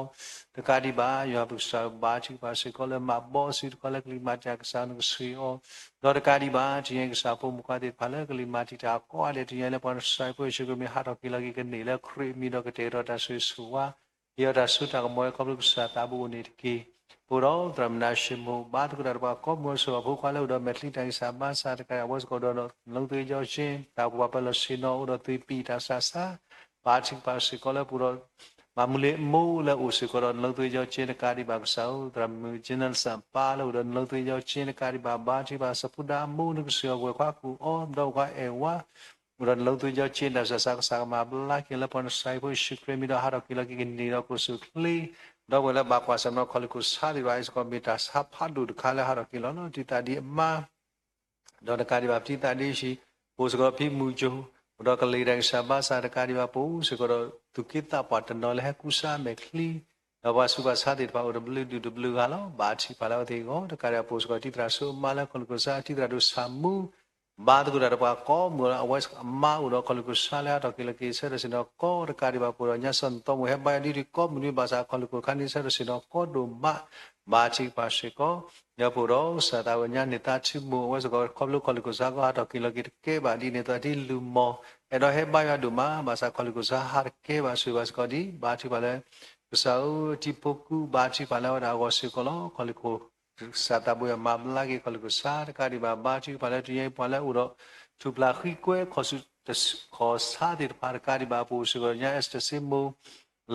တကးဒံးဘၣ် ယွၤပကစၢ်ဧၢ ဘါထုကဖၣ်စ့ၢ်ကီးလၢမၤဘီအစုတခီလၢကလံၤမၤတံာ်တာ် ကစၢ်နကဆှံအီၤ ဒီးတကးဒံးဘၣ် တနံၤအံၤကစၢ်ဖိမုၣ်ခွါသ့ၣ်တဖၣ်လၢကလံၤမၤတံာ်တာ်ကိးဂၤဒဲး တနံၤအံၤလၢပှၤနစၢ်ဖိယ့ၣ်ၡူးခရံာ်မံၤ ဟးထီၣ်က့ၤလီၤက့ၤကန့ၢ်လၢခရံာ်အမံၤဒီးကတဲာ်ကတီၤတၢ်ဆိၣ်ဂ့ၤဆိၣ်ဝါ ဟ့ၣ်အီၤတၢ်စိတၢ်ကမီၤ ခီဖျိကစၢ်သးဘိအိၣ်န့ၣ်တက့ၢ်. ပအိၣ်ဒီးသရၣ်မုၣ်နၤၡမူး ဘါသကိးတၢ်ဒီးပှၤကိးမုၢ်အီၤ ဆိၣ်ဂ့ၤဖိခွါလၢအိၣ်ဒီးမဲာ်ချံတၢ်ဂံၢ်စၢ်ဘါစၢ်တကးဒံး အဝဲစ့ၢ်ကီးဒီး နလုံးသွင်းကျောင်းဆင်း တၢ်အိၣ်ဖှိၣ်ပၢ်ပၢ်လီၢ်ဆ့ၣ်နီၤ အိၣ်ဒီးသွံၣ်ပံၣ်တၢ်ဆးဆါ ဘါထုကဖၣ်စ့ၢ်ကီးလၢပအိၣ်ဒီး မၤမူလ့အမိၢ်လၢအိၣ်စ့ၢ်ကီးဒီး နလုံးသွင်းကျောင်းဆင်းတကးဒံးဘၣ် ကစၢ်ဧၢ သရၣ်မုၣ် Jensen ပၢ်လၢအိၣ်ဒီး နလုံးသွင်းကျောင်းဆင်းတကးဒံးဘၣ် ဘါထုကဖၣ် စၢဖူဒါအမိၢ် နကဆှံအီၤ ဝဲၢ်ခွါကူၣ်အီၤ ဒီးဝဲၢ်ခွါအဲၣ်ဝါ အိၣ်ဒီး နလုံးသွင်းကျောင်းဆင်း တၢ်ဆးဆါ ကစၢ်ကမၤဘျါက့ၤလၢပှၤနစၢ်ဖိယ့ၣ်ၡူးခရံာ်မံၤဒီး ဟးထီၣ်က့ၤလီၤက့ၤကန့ၢ်ဒီး ကိၣ်စူၣ်ချ့ ဒီးဝဲလၢဘၣ်ကွၢ်ဆၢၣ်မဲာ်ဒီးခီၣ်လိာ်ခိၣ်ဆါသ့ၣ်တဖၣ်အံၤစ့ၢ်ကီး မ့ၢ်တၢ်ဆါဖးဒိၣ်တခါလၢဟးထီၣ်က့ၤလီၤလီၤ. တံၤသးဒ်အမါ ဒီးတကးဒံးဘၣ် ပတံၤသးဒ်အံၤ ပအိၣ်စ့ၢ်ကီးဒီးဖံမုၢ်ကၠိ အိၣ်ဒီးကလံၤတၢ်ဂံၢ်စၢ်ဘါစၢ်တကးဒံးဘၣ် ပအိၣ်စ့ၢ်ကီးဒီးသူၣ်က့သးပှၢ်တနီၤလၢဟဲကူစါမဲာ်ချံ ဒီးပှၤဆူးပှၤဆါသ့ၣ်တဖၣ်အိၣ်ဒီးဘျုးဒိၣ်တဘျုးဂၤလီၤ. ဘါထုကဖၣ်လၢအဝဲသ့ၣ်အဂီၢ် တကးဒံးဘၣ် ပအိၣ်စ့ၢ်ကီးတံၤသရၣ်စိအမါလၢခီၣ်လိာ်ခိၣ်ဆါ တံၤသရၣ်ဒိၣ်ဆၣ်မူ ဘါသကိးတၢ်ဒီးပှၤကိးမုၢ်အီၤလၢ အဝဲအမါအိၣ်ဒီးခီၣ်လိာ်ခိၣ်ဆါလၢဟးထီၣ်က့ၤလီၤက့ၤဆၢထၢၣ်စ့ၢ်နီၤကိးတကးဒံးဘၣ် ပအိၣ်ဒီးညါစီၤနသီမိၢ် ဟဲဘါယွၤဒ်ဒ်ကိးမုၢ်နွံဘၣ်ဆၣ် ခီၣ်လိာ်ခိၣ်ခါန့ၣ်ဆၢထၢၣ်စ့ၢ်နီၤကိးဒိၣ်မး ဘါထုကဖၣ်စ့ၢ်ကီး ဒီးပအိၣ်ဒီးကစၢ်သးဝဲညါန့ၣ် သးထုမူး အဝဲစ့ၢ်ကီးခီဖျိခီၣ်လိာ်ခိၣ်ဆါကီးဟးထီၣ်က့ၤလီၤက့ၤတကဲဘၣ်ဒ်န့ၣ် သးဒ်လုၢ်မီၢ် အဲၣ်ဒိးဟဲဘါယွၤဒိၣ်မး ဘၣ်ဆၣ်ခီၣ်လိာ်ခိၣ်ဆါဟးတကဲဘၣ် ဆိၣ်ဂ့ၤဘၣ်စ့ၢ်ကီးဒ် ဘါထုကဖၣ်လၢ ကစၢ်ဧၢ တံၤဖိကူ ဘါထုကဖၣ်လၢအဝဲဒၣ်အဂီၢ်စ့ၢ်ကီးလီၤ. ခီၣ်လိာ်ခိၣ် ကစၢ်သးဘိယွၤမၤဘျါက့ၤခီၣ်လိာ်ခိၣ်ဆါတကးဒံးဘၣ် ဘါထုကဖၣ်လၢတနံၤအံၤပှၤလၢအိၣ်ဒီး ထူၣ်ပျၢ်ဃံကွဲ ခီၣ်စူၣ်တခီၣ်ဆါသ့ၣ်တဖၣ်တကးဒံးဘၣ် ပအိၣ်စ့ၢ်ကီးညါ အဲစတၢ်စ့မိၢ်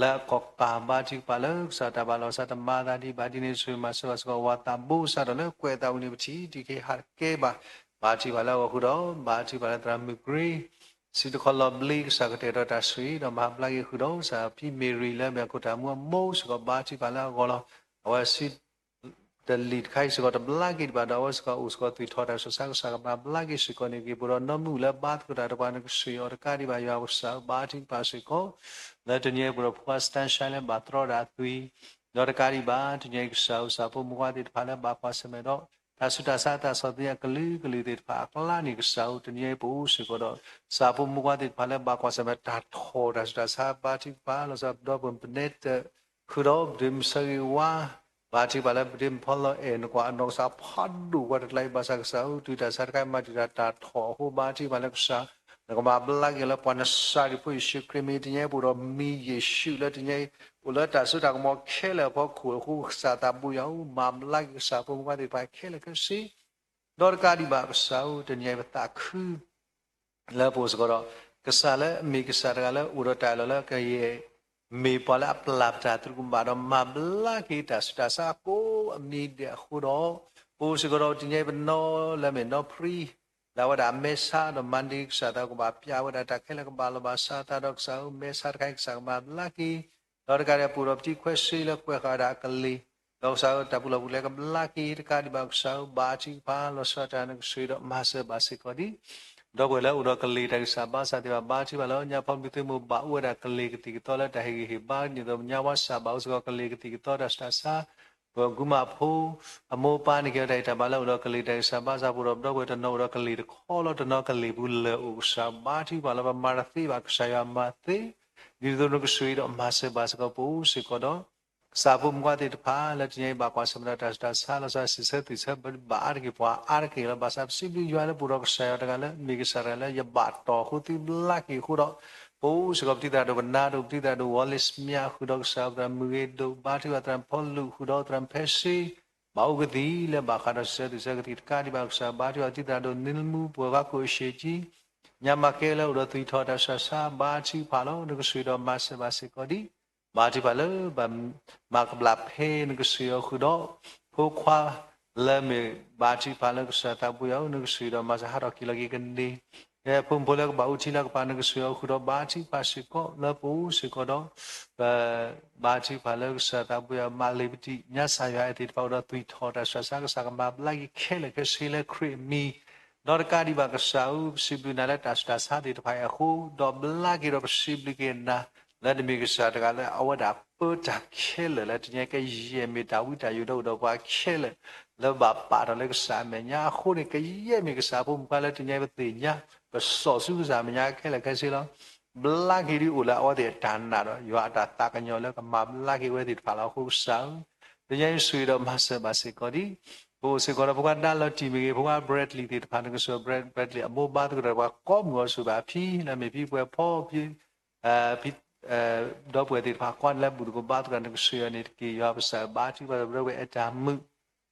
လၢအကီၢ်ပၢ် ဘါထုကဖၣ်လၢကစၢ်တၢ်ဘၣ်လီၤစၢ်တမၤသးဒံးဘၣ်ဒ်န့ၣ် ဆိၣ်ဂ့ၤမၤစၢၤဘၣ်စ့ၢ်ကီး ဝၤသးဘိစးထီၣ်လၢကွဲးအသးဝံၤန့ၣ် ပထံၣ်တံၢ်က့ၤဟးတကဲဘၣ် ဘါထုကဖၣ်လၢအဂီၢ်ဃုာ်ဒီး ဘါထုကဖၣ်လၢသရၣ်မုၣ်ကရ့ စုတခီလီၤဘျ့ ကစၢ်ကတဲာ်ကတီၤတၢ်ဆိၣ်ဂ့ၤ ဒီးမၤဘျါက့ၤဃုာ်ဒီး ကစၢ်ဖံမ့ၤရံလၢမ့ၢ်အခိၣ်တၢ်မူအမိၢ်စ့ၢ်ကီး ဘါထုကဖၣ်လၢအဂီၢ်လီၤ. အဝဲစု တလံာ်တခါအံၤစ့ၢ်ကီးတဘျါက့ၤဒံးဘၣ်ဒီး အဝဲစ့ၢ်ကီးအိၣ်စ့ၢ်ကီးသွံၣ်ထီၣ်တၢ်ဆးဆါ ကစၢ်ကမၤဘျါက့ၤစ့ၢ်ကီးန့ၣ်တက့ၢ်. ပအိၣ်ဒီးနီၢ်မုၣ်လၢဘါသကိးတၢ်ဒီးပှၤနကဆှံအီၤတကးဒံးဘၣ် ယွၤပကစၢ်ဧၢ ဘါထုကဖၣ်စ့ၢ်ကီး လၢတနံၤအံၤပအိၣ်ဒီးဖိခွါ Sunshine လၢဘၣ်တြီဒၣ်အသွံၣ် ဒီးတကးဒံးဘၣ် တနံၤအံၤကစၢ်ဧၢ ကစၢ်ဖိမုၣ်ခွါသ့ၣ်တဖၣ်လၢဘၣ်ကွၢ်ဆၢၣ်မဲာ်ဒီး တၢ်ဆူးတၢ်ဆါတၢ်ဆီၣ်သနံးအကလုာ်ကလုာ်သ့ၣ်တဖၣ်အကျါန့ၣ် ကစၢ်ဧၢ တနံၤအံၤပအိၣ်စ့ၢ်ကီးဒီး ကစၢ်ဖိမုၣ်ခွါသ့ၣ်တဖၣ်လၢဘၣ်ကွၢ်ဆၢၣ်မဲာ်တၢ်ထီၣ်တၢ်ဆူးတၢ်ဆါ ဘါထုကဖၣ်လီၤစၢ်ဒီးပပနဲတ ဃုာ်ဒီးပဒုးမုၢ်ဆၢဂ့ၤဝါ ဘါထုကဖၣ်လၢပဒုးမုၢ်ဖီလီၤအဲၣ် နကွၢ်အနီၢ်ကစၢ်ဖးဒိၣ်ပှၤတကျါအံၤ ဘၣ်ဆၣ်ကစၢ်ဧၢ တုၤတၢ်ဆါတခါအံၤမၤတံာ်တာ်တၢ်ထီၣ်အဃိ ဘါထုကဖၣ်လၢကစၢ် နကမၤဘျါက့ၤလၢပှၤနစၢ်ဒၣ်ဖိယ့ၣ်ၡူးခရံာ်မံၤ တနံၤအံၤပအိၣ်ဒီးမံၤယ့ၣ်ၡူးလၢတနံၤအံၤ အိၣ်လၢတၢ်စိတၢ်ကမီၤခဲလၢာ်အဖီခိၣ်အဃိ ကစၢ်သးဘိယွၤဧၢ မၤဘျါက့ၤကစၢ်ဖိမုၣ်ခွါသ့ၣ်တဖၣ်ခဲလၢာ်ခဲဆ့ ဒီးတကးဒံးဘၣ်ကစၢ်ဧၢ တနံၤအံၤပသးခု လၢပအိၣ်စ့ၢ်ကီးဒီး ကစၢ်လၢအမ့ၢ်ကစၢ်တဂၤလၢအိၣ်ဒီးတၢ်အၢၣ်လီၤလၢကယဲၢ် မ့ၢ်ပှၤလၢအပျၢ်ပတၢ်သရူးကမၣ်ဒီး မၤဘျါက့ၤတၢ်ဆူးတၢ်ဆါကိးအမံၤဒဲးအဃိဒီး ပအိၣ်စ့ၢ်ကီးဒီးတနံၤအံၤပနီၢ်လၢမ့ၢ်နီၢ်ဖှံ လၢအဝဲဒၣ်အမဲာ်ဆါဒီးမၤန့ၢ်ကစၢ်သးကဘၣ်ပျၢ်ဝဲဒၣ်တၢ်ခဲလၢာ် ကဘၣ်လီၤဘၣ်စးသးဒီးကစၢ်ဧၢ မဲာ်ဆါတခါအံၤကစၢ်ကမၤဘျါက့ၤ ဒီးတကးဒံးပအိၣ်ဒီးပတံၤခွဲးစ့လၢကွဲးဃာ်ဝဲဒၣ်အကလံၤ ဒီးကစၢ်ဧၢ တၢ်ပူၤလီၢ်ပူၤလဲၤကဘျါက့ၤ တကးဒံးဘၣ်ကစၢ်ဧၢ ဘါထုကဖၣ်လီၤစၢ်တၢ် နကဆှံဒီးမၤစၢၤဘၣ်စ့ၢ်ကီးဒံး ဒီပုၢ်ဝဲၢ်လၢအိၣ်ဒီးကလံၤတၢ်ဂံၢ်စၢ်ဘါစၢ်သ့ၣ်တဖၣ် ဘါထုကဖၣ်လၢညါဖီမုၢ်သုမိၢ်ဘၣ်အိၣ်ဝဲဒၣ်ကလံၤကသံၣ်ကသီလၢတၢ်ဟ့ၣ်ဂံၢ်ဟ့ၣ်ဘါ ဒ်သိးညါဝါစၢ်ဘၣ်အိၣ်စ့ၢ်ကီးကလံၤကသံၣ်ကသီတၢ်ဆူးတၢ်ဆါ ပကူမးဖိ အမိၢ်ပၢ်န့ၣ်က့ၤဝဲတၢ်ဂံၢ်တၢ်ဘါလၢအိၣ်ဒီးကလံၤတၢ်ဂံၢ်စၢ်ဘါစၢ် ပအိၣ်ဒီးပဒီပုၢ်ဝဲၢ်တနီၤအိၣ်ဒီးကလံၤတခီလီၤ တနီၤကလံၤပူၤလၢာ်အိၣ် ကစၢ်ဘါထုကဖၣ်လၢပမၤတသ့ဘၣ် ကစၢ်ယွၤမၤသ့ ဒ်သိးနကဆှံဒီးမၤစၢၤဘၣ်စ့ၢ်ကီးပအိၣ်စ့ၢ်ကီးဒီး ကစၢ်ဖိမုၣ်ခွါသ့ၣ်တဖၣ်လၢတနံၤအံၤဘၣ်ကွၢ်ဆၢၣ်မဲာ်ဒီးတၢ်ဆူးတၢ်ဆါ လီၤဆီစံးဆၢသွံၣ်ဆၢဘၣ်အါတက့ၢ်ပှၤအါတက့ၢ်လီၤ ဘၣ်ဆၣ်ပစံးဘျုးယွၤလၢပအိၣ်ဒီးကစၢ်ယွၤတဂၤလၢမ့ၢ်ကစၢ်တဂၤလၢယဘၣ်တီၢ်အဃိသုဘျါက့ၤအဃိဒီး ပအိၣ်စ့ၢ်ကီးပတံၤသရၣ်ဒိၣ်ပနါဒိၣ် ပတံၤသရၣ်ဒိၣ်ဝီလ့ၣ်စမံဃုာ်ဒီးကစၢ်ဧၢ သရၣ်မုၢ်ဂ့ၤဒိၣ် ဘါထုကဖၣ်သရၣ်ဖီလူးဃုာ်ဒီးသရၣ်ဖဲစ့ ဘၣ်အိၣ်ကသံၣ်လၢဘၣ်ဃးဒီးစံးဆၢသွံၣ်ဆၢကသံၣ်တကးဒံးဘၣ်ကစၢ် ဘါထုကဖၣ်ပတံၤသရၣ်ဒိၣ်နံၤလမူ ပဝဲၤဖးခိၣ်အရှ့ကံ ညါမၤကဲလၢအိၣ်ဒီးသွံၣ်ထီၣ်တၢ်ဆူးတၢ်ဆါ ဘါထုကဖၣ်လီၤ နကဆှံဒီးမၤစၢၤဘၣ်စ့ၢ်ကီးဒံး ဘါထုကဖၣ်လၢ မၤကဘျၣ်ဖဲနကဆှံအီၤဃုာ်ဒီး ဖိခွါ လၢမ့ၢ်ဘါထုကဖၣ်လၢကစၢ်သးဘိယွၤဧၢ နကဆိၣ်ဂ့ၤဒီးမၤစၢၤဟးထီၣ်က့ၤလီၤက့ၤကန့ၢ် ဖိမုၣ်ဖိလၢကဘၣ်အိၣ်ထံလၢကပၤ နကဆိၣ်ဂ့ၤအီၤဃုာ်ဒီးဘါထုကဖၣ်စ့ၢ်ကီး လၢပအိၣ်စ့ၢ်ကီးဒီး ပဘါထုကဖၣ်လၢကစၢ်သးဘိယွၤ မၤလ့ၤပတံၢ် ညါစၢ်ယွၤအဲၣ်သ့ၣ်တဖၣ်အိၣ်ဒီးသွံၣ်ထီၣ်တၢ်ဆှၢဆါ ကစၢ်ကမၤဘျါက့ၤခဲလၢာ်ခဲဆ့လၢခရံာ်အမံၤ ဒီးတကးဒံးဘၣ်ကစၢ်ဧၢ ပစံးဘျုးနၤလၢတၢ်ဆူးတၢ်ဆါသ့ၣ်တဖၣ်အံၤအဃိ ဒီးဘျါက့ၤဒီးပစံးဘျုးက့ၤနၤ လၢနမ့ၢ်ကစၢ်တဂၤလၢအဝဲဒၣ်ပၢတၢ်ခဲလၢာ်လၢတနံၤအံၤ ကယဲၢ်မ့ၢ်တၢ်ဝံတၢ်ယိးဒီးအိၣ်ဒီးပှၤခဲလၢာ် လၢဘၣ်ပာ်ထီၣ်လၢကစၢ်အမဲာ်ညါအဃိန့ၣ် ကယဲၢ်မ့ၢ်ကစၢ်အဖိမုၣ်ခွါလၢတနံၤအံၤပသ့ၣ်ညါ ပစိာ်ဆူကစၢ်အမဲာ်ညါခဲလၢာ်ခဲဆ့လီၤ. ဘျါက့ၤဒုးအိၣ်လၢအဝဲသ့ၣ်အတၢ်နာ်ဒီး ယွၤအတၢ်သးကညီၤလၢကမၤဘျါက့ၤဝဲသ့ၣ်တဖၣ်လီၤ. အဃိကစၢ်ဧၢ တနံၤအံၤဆိၣ်ဂ့ၤဒီးမၤစၢၤဘၣ်စ့ၢ်ကီးဒံး ပအိၣ်စ့ၢ်ကီးဒီးဖိခွါဒါလီၤတံၢ်မ့ၢ်ဂ့ၤ ဖိခွါ Bradley သ့ၣ်တဖၣ် နကဆိၣ်ဂ့ၤ Bradley အမိၢ်ဘါသကိးတၢ်ဒီးပှၤကိးမုၢ်အီၤဆိၣ်ဘၣ်အဖံ လၢအမ့ၢ်ဖံပှဲၤဖီဖံ ဒီပုၢ်ဝဲၢ်သ့ၣ်တဖၣ်ကွၢ်လၢဘူၣ်သကိးဘါသကိးတၢ် နကဆိၣ်ဂ့ၤအီၤန့ၣ်တက့ၢ်. ယွၤပစၢ်ဘါထုကဖၣ်ဒီးပဒီပုၢ်ဝဲၢ်အဲၣ်တၢ်မုာ်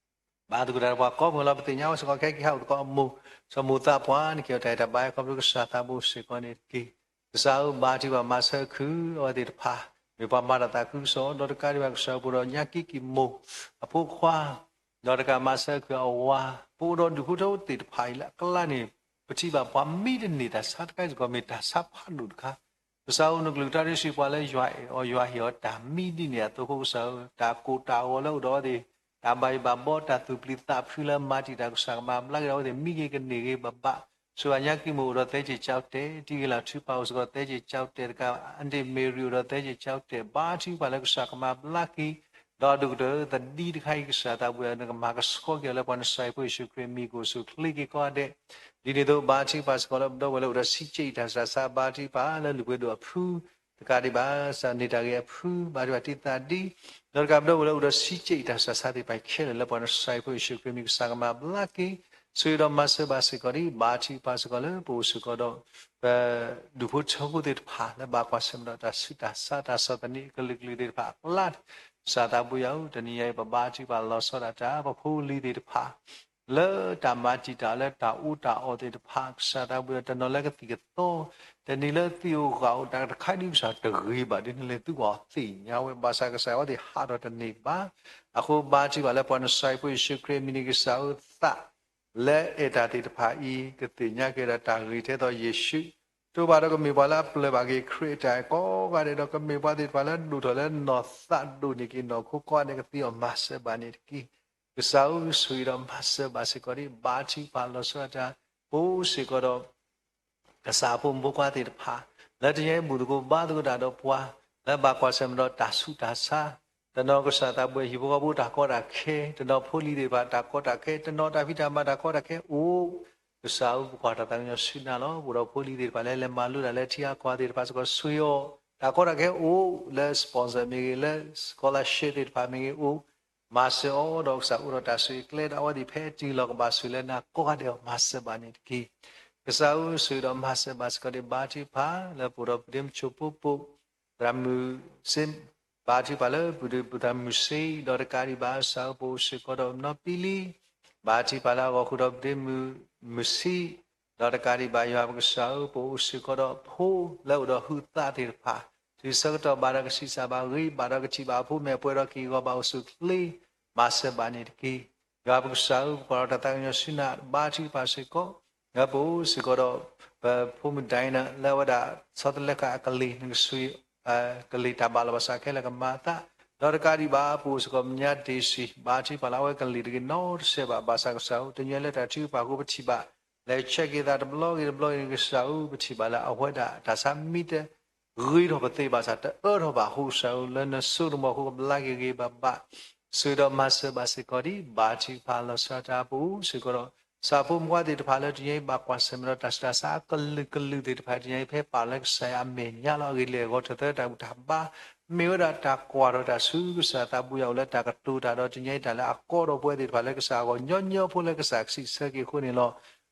ဘါသကိးတၢ်ဒီးပှၤကိးမုၢ်လီၤ. ပသ့ၣ်ညါအီၤစ့ၢ်ကီးခဲက့ၤဟးအိၣ်သကိးအမိၢ် စီၤမိၢ်သးပှၢ်န့ၣ် က့ၤအီၤတၢ်အဲၣ်တၢ်ဘါအံၤခီဖျိကစၢ်သးဘိစ့ၢ်ကီးန့ၣ်တက့ၢ်. ကစၢ်ဧၢ ဘါထုကဖၣ်မၤစၢၤခုၣ်အဝဲသ့ၣ်တဖၣ် မ့ၢ်ပှၤမၤတၢ်သးခုကစီၣ် ဒီးတကးဒံးဘၣ်ကစၢ်ပအိၣ်ဒီးညါကံကံၢ်မိၢ် အဖိခွါ ဒီးတကးမၤစၢၤခုၣ်အဝၤ ပအိၣ်ဒီးဒူၣ်ဖိထၢဖိသ့ၣ်တဖၣ်အံၤလၢအကျါန့ၣ် ပထံၣ်ဘၣ်ပှၤမံတန့ၢ်တၢ်ဆါတခါအံၤစ့ၢ်ကီး မ့ၢ်တၢ်ဆါဖးဒိၣ်တခါ ကစၢ်ဧၢ နကလုၢ်ကထါဒ်စံးပှၤလၢယွၤအဲၣ်အီၤ ယွၤဟ့ၣ်အီၤတၢ်မံဒ်န့ၣ်အသိးအဃိ ကစၢ်ဧၢ တၢ်ကိၢ်တၢ်ဂီၤလၢအိၣ်ဒီးအဝဲသ့ၣ် တၢ်ဘၣ်ယိၣ်ဘၣ်ဘီ တၢ်သူၣ်ပျံၤသးဖုးလၢမၤတံာ်တာ် ကစၢ်ကမၤဘျါက့ၤဒီးအဝဲသ့ၣ် မံက့ၤကန့ၢ်ဂ့ၤဘၣ်ဘၣ်. ဆိၣ်ဂ့ၤညါကံမိၢ်အိၣ်ဒီးသဲက့ၤကၠီတဲာ် တံၤဂ့ၤလၤထူပၢ်အိၣ်စ့ၢ်ကီးသဲက့ၤကၠီတဲာ်တကး အဒ့ၣ်မ့ၢ်ရံၤအိၣ်ဒီးသဲက့ၤကၠီတဲာ် ဘါထုကဖၣ်လၢကစၢ်ကမၤဘျါက့ၤ ဒီးအဒိၣ်ကတၢၢ်သဒံတခါအံၤ ကစၢ်သးဘိယွၤ နကမၤကဆှီက့ၤအီၤလၢပှၤနစၢ်အဖိယ့ၣ်ၡူးခရံာ်အမံၤ ကအိၣ်ဆူၣ်အိၣ်ချ့က့ၤကိးဂၤဒဲး ဒ်န့ၣ်အသိး ဘါထုကဖၣ်စ့ၢ်ကီးလၢပဒီပုၢ်ဝဲၢ်လၢအိၣ်ဒီးဆံးကၠံးအံၤတၢ်ဆူးတၢ်ဆါ ဘါထုကဖၣ်လၢလုၢ်ပှ့ၤဒိၣ်အဖု တကးဒံးဘၣ် စၢ်န့ၢ်တၢ်ဂ့ၤအဖု ဘါထုကဖၣ်တံာ်သးဒံ ဒီးတကးပဒီပုၢ်ဝဲၢ်လၢအိၣ်ဒီးဆံးကၠံးအံၤတၢ်ဆူးတၢ်ဆါသ့ၣ်တဖၣ်ခဲလၢာ် လၢပှၤနစၢ်အဖိယ့ၣ်ၡူးခရံာ်အမံၤ ကစၢ်ကမၤဘျါက့ၤ ဆိၣ်ဂ့ၤဒီးမၤစၢၤဘၣ်စ့ၢ်ကီးဒံး ဘါထုကဖၣ်စ့ၢ်ကီးလၢပအိၣ်စ့ၢ်ကီးဒီး ပဒူၣ်ဖိထၢဖိသ့ၣ်တဖၣ် လၢဘၣ်ကွၢ်ဆၢၣ်မဲာ်ဒီးတၢ်ဆူးတၢ်ဆါ တၢ်ဆီၣ်သနံးအကလုာ်ကလုာ်သ့ၣ်တဖၣ်အကျါ ကစၢ်သးဘိယွၤဧၢ တနံၤအံၤ ပဘါထုကဖၣ်လီၤဆီဒၣ်တၢ် ပဖိပလံၤသ့ၣ်တဖၣ် လၢတၢ်မၤတံာ်တာ်လၢတၢ်အီၣ်တၢ်အီသ့ၣ်တဖၣ် ကစၢ်သးဘိယွၤ တနီၤလၢကသံၣ်ကသီ တနံၤလၢသံၣ်အိၣ်ဂၢ်အိၣ် တၢ်တခါဒ်ကစၢ်တဂ့ၤဘၣ်ဒ်န့ၣ်လဲၣ် သုကသ့ၣ်ညါဝဲ ဘၣ်ဆၣ်ကစၢ်အဝဲသ့ၣ်ဟးထီၣ်တန့ၢ်ဘၣ်. အဃိဘါထုကဖၣ်လၢပှၤနစၢ်အဖိယ့ၣ်ၡူးခရံာ်အမံၤန့ၣ် ကစၢ်ဧၢ သးလၢအဲၣ်တၢ်သ့ၣ်တဖၣ်အံၤ ကသ့ၣ်ညါက့ၤဒီးတၢ်ဂ့ၤထဲသိးယ့ၣ်ၡူး တိၢ်ဘၣ်ဒီးကမ့ၢ်ပှၤလၢအပျၢၢ်ဘၣ်က့ၤခရံာ်အတၢ်အဲၣ်ကိးဂၤဒဲးဒီး ကမ့ၢ်ပှၤသ့ၣ်တဖၣ်လၢဒိၣ်ထီၣ်လၢနီၢ်သးဒိၣ်န့ၢ်က့ၤနီၢ်ခိကိးဂၤဒဲး ကသ့အီၤမၤစၢၤဘၣ်န့ၣ်တက့ၢ်. ကစၢ်ဧၢ ဆိၣ်ဂ့ၤဒီးမၤစၢၤဘၣ်စ့ၢ်ကီးဒံး ဘါထုကဖၣ်လီၤဆီဒၣ်တၢ် ပအိၣ်စ့ၢ်ကီးဒီး ကစၢ်အဖိမုၣ်ဖိခွါသ့ၣ်တဖၣ် လၢတနံၤအံၤဘူၣ်သကိးဘါသကိးတၢ်ဒီးပှၤ လၢဘၣ်ကွၢ်ဆၢၣ်မဲာ်ဒီးတၢ်ဆူးတၢ်ဆါ တနီၤကစၢ်သးဘိယွၤဟံၣ်ဖိဃီဖိတၢ်ကီတၢ်ခဲ တနီၤဖိလံၤသ့ၣ်တဖၣ်တၢ်ကီတၢ်ခဲ တနီၤတၢ်ဖံးတၢ်မၤတၢ်ကီတၢ်ခဲအိၣ် ကစၢ်ဧၢ ပကွၢ်တၢ်သးကညီၤဆူနၤလီၤ. ပအိၣ်ဒီးဖိလံၤသ့ၣ်တဖၣ်လၢလဲၤမၤလိတၢ်လၢထံဂၤကီၢ်ဂၤသ့ၣ်တဖၣ်စ့ၢ်ကီး ဆိၣ်ဂ့ၤအီၤ တၢ်ကီတၢ်ခဲအိၣ်လၢ sponsor မ့ၢ်ဂ့ၤ လၢ scholarship သ့ၣ်တဖၣ်မ့ၢ်ဂ့ၤအိၣ် မၤစၢၤအီၤဒီးကစၢ်အိၣ်ဒီးတၢ်ဆိၣ်ဂ့ၤကျဲဒီး အဝဲသ့ၣ်ဖဲတုၤလီၤကဘၣ်ဆိၣ်လၢနၤကိးဂၤဒဲးအီၤ မၤစၢၤဘၣ်န့ၣ်တက့ၢ်. ကစၢ်ဧၢ ဆိၣ်ဂ့ၤဒီးမၤစၢၤဘၣ်စ့ၢ်ကီးဒံး ဘါထုကဖၣ်လၢပအိၣ်ဒီးပဒ့မုၣ်ဆိဖိပိာ် သရၣ်မုၣ်စ့ ဘါထုကဖၣ်လၢပဒ့မုၣ်သရၣ်မုၣ်စ့ ဒီးတကးဒံးဘၣ် ကစၢ်ဧၢပအိၣ်စ့ၢ်ကီးဒီးနီၢ်ပံလံ ဘါထုကဖၣ်လၢအဂီၢ်ဃုာ်ဒီးပဒ့မုၣ်မုၢ်ဆံ ဒီးတကးဒံးဘၣ် ယွၤပကစၢ်ဧၢ ပအိၣ်စ့ၢ်ကီးဒီးဖိလၢအိၣ်ဒီးဟုးသးသ့ၣ်တဖၣ် တုၤဆၢကတီၢ်ဘၣ်ဒီးကဆံးစၢ်ဘၣ် ဂ့ၤဘၣ်ဒီးကထံၣ်ဘၣ်အဖိမ့ၢ်ပှဲၤဒီးက့ၢ်ဂီၤဘၣ်အိၣ်ဆူၣ်အိၣ်ချ့ မၤစၢၤဘၣ်န့ၣ်တက့ၢ်. ယွၤပကစၢ်ဧၢ ပကွၢ်ဒီးတၢ်သးကညီၤဆူနၤ ဘါထုကဖၣ်စ့ၢ်ကီး ပအိၣ်စ့ၢ်ကီးဒီး ပဖိမုၣ်ဒဲနၢ် လၢအဝဲဒၣ်ဆီတလဲဃာ်အကလံၤ နကဆူ ကလံၤတၢ်ဘၣ်လီၤဘၣ်စးခဲလၢာ်ကမၤအသး ဒီးတကးဒံးဘၣ် ပအိၣ်စ့ၢ်ကီးပညါတ့ၢ်စံၣ် ဘါထုကဖၣ်လၢအဝဲကလံၤတဂ့ၤနီတစဲးဘၣ် ဘၣ်ဆၣ်ကစၢ်ဧၢ တနံၤလၢတၢ်ထုကဖၣ်အဃိပထံၣ်ဘၣ် လဲၤဆဲးက့ၤသးတဘျီဂ့ၤတဘျီဂ့ၤန့ၣ် ကစၢ်ဧၢ ပထံၣ်ဘၣ်လၢအဝဲဒၣ်တၢ်ဆါမံတဂ့ၤထီၣ်ပသ့ဘၣ်ဆၣ် တအၢထီၣ်ဘၣ်အဃိကစၢ်ဧၢ လၢနစိကမီၤအဃိကဘျါက့ၤဂ့ၤဘၣ်ဘၣ် ဆိၣ်ဂ့ၤဒီးမၤစၢၤဘၣ်စ့ၢ်ကီးဒံး ဘါထုကဖၣ်လီၤဆီဒၣ်တၢ် ပအိၣ်စ့ၢ်ကီးဒီး ကစၢ်ဖိမုၣ်ဖိခွါသ့ၣ်တဖၣ်လၢတနံၤအံၤ ဘၣ်ကွၢ်ဆၢၣ်မဲာ်ဒီးတၢ်ဆူးတၢ်ဆါအကလုာ်ကလုာ်သ့ၣ်တဖၣ် တနံၤအံၤ ဖဲပာ်လၢကစၢ်ယွၤအမဲာ်ညါလီၤ အဂ့ၢ်လၢအဂီၢ်ထၢၣ်သၢတၢ်ဘူၣ်တၢ်ဘါ မ့ၢ်ဝဲဒၣ်တၢ်ကွၢ်ထီၣ်တၢ်ဆူကစၢ်သးဘိယွၤအိၣ်လၢတၢ်ကတိၤတၢ်ဒီး တနံၤအံၤတၢ်လၢအကီဒီးပဝဲသ့ၣ်တဖၣ် လၢကစၢ်အဂီၢ်ညီညီဖိလၢကစၢ်ကစံးဆၢက့ၤအဃိန့ၣ်လီၤ.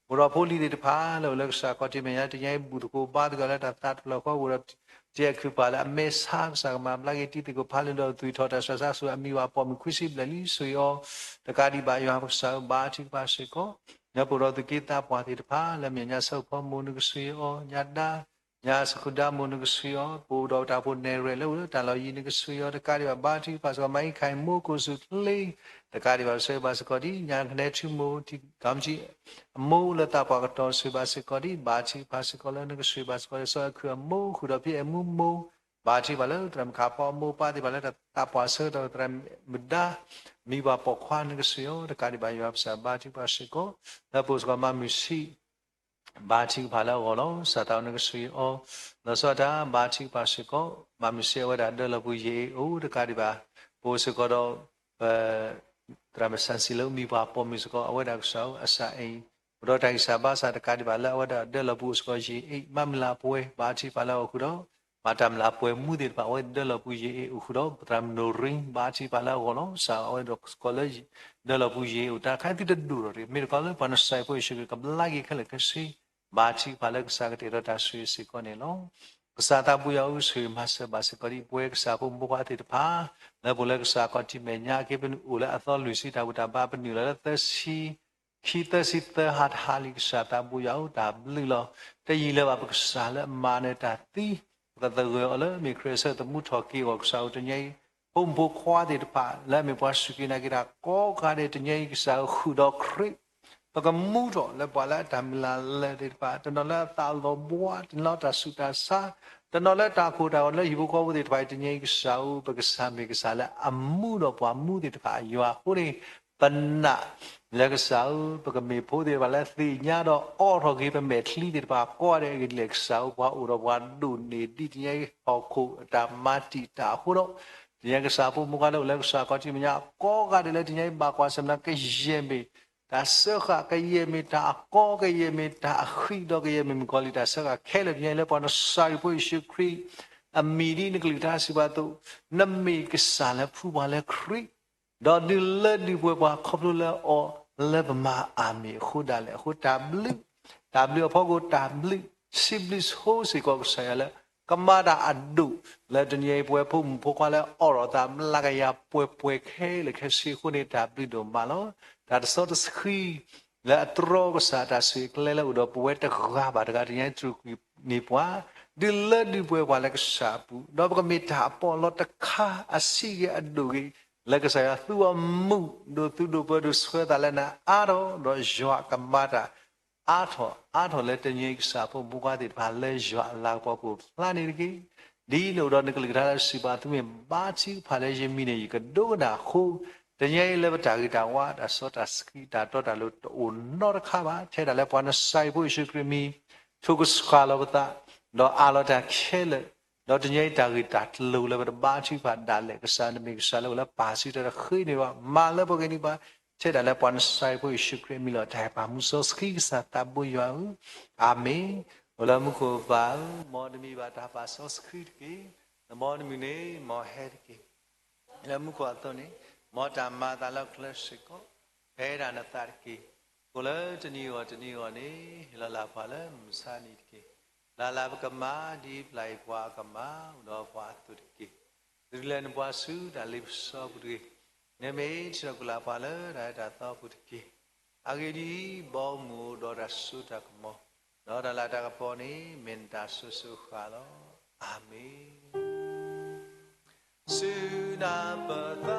အိၣ်ဒီးဖိလံၤသ့ၣ်တဖၣ်လၢအိၣ်လၢကစၢ်ခီၣ်ထံးမဲာ်ညါ တနံၤအံၤဘူၣ်သကိးဘါသကိးလၢတၢ်သးတဖျၢၣ်ဃီ အိၣ်ဒီး တံၤခုၣ်ပှၤလၢအမဲာ်ဆါ ကစၢ်ကမၤဘျါက့ၤတံၤသကိးဖးလၢဒီးသွံၣ်ထီၣ်တၢ်ဆှၢဆါဆူအမံၤဝဲအပိာ်မုၣ်ခွံဆံဘျဲၣ်လံ ဆိၣ်ဂ့ၤအီၤ တကးဒံးဘၣ် ယွၤပကစၢ်ဧၢ ဘါထုကဖၣ်စ့ၢ်ကီး နပအိၣ်ဒီးသူၣ်က့သးပှၢ်သ့ၣ်တဖၣ် လၢမဲာ်ညါဆၢဖီမိၢ် နကဆိၣ်ဂ့ၤအီၤ ညါဒါ ညါစဃုာ်ဒါမိၢ်နကဆှံအီၤ, ပအိၣ်ဒီးတၢ်ဖိနဲၣ်ရွဲၣ်လၢအိၣ်လၢတၢ်လီၢ်ယံၤနကဆှံအီၤ, တကးဒံးဘၣ် ဘါထုကဖၣ်စ့ၢ်ကီး မၤအံခါအံၤမိၢ်ကိၢ်ဆူၣ်ချ့, တကးဒံးဘၣ် ဆၢဘၣ်စ့ၢ်ကီးဒ် ညါကနဲထူမိၢ် ထံကီၢ်မထံ အမိၢ်လၢသးပှၢ်ကတီၢ် ဆှၢဘၣ်စ့ၢ်ကီးဒ် ဘါထုကဖၣ်စ့ၢ်ကီးလၢနကဆှၢဘၣ်စ့ၢ်ကီးလၢစီၤအဲၣ်ခုၣ်အမိၢ် ဃုာ်ဒီးဖံအဲၣ်မူမိၢ်, ဘါထုကဖၣ်လၢသရၣ်မုၣ်ခးဖီအမိၢ် ပၢ်သ့ၣ်တဖၣ်လၢတၢ်သးပှၢ်ဆၢကတီၢ် သရၣ်မုၣ်ဒါ မံၤပှၢ်ပိာ်ခွါနကဆှံအီၤ, တကးဒံးဘၣ်ယွၤပကစၢ်ဘါထုကဖၣ်စ့ၢ်ကီး လၢပအိၣ်စ့ၢ်ကီးမၤမုာ်ဆံး ဘါထုကဖၣ်လၢအဂီၢ်လီၤ. စးထီၣ်နကဆှံအီၤ လီၤဆီဒၣ်တၢ် ဘါထုကဖၣ်စ့ၢ်ကီး မၤမုာ်ဆံးအဝဲဒၣ်ဒၢလီၤပူၤယံာ်အ့ၣ်အိၣ် တကးဒံးဘၣ် ပအိၣ်စ့ၢ်ကီးဒီး ပ သရၣ်မုၣ်စၣ်စံလၢမံၤပှၢ်ပိာ်မုၣ်စ့ၢ်ကီး အဝဲဒၣ်ကစၢ်ဧၢ အစၢ်အံၤ အိၣ်ဒီးတၢ်ဂံၢ်စၢ်ဘါစၢ် တကးဒံးဘၣ်လၢအဝဲဒၣ်ဒၢလီၤပူၤအိၣ်စ့ၢ်ကီးယံာ်အ့ၣ် မၤမုၢ်လၢ်ပှဲၤ ဘါထုကဖၣ်လၢအဂီၢ်ဃုာ်ဒီး မၤတၢ်မုၢ်လၢ်ပှဲၤမူသ့ၣ်တဖၣ် အဝဲဒၣ်ဒၢလီၤပူၤယံာ်အ့ၣ်အိၣ်ဃုာ်ဒီး ပသရၣ်မုၣ်နီၣ်ရံ ဘါထုကဖၣ်လၢအဂီၢ်လီၤ. စးအဝဲဒၣ်စ့ၢ်ကီးလၢ ဒၢလီၤပူၤယံာ်အ့ၣ်အိၣ် တၢ်တခါသုတဒိၣ်ထီၣ်တဂ့ၤ မ့ၢ်တခီလၢပှၤနစၢ်ဖိယ့ၣ်ၡူးခရံာ်ကဘျါက့ၤခဲလၢာ်ခဲဆ့ ဘါထုကဖၣ်လၢကစၢ်ကတဲာ်ဒီးတၢ်ဆိၣ်ဂ့ၤစ့ၢ်ကီးန့ၣ်လီၤ. ကစၢ်သးဘိယွၤဧၢ ဆိၣ်ဂ့ၤမၤစၢၤဘၣ်စ့ၢ်ကီးဒ်ပဝဲကစၢ်ဖိမုၣ်ဖိခွါသ့ၣ်တဖၣ် လၢပအိၣ်လၢကစၢ်ခီၣ်ထံးမဲာ်ညါက့ ပနုာ်အိၣ်လၢအသီလွံၢ်ဆံတၢ်ဘူၣ်တၢ်ဘါ ပနုာ်လီၤလၢသၢဆံ ခံသၢဆံသၢဟါတဟါလံ ကစၢ်သးဘိယွၤဧၢ တၢ်ဘျုးလီၤ. တယံာ်လၢၤဘၣ် ပကစၢ်လၢအမၤနၢၤတၢ်သံ ပကသဂၢၢ်အီၤလၢမ့ၢ်ခရံာ်အဆၢသမူထီၣ်က့ၤအဂီၢ် ကစၢ်ဧၢ တနံၤအံၤ ဖိမုၣ်ဖိခွါသ့ၣ်တဖၣ် လၢအမ့ၢ်ပှၤစူၢ်က့ၤနာ်က့ၤတၢ်ကိးဂၤဒဲး တနံၤအံၤ ကစၢ်ဧၢ ဃုာ်ဒီးခရံာ် ပကမူထီၣ်လၢပှၤလၢအတၢ်မုၢ်လၢ်လၢာ်သ့ၣ်တဖၣ် တနီၤလၢအသးလီၤဘှါ တနီၤတၢ်ဆူးတၢ်ဆါ တနီၤလၢတၢ်ကိၢ်တၢ်ဂီၤလၢဟံၣ်ဖိဃီဖိသ့ၣ်တဖၣ်အံၤ တနံၤအံၤ ကစၢ်ဧၢ ပကစၢ်မ့ၢ်ကစၢ်လၢအမူဒီးပှၤမူသ့ၣ်တဖၣ်အယွၤအဃိန့ၣ် ပနာ်လၢကစၢ်ဧၢ ပကမ့ၢ်ဖိသ့ၣ်တဖၣ်လၢသ့ၣ်ညါဒီးအိးထီၣ်က့ၤပမဲာ်ချံသ့ၣ်တဖၣ်ကိးဂၤဒဲးအဂ့ၢ်ဒ်လဲၣ် ကစၢ်ဧၢ ပှၤအိၣ်ဒီးပှၤဒိၣ်န့ၢ်ဒ်တနံၤအံၤဟီၣ်ခိၣ်အတၢ်မၤတံာ်တာ်အဃိဒီး တနံၤအံၤကစၢ်ဖိမုၣ်ဖိခွါလၢအိၣ်လၢကစၢ်ခီၣ်ထံးမဲာ်ညါကိးဂၤဒဲးလၢတနံၤအံၤဘၣ်ကွၢ်ဆၢၣ်မဲာ်ကယဲၢ်မ့ၢ် တၢ်စၢဃာ်ကယဲၢ်မ့ၢ်တၢ်အကီ ကယဲၢ်မ့ၢ်တၢ်အဃံဒီးကယဲၢ်မ့ၢ်မုၣ်ကီၤလံၢ်တၢ်စၢဃာ်ခဲလၢာ် တနံၤအံၤလၢပှၤနစၢ်ရ့ၣ်ဖိယ့ၣ်ၡူးခရံာ် အမံၤဒ်နကလုၢ်ကထါစံးဘၣ်အသိး နမ့ၢ်ကစၢ်လၢဖှူပှၤလၢခရံာ် ဒီးဒုးလၢဒုးပှဲၤပှၤခီဖျိလၢအီၤလၢပမၤအၤမ့ၣ်အဃိဒၣ်လဲာ် အဃိတၢ်ဘျုး တၢ်ဘျုးအဖီခိၣ်တၢ်ဘျုး စံးဘျုးဆိစ့ၢ်ကီးကစၢ်ယွၤလၢ ကမၤတၢ်အဒိၣ်လၢတနံၤအံၤ ပဝဲဖိမုၣ်ဖိခွါလၢအိးထီၣ်သးဘျါကယၤပှဲၤပှဲၤခဲလၢာ်ခဲဆ့အဃိန့ၣ် တၢ်ဘျုးဒိၣ်မးလီၤ. တၢ်တစီတဆှံ လၢအတြီကစၢ်တၢ်ဆိၣ်ဂ့ၤကျဲလၢအိၣ်ဒီးပဝဲတဂၤဘၣ်တဂၤ တနံၤအံၤတြူာ်ကွံာ်န့ၢ်ပှၤ ဒုးလၢဒုးပှဲၤပှၤလၢကစၢ်အပူၤ ဒီးပကမ့ၢ်တၢ်အပီးအလီတခါ အဆံးဂ့ၤအဒိၣ်ဂ့ၤ လၢကစၢ်ယွၤသူအမုၢ် ဒိးသူဒိးပၢၤဒိးဆှၢသးလၢနၤအါထီၣ် ဒီးယွၤအကမၤတၢ်အါထီၣ်အါထီၣ်လၢတနံၤအံၤ ကစၢ်ဖိမုၣ်ဖိခွါသ့ၣ်တဖၣ်လၢယွၤအလၤကပီၤကအိၣ်ဖျါန့ၣ်တက့ၢ်. ဒ်နအိၣ်ဒီးနကလုၢ်ကထါလၢစံးဘၣ်အသိးမ့ၢ် ဘါထုကဖၣ်လၢယမံၤန့ၣ် ယကဒိကနၣ်အဃိ တနံၤအံၤလၢပတၢ်ဂ့ၤတၢ်ဝါ တၢ်စီတၢ်ဆှံ တၢ်တီတၢ်လိၤတအိၣ်နီတခါဘၣ် ထဲဒၣ်လၢပှၤနစၢ်ရ့ၣ်ဖိယ့ၣ်ၡူးခရံာ်အမံၤ ထိၣ်ကဆှၣ်လီၤပသး ဒီးအးလီၤတၢ်ခဲလၢာ် ဒီးတနံၤအံၤတၢ်ဂ့ၢ်တၢ်ကျိၤလၢပတဘါထုကဖၣ်ဒၣ်လဲာ် ကစၢ်နမ့ၢ်ကစၢ်လၢအိၣ်လၢပၢ်စုတၢ်တဃ့န့ၢ်ဘၣ် မၤလၢပှၤဂ့ၤန့ၢ်ဘၣ် ထဲဒၣ်လၢပှၤနစၢ်ရ့ၣ်ဖိယ့ၣ်ၡူးခရံာ်အမံၤလီၤ. တၢ်ဟဲပၢ်မူစီဆှံကစၢ်သးဘိယွၤဧၢ, အၤမ့ၣ်. အိၣ်လၢမူခိၣ်ပၢ်ဧၢ, မ်တမံၤဘၣ်တၢ်ပာ်စီဆှံတက့ၢ်. နမ်နမံၤန့ၣ် မ်ဟဲတက့ၢ်. လၢမူခိၣ်အသိးန့ၣ်, မ်တၢ်မၤအသးလၢကျဲစ့ၢ်ကီး, ဖဲဒၣ်နသးတက့ၢ်. အိၣ်လၢတနံၤအဂီၢ်တနံၤအဂီၢ်န့ၣ်, ဟ့ၣ်လီၤလၢ်ပှၤလၢမုၢ်မဆါနံၤတက့ၢ်. လၢ်လၢ်ပကမၤဒ်ပျၢ်အံၤပှၤအကမၤ, အိၣ်ဒီးပှၤအသိးတက့ၢ်. ဒုးလဲၤနပှၤဆူတၢ်လ့ပစီပူၤတဂ့ၤ. နမ့ၢ်ထံၣ်ထီၣ်ကွံာ်လၢ်ပှၤလၢတၢ်အဲၣ်တၢ်သီပူၤတက့ၢ်. အဂ့ၢ်ဒ်အံၤ, ဘီမုၢ်အိၣ်ဒီးတၢ်စိတၢ်ကမီၤ, ဒီးတၢ်လၤတၢ်ကပီၤန့ၣ် မ့ၢ်နတၢ်စိၤစိၤဃၣ်ဃၣ်လီၤ. အၤမ့ၣ်. စုနၢ်ပၢၢ်သ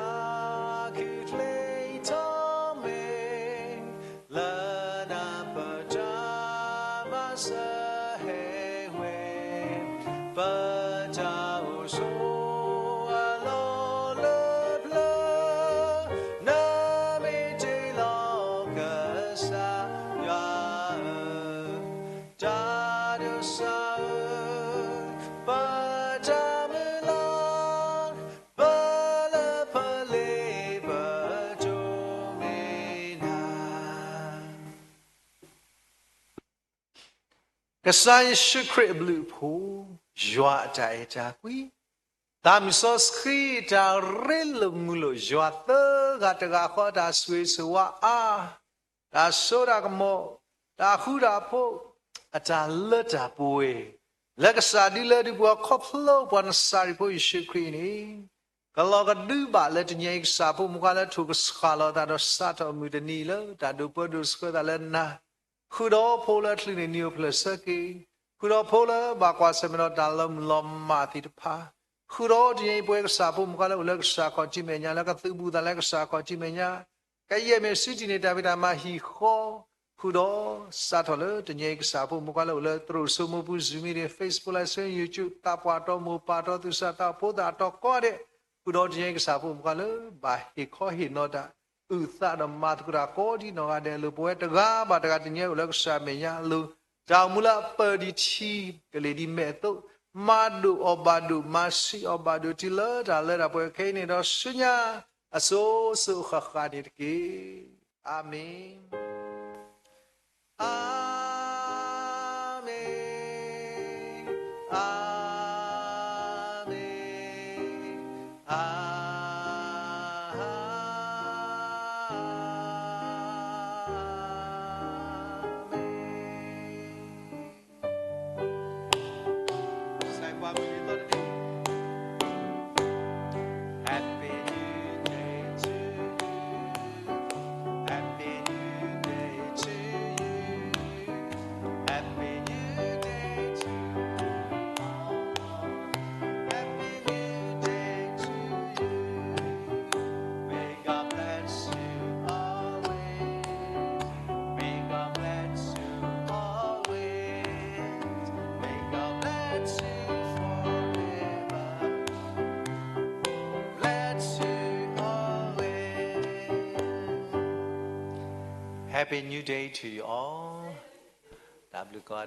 းခုချ့ထီၣ်မ့ၢ်, လၢနၢ်ပၢၢ်တၢ်မၤစၢၤဟဲဝဲ, ပတၢ်အိၣ်ဆိးအလီၢ်လၢပျၢၤ, နမ့ၢ်တ့လီၤကစၢ်ယွၤဧၢ, တၢ်ဒိးစၢ်ဧၢ, ပတၢ်မုၢ်လၢ် ပလၢပလ့ပတိၢ်မ့ၢ်နၤ. ကစၢ်ယ့ၣ်ၡူးခရံာ်အဘျုးအဖှိၣ်, ယွၤအတၢ်အဲၣ်တၢ်ကွံ, သးမုၢ်စီဆှံတၢ်ရ့လိာ်မုာ်လိာ် ယွၤသၢဂၤတဂၤဃီအတၢ်ဆိၣ်ဂ့ၤဆိၣ်ဝါအါ, တၢ်စိတၢ်ကမီၤ, တၢ်ဃူတၢ်ဖိး, အတၢ်လၢတၢ်ပှဲၤ, လၢကစၢ်ဒုးလၢဒုးပှဲၤခီဖျိပှၤနစၢ်ရ့ၣ်ဖိယ့ၣ်ၡူးခရံာ်န့ၣ် ကလီၤကဒုဘၣ်လၢတနံၤအံၤ ကစၢ်ဖိမုၣ်ခွါလၢထိၣ်ကဆှၣ်လီၤသးဒီးစးထီၣ်မုၢ်တနံၤလၢ တၢ်ဒိးပၢဒိးဆှၢသးလၢနၤ, ဃုာ်ဒီးဖိလၢချုးန့ၣ် နံၤအိၣ်ဖျဲၣ်ဆၢက့ၤ, ဃုာ်ဒီးဖိလၢဘၣ်ကွၢ်ဆၢၣ်မဲာ်ဒီးတၢ်လီၤမုၢ်လီၤမၢ်သ့ၣ်တဖၣ်, ဃုာ်ဒီးတနံၤအံၤပဝဲကစၢ်ဖိမုၣ်ဖိခွါလၢအိၣ်လၢကစၢ်ခီၣ်ထံးမဲာ်ညါ လၢကသုးဘူးသးလၢကစၢ်ခီၣ်ထံးမဲာ်ညါ, ကယဲၢ်မ့ၢ်စုတံၢ်န့ၣ် တၢ်ဖံးတၢ်မၤဟံၣ်ဃီ, ဃုာ်ဒီးစးထီၣ်လၢတနံၤအံၤ ကစၢ်ဖိမုၣ်ဖိခွါလၢအိၣ်လၢသရိာ်စိမိၢ်ပူၤ Zoom meeting, Facebook Live Stream, YouTube သးပှၢ်တီမိၢ်ပၢ်တီ သူၣ်စၢ်သးဖိသၣ်အတီၤကိးဂၤဒဲး, ဃုာ်ဒီးတနံၤအံၤ ကစၢ်ဖိမုၣ်ဖိခွါလၢဘၣ်ဟ့ၣ်ခီဟ့ၣ်နီၤတၢ်အုၣ်သးဒီးမၤသကိးတၢ်ကိးဒ်နီၢ်ဂၤဒဲးအလိၤ, ပဝဲတဂၤဘၣ်တဂၤတနံၤအံၤအိၣ်လၢကစၢ်မဲာ်ညါအလိၤ, တၢ်အိၣ်မူလၢအပၢၢ်ဒံးထံကလ့ၢ်ဒံးမဲာ်အသိး, မၤဒိၣ်အီၣ်ဘၣ်ဒိၣ် မၤဆံးအီၣ်ဘၣ်ဒိၣ် တုၤလၢတၢ်လၢတၢ်ပှဲၤခဲအံၤန့ၣ်ဒီးဆူညါ အစိၤစိၤအဃၣ်ဃၣ်န့ၣ်တက့ၢ်. အၤမ့ၣ်, အၤမ့ၣ်, အၤမ့ၣ်, အၤမ့ၣ်. Happy New Day to you. Happy New Day to you. Happy New Day to you. Happy New Day to you. May God bless you always. May God bless you always. May God bless you forever. Bless you always. Happy New Day to you all. တၢ်ဘျုးကိး